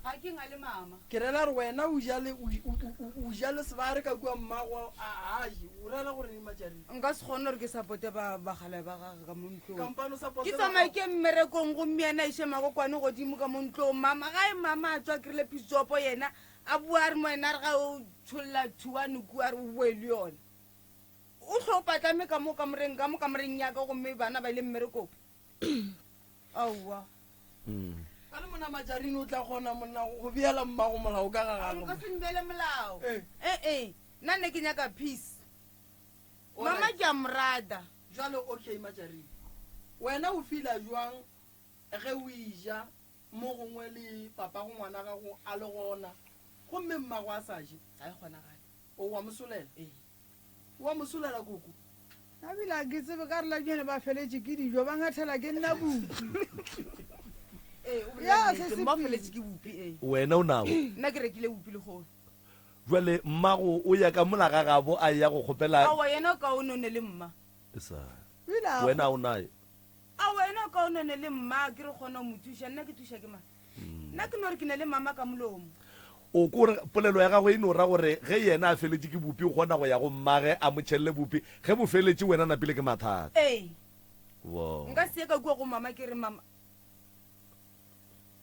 Ga ke ngale mama. Ke rela gore wena o ja le o ja le sebare ka kua mmago a a je. O rela gore eng Majarine? Nka se kgone gore ke supporte ba bagala ba gage ka mo ntlong. Kampane o supporte Ke tsamaye ke mmerekong gomme yena a iše makokwane godimo ka mo ntlong. Mama gae mama a tswa krile pisopo yena a bua a re mo yena a re ga o tšholla thuane kua a re o boe le yona. O hlo o patlame ka mo kamoreng ka mo kamoreng ya ka gomme bana ba ile mmerekong. Aowa. Ka le mona Majarine o tla kgona monna go beela mmago molao ka ga gagwe. Nka se mbeele molao. Eh eh. Nna ne ke nyaka peace. Mama ke a mo rata. Jwale okay Majarine. Wena o feela jwang ge o eja mo gongwe le papago ngwana gago a le gona gomme mmago a sa je? Ga e kgonagale. O wa mo solela? Ee. Wa mo solela koko? Nna bile ga ke tsebe ka re la bjale ba feletše ke dijo ba ngathela ke nna bupi. Ee, o bolela Ya, nnete. se se Mma o pele. feletše ke bupi, ee. Wena o nabo? Nna ke rekile bupi lehono. Jwale mmago o ya ka mola ga gabo a ya go kgopela. Aowa, yena o kaone o ne le mma. E sa. O ile a Wena o naye? Aowa, yena o kaone o ne le mma, ke re kgona go mo thuša. Nna ke thuša ke mang? Nna ke no re ke na le mama ka molomo. O ko re polelo ya gagwe e no ra gore ge yena a feletše ke bupi o kgona go ya go mmage a mo tšhelle bupi, ge bo feletše wena napile ke mathata. Ee. Wo. Nka se ye ka kua go mama ke re mama.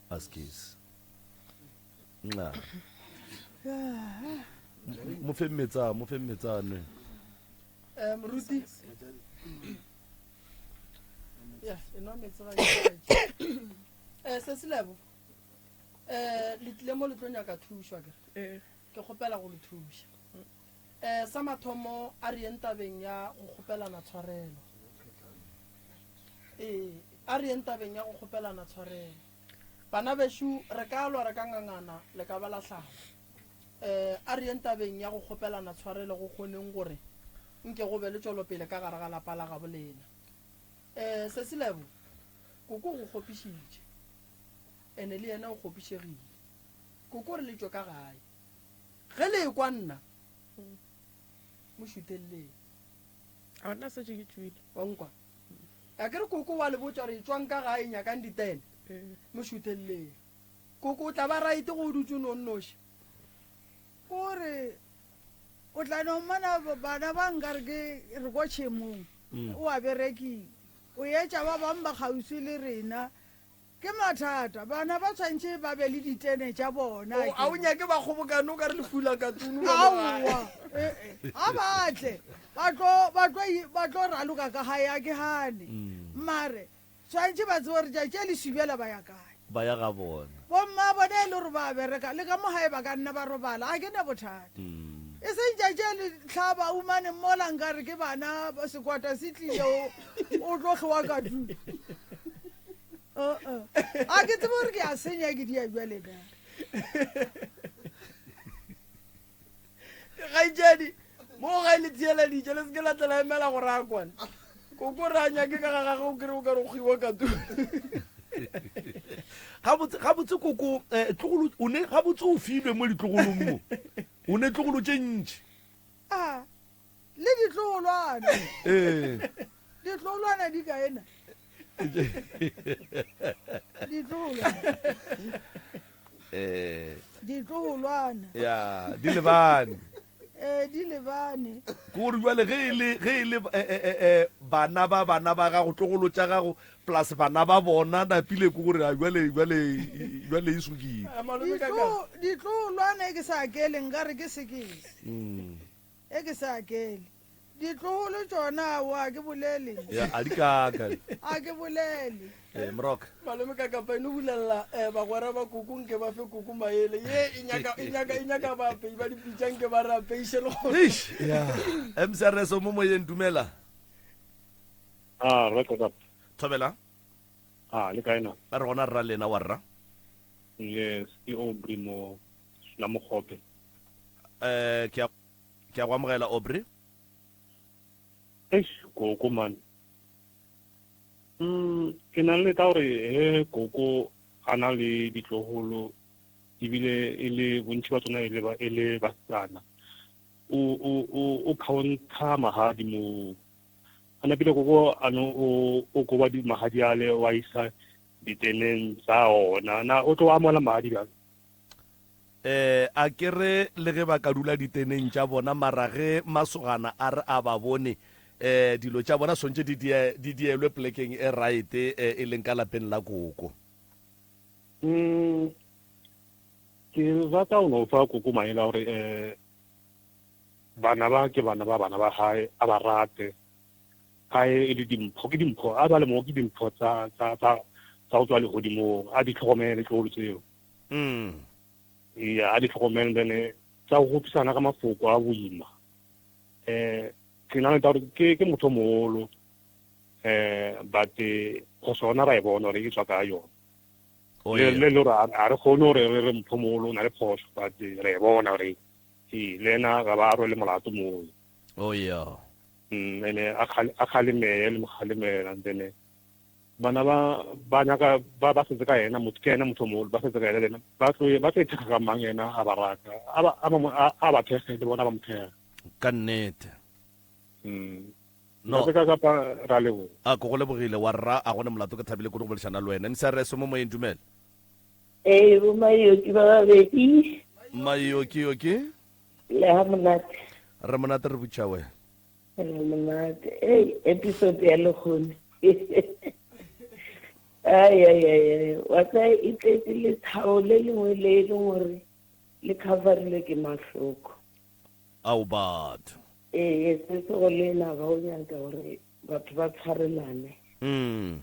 Askies. Nxa. Mo fe metsa, mo fe metsa a nwe. Eh, moruti. Ya, enwa metsi ga ke. Eh, Sesi Lebo, eh, le tlile mo le tlo nyaka thušo akere? Ee. Ke kgopela go le thuša. Eh, sa mathomo a re yeng tabeng ya go kgopelana tshwarelo. Ee, a re yeng tabeng ya go kgopelana tshwarelo. Bana bešo, re ka lwa re ka ngangana, le ka ba la hlala. Eh, a re yeng tabeng ya go kgopelana tshwarelo go kgoneng gore nke go be le tšwelopele ka gare ga lapa la gabo lena. Eh, Sesi Lebo, Koko o go kgopišitše, ene le yena o kgopišegile. Koko o re le tšwe ka gae. Ge le ekwa nna, mo šutelleng. A nna setse ke tšwile. Wa nkwa? A ke re koko wa le botša gore etšwang ka gae nyakang ditene. Mo šutelleng. Koko o tla ba right go o dutše o no nnoši. Ko re o tla no mmona bana ba nkare ke re ko tšhemong o a berekile. O etša ba bangwe ba kgauswi le rena. Ke mathata. Bana ba tshwanetše ba be le ditene tša bona. O, a o nyake ba kgobokane o ka re le fula katunu ka mo gae. Aowa. Eh, eh. A ba tle. Ba tlo, ba tlo, ba tlo raloka ka gae, a ke gane. Mare, tshwanetše ba tsebe gore tšatši le šibela ba ya kae. Ba ya ga bona. Bomma bona e le gore ba bereka, le ka mo gae ba ka nna ba robala, a ke na bothata. E seng tšatši le hlaba umane mola nkare ke bana sekwata se tlile o, o tlo hlowa ka tu. Uh-uh. A ke tsebe gore ke a senya ke dia bjale na. Kgaetšedi, mo gae le theeleditše, le se ke la tla la emela gore a kwane. Koko re a nyake ka ga gagwe o kry o ka re o kgwiwa ka tu. Gabotse, gabotse koko, eh, tlogolo, o ne, gabotse o filwe mo ditlogolong mo. O ne tlogolo tše ntši. A, le ditlogolwana. Ee. Ditlogolwana di kae na? Ditlogolwana. Eh. Ditlogolwana. Ya, di lebane. Eh, di lebane. Ke gore jwale ge e le, ge e le, eh, eh, eh, eh, ba. Bana ba bana ba gago, tlogolo tša gago plus bana ba bona napile ke gore a bjale bjale bjale e sokile. Ditlo ditlogolwana e ke sa akele nkare ke sekese. E ke sa akele. Ditlogolo tšona aowa a ke bolele. Ya a di kaka. A ke bolele. Eh Mroka. Malome ka kapa eno bulelela eh, bagwera ba koko nke ba fe koko maele ye e nyaka e nyaka e nyaka baapei ba dipitša nke ba re apeiše le gona. Eish ya. MCRS o mo moyeng dumela. Ah, re ka Thobela. Ah, le kae na? Re gona rra lena wa rra. Yes, ke Aubrey mo la Mokgope. Eh ke a ke a go amogela Aubrey. Eish, koko man. Mm, ke na le ka gore he koko a na le ditlogolo ebile e le bontši ba tsona e le ba e le basetsana. O o o o counter magadi mo. A napile koko a no o o koba di magadi ale wa isa diteneng tsa ona. Na o tlo amogela magadi bjang? Eh, a ke re le ge ba ka dula diteneng tša bona, mara ge masogana a re a ba bone, eh, dilo tša bona swantše di die, di dielwe plekeng e right, eh, e leng ka lapeng la koko. Mm, ke rata go no fa koko maele a gore eh, bana ba ke bana ba bana ba gae, a ba rate. Gae e le dimpho, ke dimpho, a ba le mo ke dimpho tsa, tsa, tsa, tsa go tswa legodimong, a di tlhokomele tlogolo tseo. Mm. Eya, a di tlhokomele then eh, tsa go gopisana ka mafoko a boima. Eh, ke na le taba gore ke ke motho o mogolo eh but eh, phoso yona ra e bona gore e tswa ka yona. Oh, Le yeah. le le gore a a re kgone gore re re motho o mogolo o na le phoso but eh, re e bona gore ee le ena ga ba rwele molato moo. Oh, yeah. Mm, ene a kgale- a kgalemele le mo kgalemela and then eh, Bana ba ba nyaka ba ba setse ka yena motho ke yena motho mogolo ba setse ka yena le yena ba tlo ba tlo ithekga ka mang yena a ba rata a ba a ba a ba thekge le bona ba mo thekge. Ka nnete. Mm. No. Ka ka kapa ra leboga. A ko go lebogile wa rra a gone molato ke thabile kudu go boledišana le wena. MCRS mo moyeng dumela. Ee, bo Mayoki ba babedi. Mayoki yoki. Le ha monate. Re monate re butša wena. Re monate. Ei, episode ya lekgone. Ai ai ai ai. Wa tsaya e tletse lethabo le lengwe le e leng gore le coverile ke mahloko. Ao batho. Ee, se se go le ba o nyaka gore batho ba tshwarelane. Mm.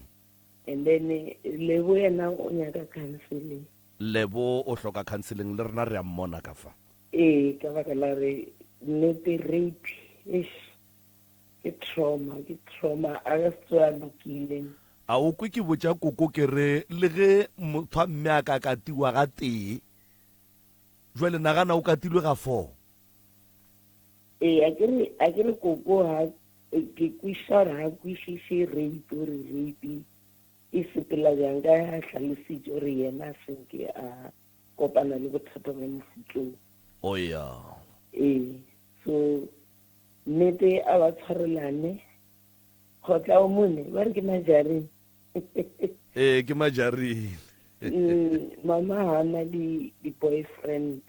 And then Lebo yena o nyaka counseling. Lebo o hloka counseling le rena re a mmona ka fa. Ee, ka baka la re nnete rape eish ke trauma, ke trauma a ka se tsoge a lokile. A o kwe ke botša koko ke re le ge motho a mme a ka katiwa ga tee, jwale nagana o katilwe ga four. Ee, a ke re, a ke re koko ha ke kwešiša gore ha kwešiše rape gore rape e sepela bjang ka ge a hlalositše gore yena a se nke a kopana le bothata bja mofuta wo. Oh ya. Ee, so nnete a ba tshwarelane. Kgotla o mone, ba re ke majareng. Ee, ke majareng. Mm, mama ga na di di-boyfriend.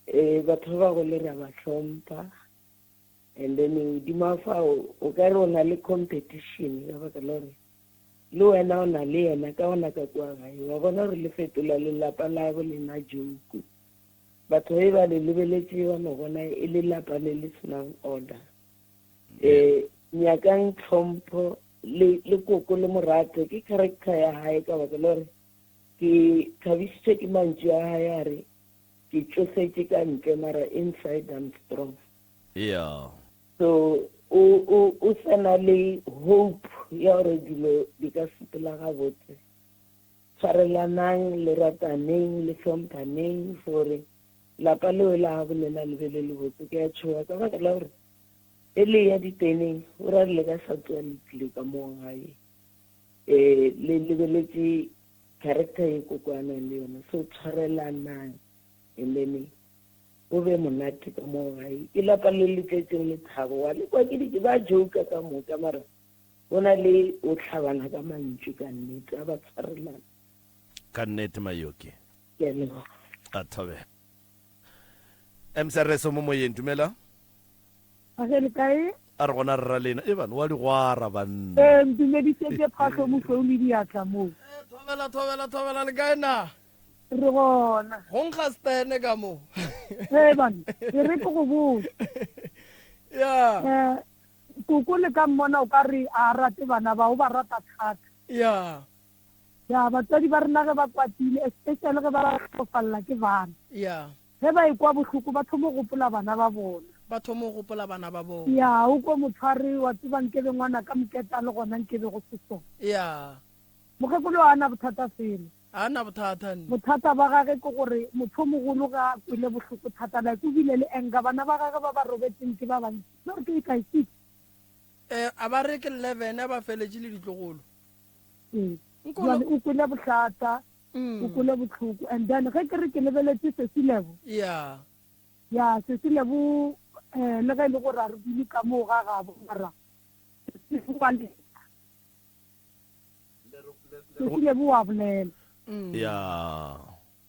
Ee, batho ba bagolo re a ba hlompha. And then godimo fao o ka re o na le competition ka baka la gore le wena o na le yena ka gona ka kua gae wa bona gore le fetola lelapa la bo lena joke batho e ba le lebeletše ba no bona e le lapa le le senang order um nyakang tlhompho le le koko le morato ke character ya gae ka baka la gore ke thabišitšwe ke mantšu a gae a re ke tšofetše ka ntle mara inside I'm strong Yeah. So o o o sa na le hope ya gore dilo di ka sepela gabotse. Tshwarelanang, le rataneng, le hlomphaneng gore lapa leo la gabo lena le be le le botse. Ke a tšhoga ka baka la gore e le ya diteneng o ra re le ka sa tsoga le tlile ka mo gae. Eh le lebeletše character ye koko a nang le yona. So tshwarelanang and then Go be monate ka mo gae. Ke lapa le le tletšeng lethabo. Wa le kwa ke di ba joker ka moka mara go na le o hlabana ka mantšu ka nnete a ba tshwarelana. Ka nnete Mayoki. Ke a leboga. A thobela. MCRS o mo moyeng dumela. A ge le kae? A re gona re ra lena. E bana, wa di gwara banna. Ee, ntumedišetše phahlo mošweu le diatla mo. Thobela, thobela, thobela, le kae na? Re gona. Go nkga stene ka mo. Ee bana, e re ke go botse. Ya. Eh, koko le ka mmona o ka re a rate bana ba, o ba rata thata. Ya. Ya, batswadi ba rena ge ba kwatile, especially ge ba hlokofalla ke bana. Ya. Ge ba ekwa bohloko ba thoma go gopola bana ba bona. Ba thoma go gopola bana ba bona. Ya, o kwe motho a re, wa tseba nkebe ngwanaka Moketa a le gona nkebe go se so. Ya. Mokgekolo ga a na bothata selo. Ga a na bothata nne. Bothata ba gage ke gore motho o mogolo ge a kwele bohloko thata like o bile le anger, bana ba gage ba ba robetseng ke ba bantši. Ba re ke kae six? Eh, a ba re ke 11 a ba feletše le ditlogolo. Ee. Jwale o kwele bohlata, o kwele bohloko and then ge ke re ke lebeletše Sesi Lebo. Yeah. Ya, Sesi Lebo eh le ge e le gore a re dule ka moo ga gabo mara Sesi Lebo wa leta. Sesi Lebo wa bolela. Ya.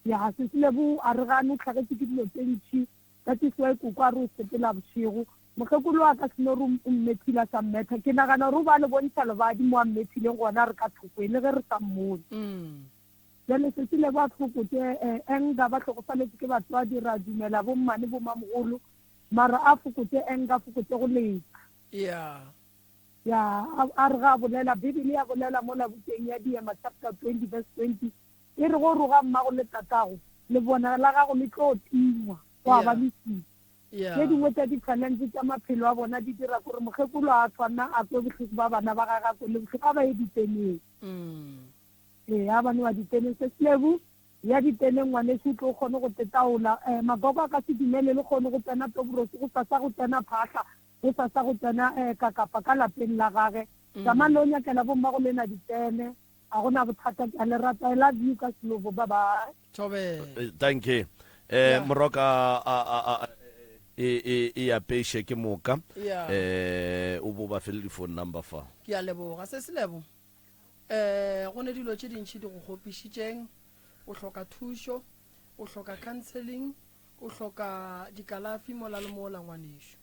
Ya, Sesi Lebo a re gane o hlagetše ke dilo tše ntši. That is why koko a re o sepela bošego. Mokgekolo wa ka seno re o mmethile a sa mmetha. Ke nagana gore o ba le bontšha lebadi mo a mmethileng gona re ka thokwe le ge re sa mmone. Bjale Sesi Lebo a fokotše anger ba hlokofaletše ke batswadi ra dumela bo mmane bo mamogolo mara a fokotše anger a fokotše go leta. Yeah. Ya, a re ga a bolela, Bibele ya bolela mola bukeng ya Diema chapter 20 verse 20, e re go roga mmago le tatago, lebona la gago le tlo tingwa, gwa ba leswiswi. Tše dingwe tša di-challenge tša maphelo a bona di dira gore mokgekolo a tshwana a kwe bohloko ba bana ba gagwe, a kwe le bohloko, a ba ye diteneng. Ee, a ba no ya diteneng. Sesilebu, ya diteneng ngwanešu o tlo kgone go tetaola. Um magogo a ka se dumele le kgone go tsena Tobrosi, go sasa go tsena Phahla, go sasa go tsena um Kakapa ka lapeng la gage. Tsamang le o nyakela bommago lena ditene. A go na bothata, ke a le rata. I love you ka Slovo. Bye bye. Thobela. Eh, thank you. Eh, moroka a a a e e e apeše ke moka. Yeah. Eh, o bo ba fele di phone number fa. Ke a leboga. Se se lebo. Eh, go ne dilo tše dintši di go kgopišitšeng. O hloka thušo, o hloka counseling, o hloka dikalafi mola le mola ngwanešu.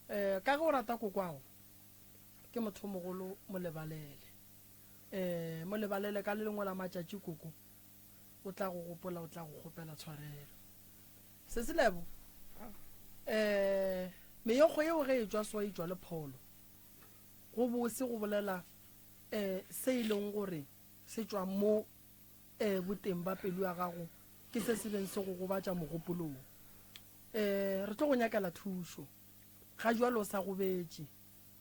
Eh, ka ge o rata kokwago, ke motho o mogolo mo lebalele. Eh, mo lebalele ka le lengwe la matšatši koko o tla go gopola, o tla go kgopela tshwarelo. Sesi Lebo, eh, meokgo yeo ge e tšwa so e tšwa le pholo. Go bose go bolela eh, se e leng gore se tšwa mo eh, boteng ba pelo ya gago ke se se beng se go gobatša mogopolong. Eh, re tlo go nyakela thušo. Ga jwale o sa gobetše.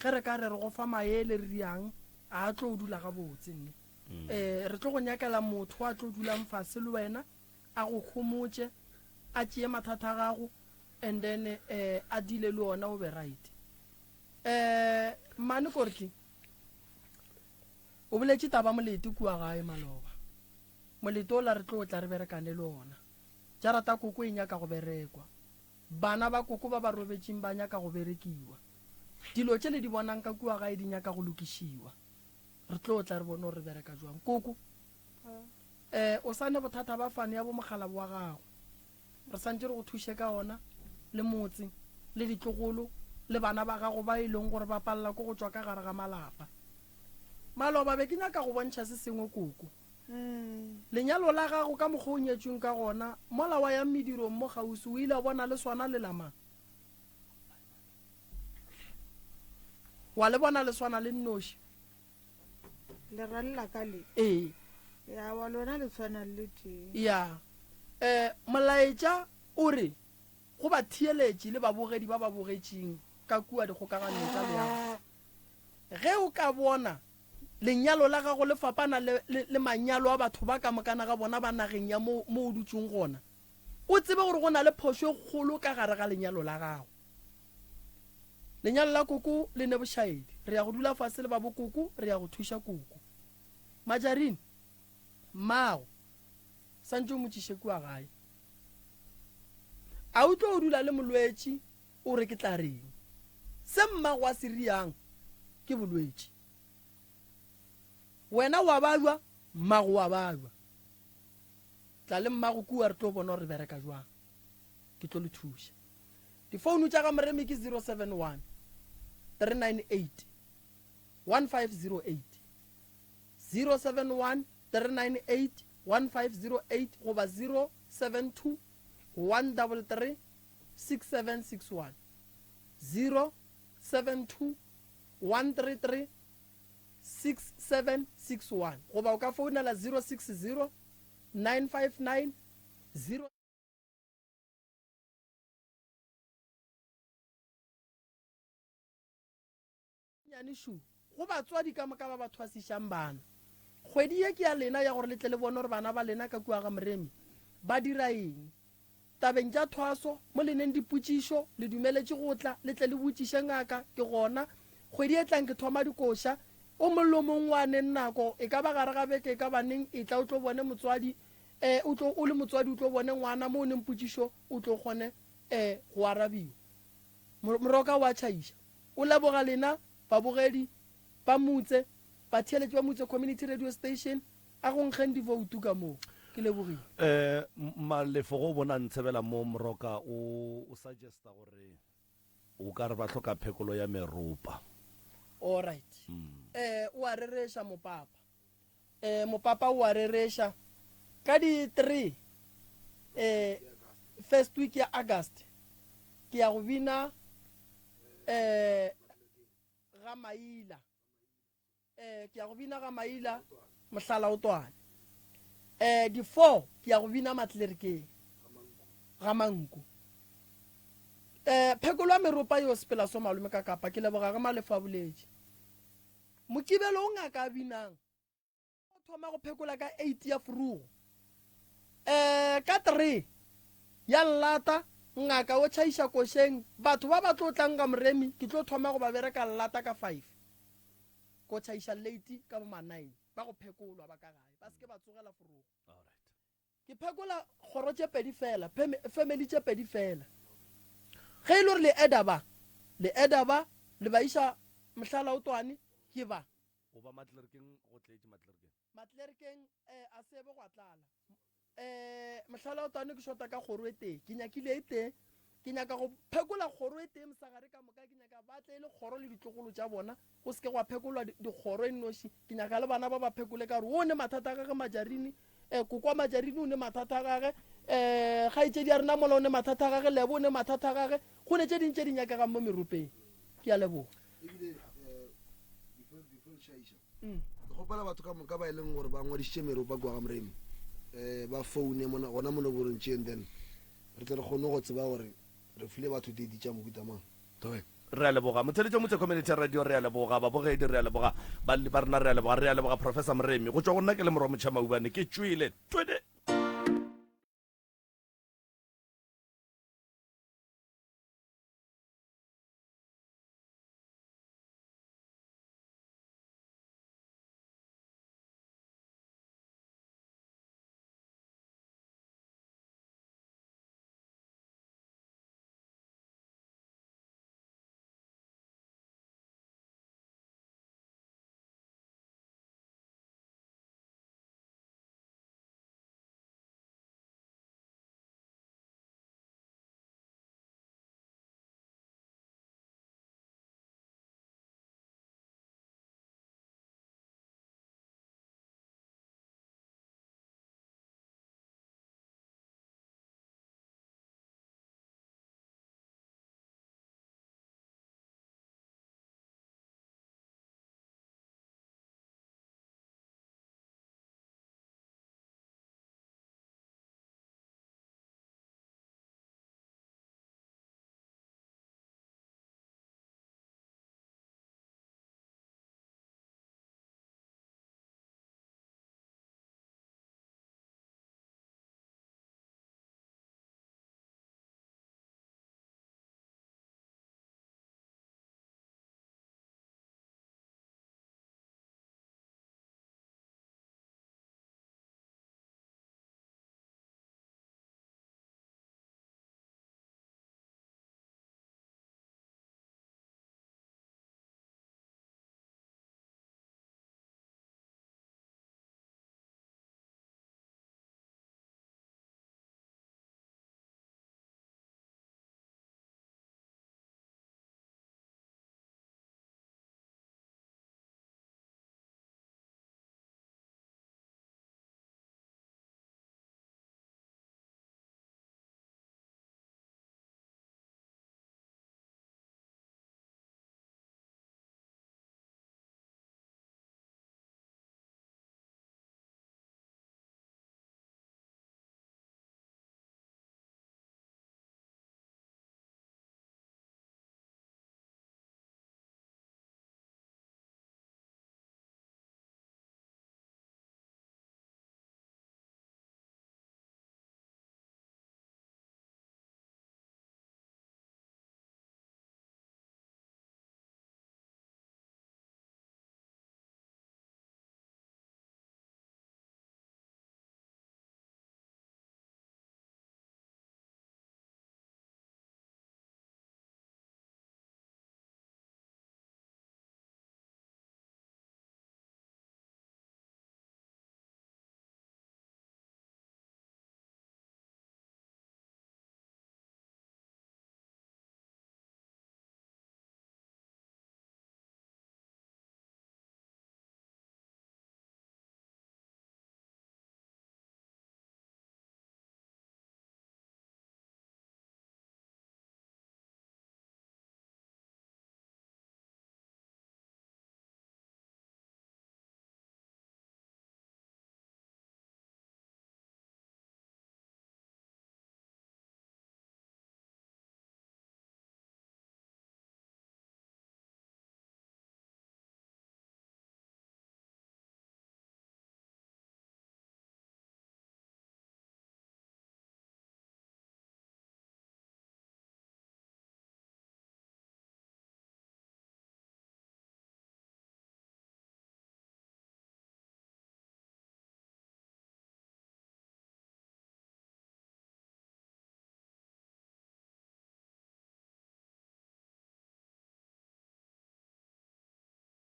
Ge re ka re re go fa maele re riang, a a tlo dula gabotse nne. Eh, re tlo go nyakela motho a tlo dulang fase le wena, a go homotše, a tšee mathata a gago, and then eh, a deale le ona o be right. Eh, mmane Korti, o boletše taba molete kua gae maloba. Molete ola re tlo tla re berekane le ona. Jarata koko e nyaka go berekwa. Bana ba koko ba ba robetšeng ba nyaka go berekiwa. Dilo tše le di bonang ka kua gae di nyaka go lokišiwa. Re tlo tla re bone gore re bereka jwang. Koko, eh, o sa ne bothata ba fane ya bo mokgalabo wa gago. Re santše re go thuše ka ona, le motse, le ditlogolo, le bana ba gago ba e leng gore ba palela ke go tšwa ka gare ga malapa. Maloba be ke nyaka go bontšha se sengwe koko. Lenyalo la gago ka mokgwa o nyetšweng ka gona, mola wa yang medirong mo kgauswi, o ile wa bona le swana le la mang? Wa le bona le swana le nnoši? Le ra le la ka le? Ee. Ya, wa lona le tshwana le tee. Ya. Eh, molaetša o re go batheeletši le babogedi ba ba bogetšeng ka kua dikgokaganong tša leago, ge o ka bona Lenyalo la gago le fapana le, le, le manyalo a batho ba ka mokana ga bona ba nageng ya mo, mo o dutšeng gona. O tsebe gore go na le phošo e kgolo ka gare ga lenyalo la gago. Lenyalo la koko le ne bošaedi. Re ya go dula fase le ba bokoko, re ya go thuša koko. Majarine, mmago, santše o mo tšiše kua gae. A o tlo dula le molwetši o re ke tla reng? Se mmago a se riang ke bolwetši. Wena wa babja, mmago wa babja. Tla le mmago kua re tlo bona gore re bereka jwang. Ke tlo le thuša. Difounu tša ga Moremi ke 071. 398 1508. 071 398 1508 goba 072 133 6761. 072 133 6761 goba o ka founela 060 959 0. Nnyane šu go batswadi ka moka ba ba thwasišang bana. Kgwedi ye ke ya lena ya gore le tle le bone gore bana ba lena ka kua ga Moremi ba dira eng. Tabeng tša thwaso, mo le neng dipotšišo, le dumeletše go tla, le tle le botšiše ngaka. Ke gona. Kgwedi e tlang ke thoma dikoša. O mong le o mong wa neng nako, e ka ba gare ga beke, e ka ba neng, etla o tlo bone motswadi. E, o tlo, o le motswadi o tlo bone ngwana, mo o neng potšišo, o tlo kgone, e, go arabiwa. Moroka o a tšhaiša. O leboga lena babogedi ba Mutse, batheeletši ba Mutse Community Radio Station, a go nkgeng divoutu ka moo. Ke lebogile. Eh, Malefo go bona ntshebela mo Moroka o o suggesta gore o ka re ba hloka phekolo ya meropa. Alright. Eh, o a rereša mopapa. Eh, mopapa o a rereša. Ka di 3 eh first week ya August ke ya go bina eh ga Maila. Eh ke ya go bina ga Maila mohlala o twane. Eh di 4 ke ya go bina Matlerikeng ga Manku. Eh phekolo ya meropa yo sepela so malome ka kapa ke leboga ge Malefo a boletše. Mokibelo o ngaka a binang. O thoma go phekola ka eight ya furugo. Eh, ka three ya llata, ngaka o tšhaiša košeng. Batho ba ba tlo tlang ka Moremi, ke tlo thoma go ba bereka llata ka five. Ko tšhaiša late ka bo ma nine. Ba go phekolwa ba ka gae. Ba se ke ba tsogela furugo. Ke phekola kgoro tše pedi fela, family tše pedi fela. Ge e le gore le eda ba, le eda ba, le ba iša Mohlalaotwane, ke ba. O ba Matlerkeng go tletše Matlerkeng. Matlerkeng eh, a se be gwa tlala. Eh, Mohlalaotwane ke shota ka kgoro e tee, ke nyakile e tee. Ke nyaka go phekola kgoro e tee mosegare ka moka, ke nyaka ba tle e le kgoro le ditlogolo tša bona, go se ke gwa phekolwa dikgoro e nnoši. Ke nyaka le bana ba ba phekole ka gore o ne mathata a gage Majarini, eh, kokwa Majarini o ne mathata a gage, eh, kgaetšedi ya rena mola o ne mathata a gage, Lebo o ne mathata a gage, go ne tše ding tše di nyakegang mo meropeng. Ke a leboga. Ebile eh, before before le tšhaiša ke kgopela batho ka moka ba e leng gore ba ngwadišitše meropa kua ga Moremi um ba foune mona gona mo noborong tše and then Re tle re kgone go tseba gore re file batho date tša mohuta mang. Thobela. Re a leboga. Motheletši wa Motse Community Radio, re a leboga. Babogedi, re a leboga. Balli ba rena, re a leboga. Re a leboga Professor Moremi. Go tšwa go nna ke le Morwa Motšha Maubane, ke tšwele. Twede!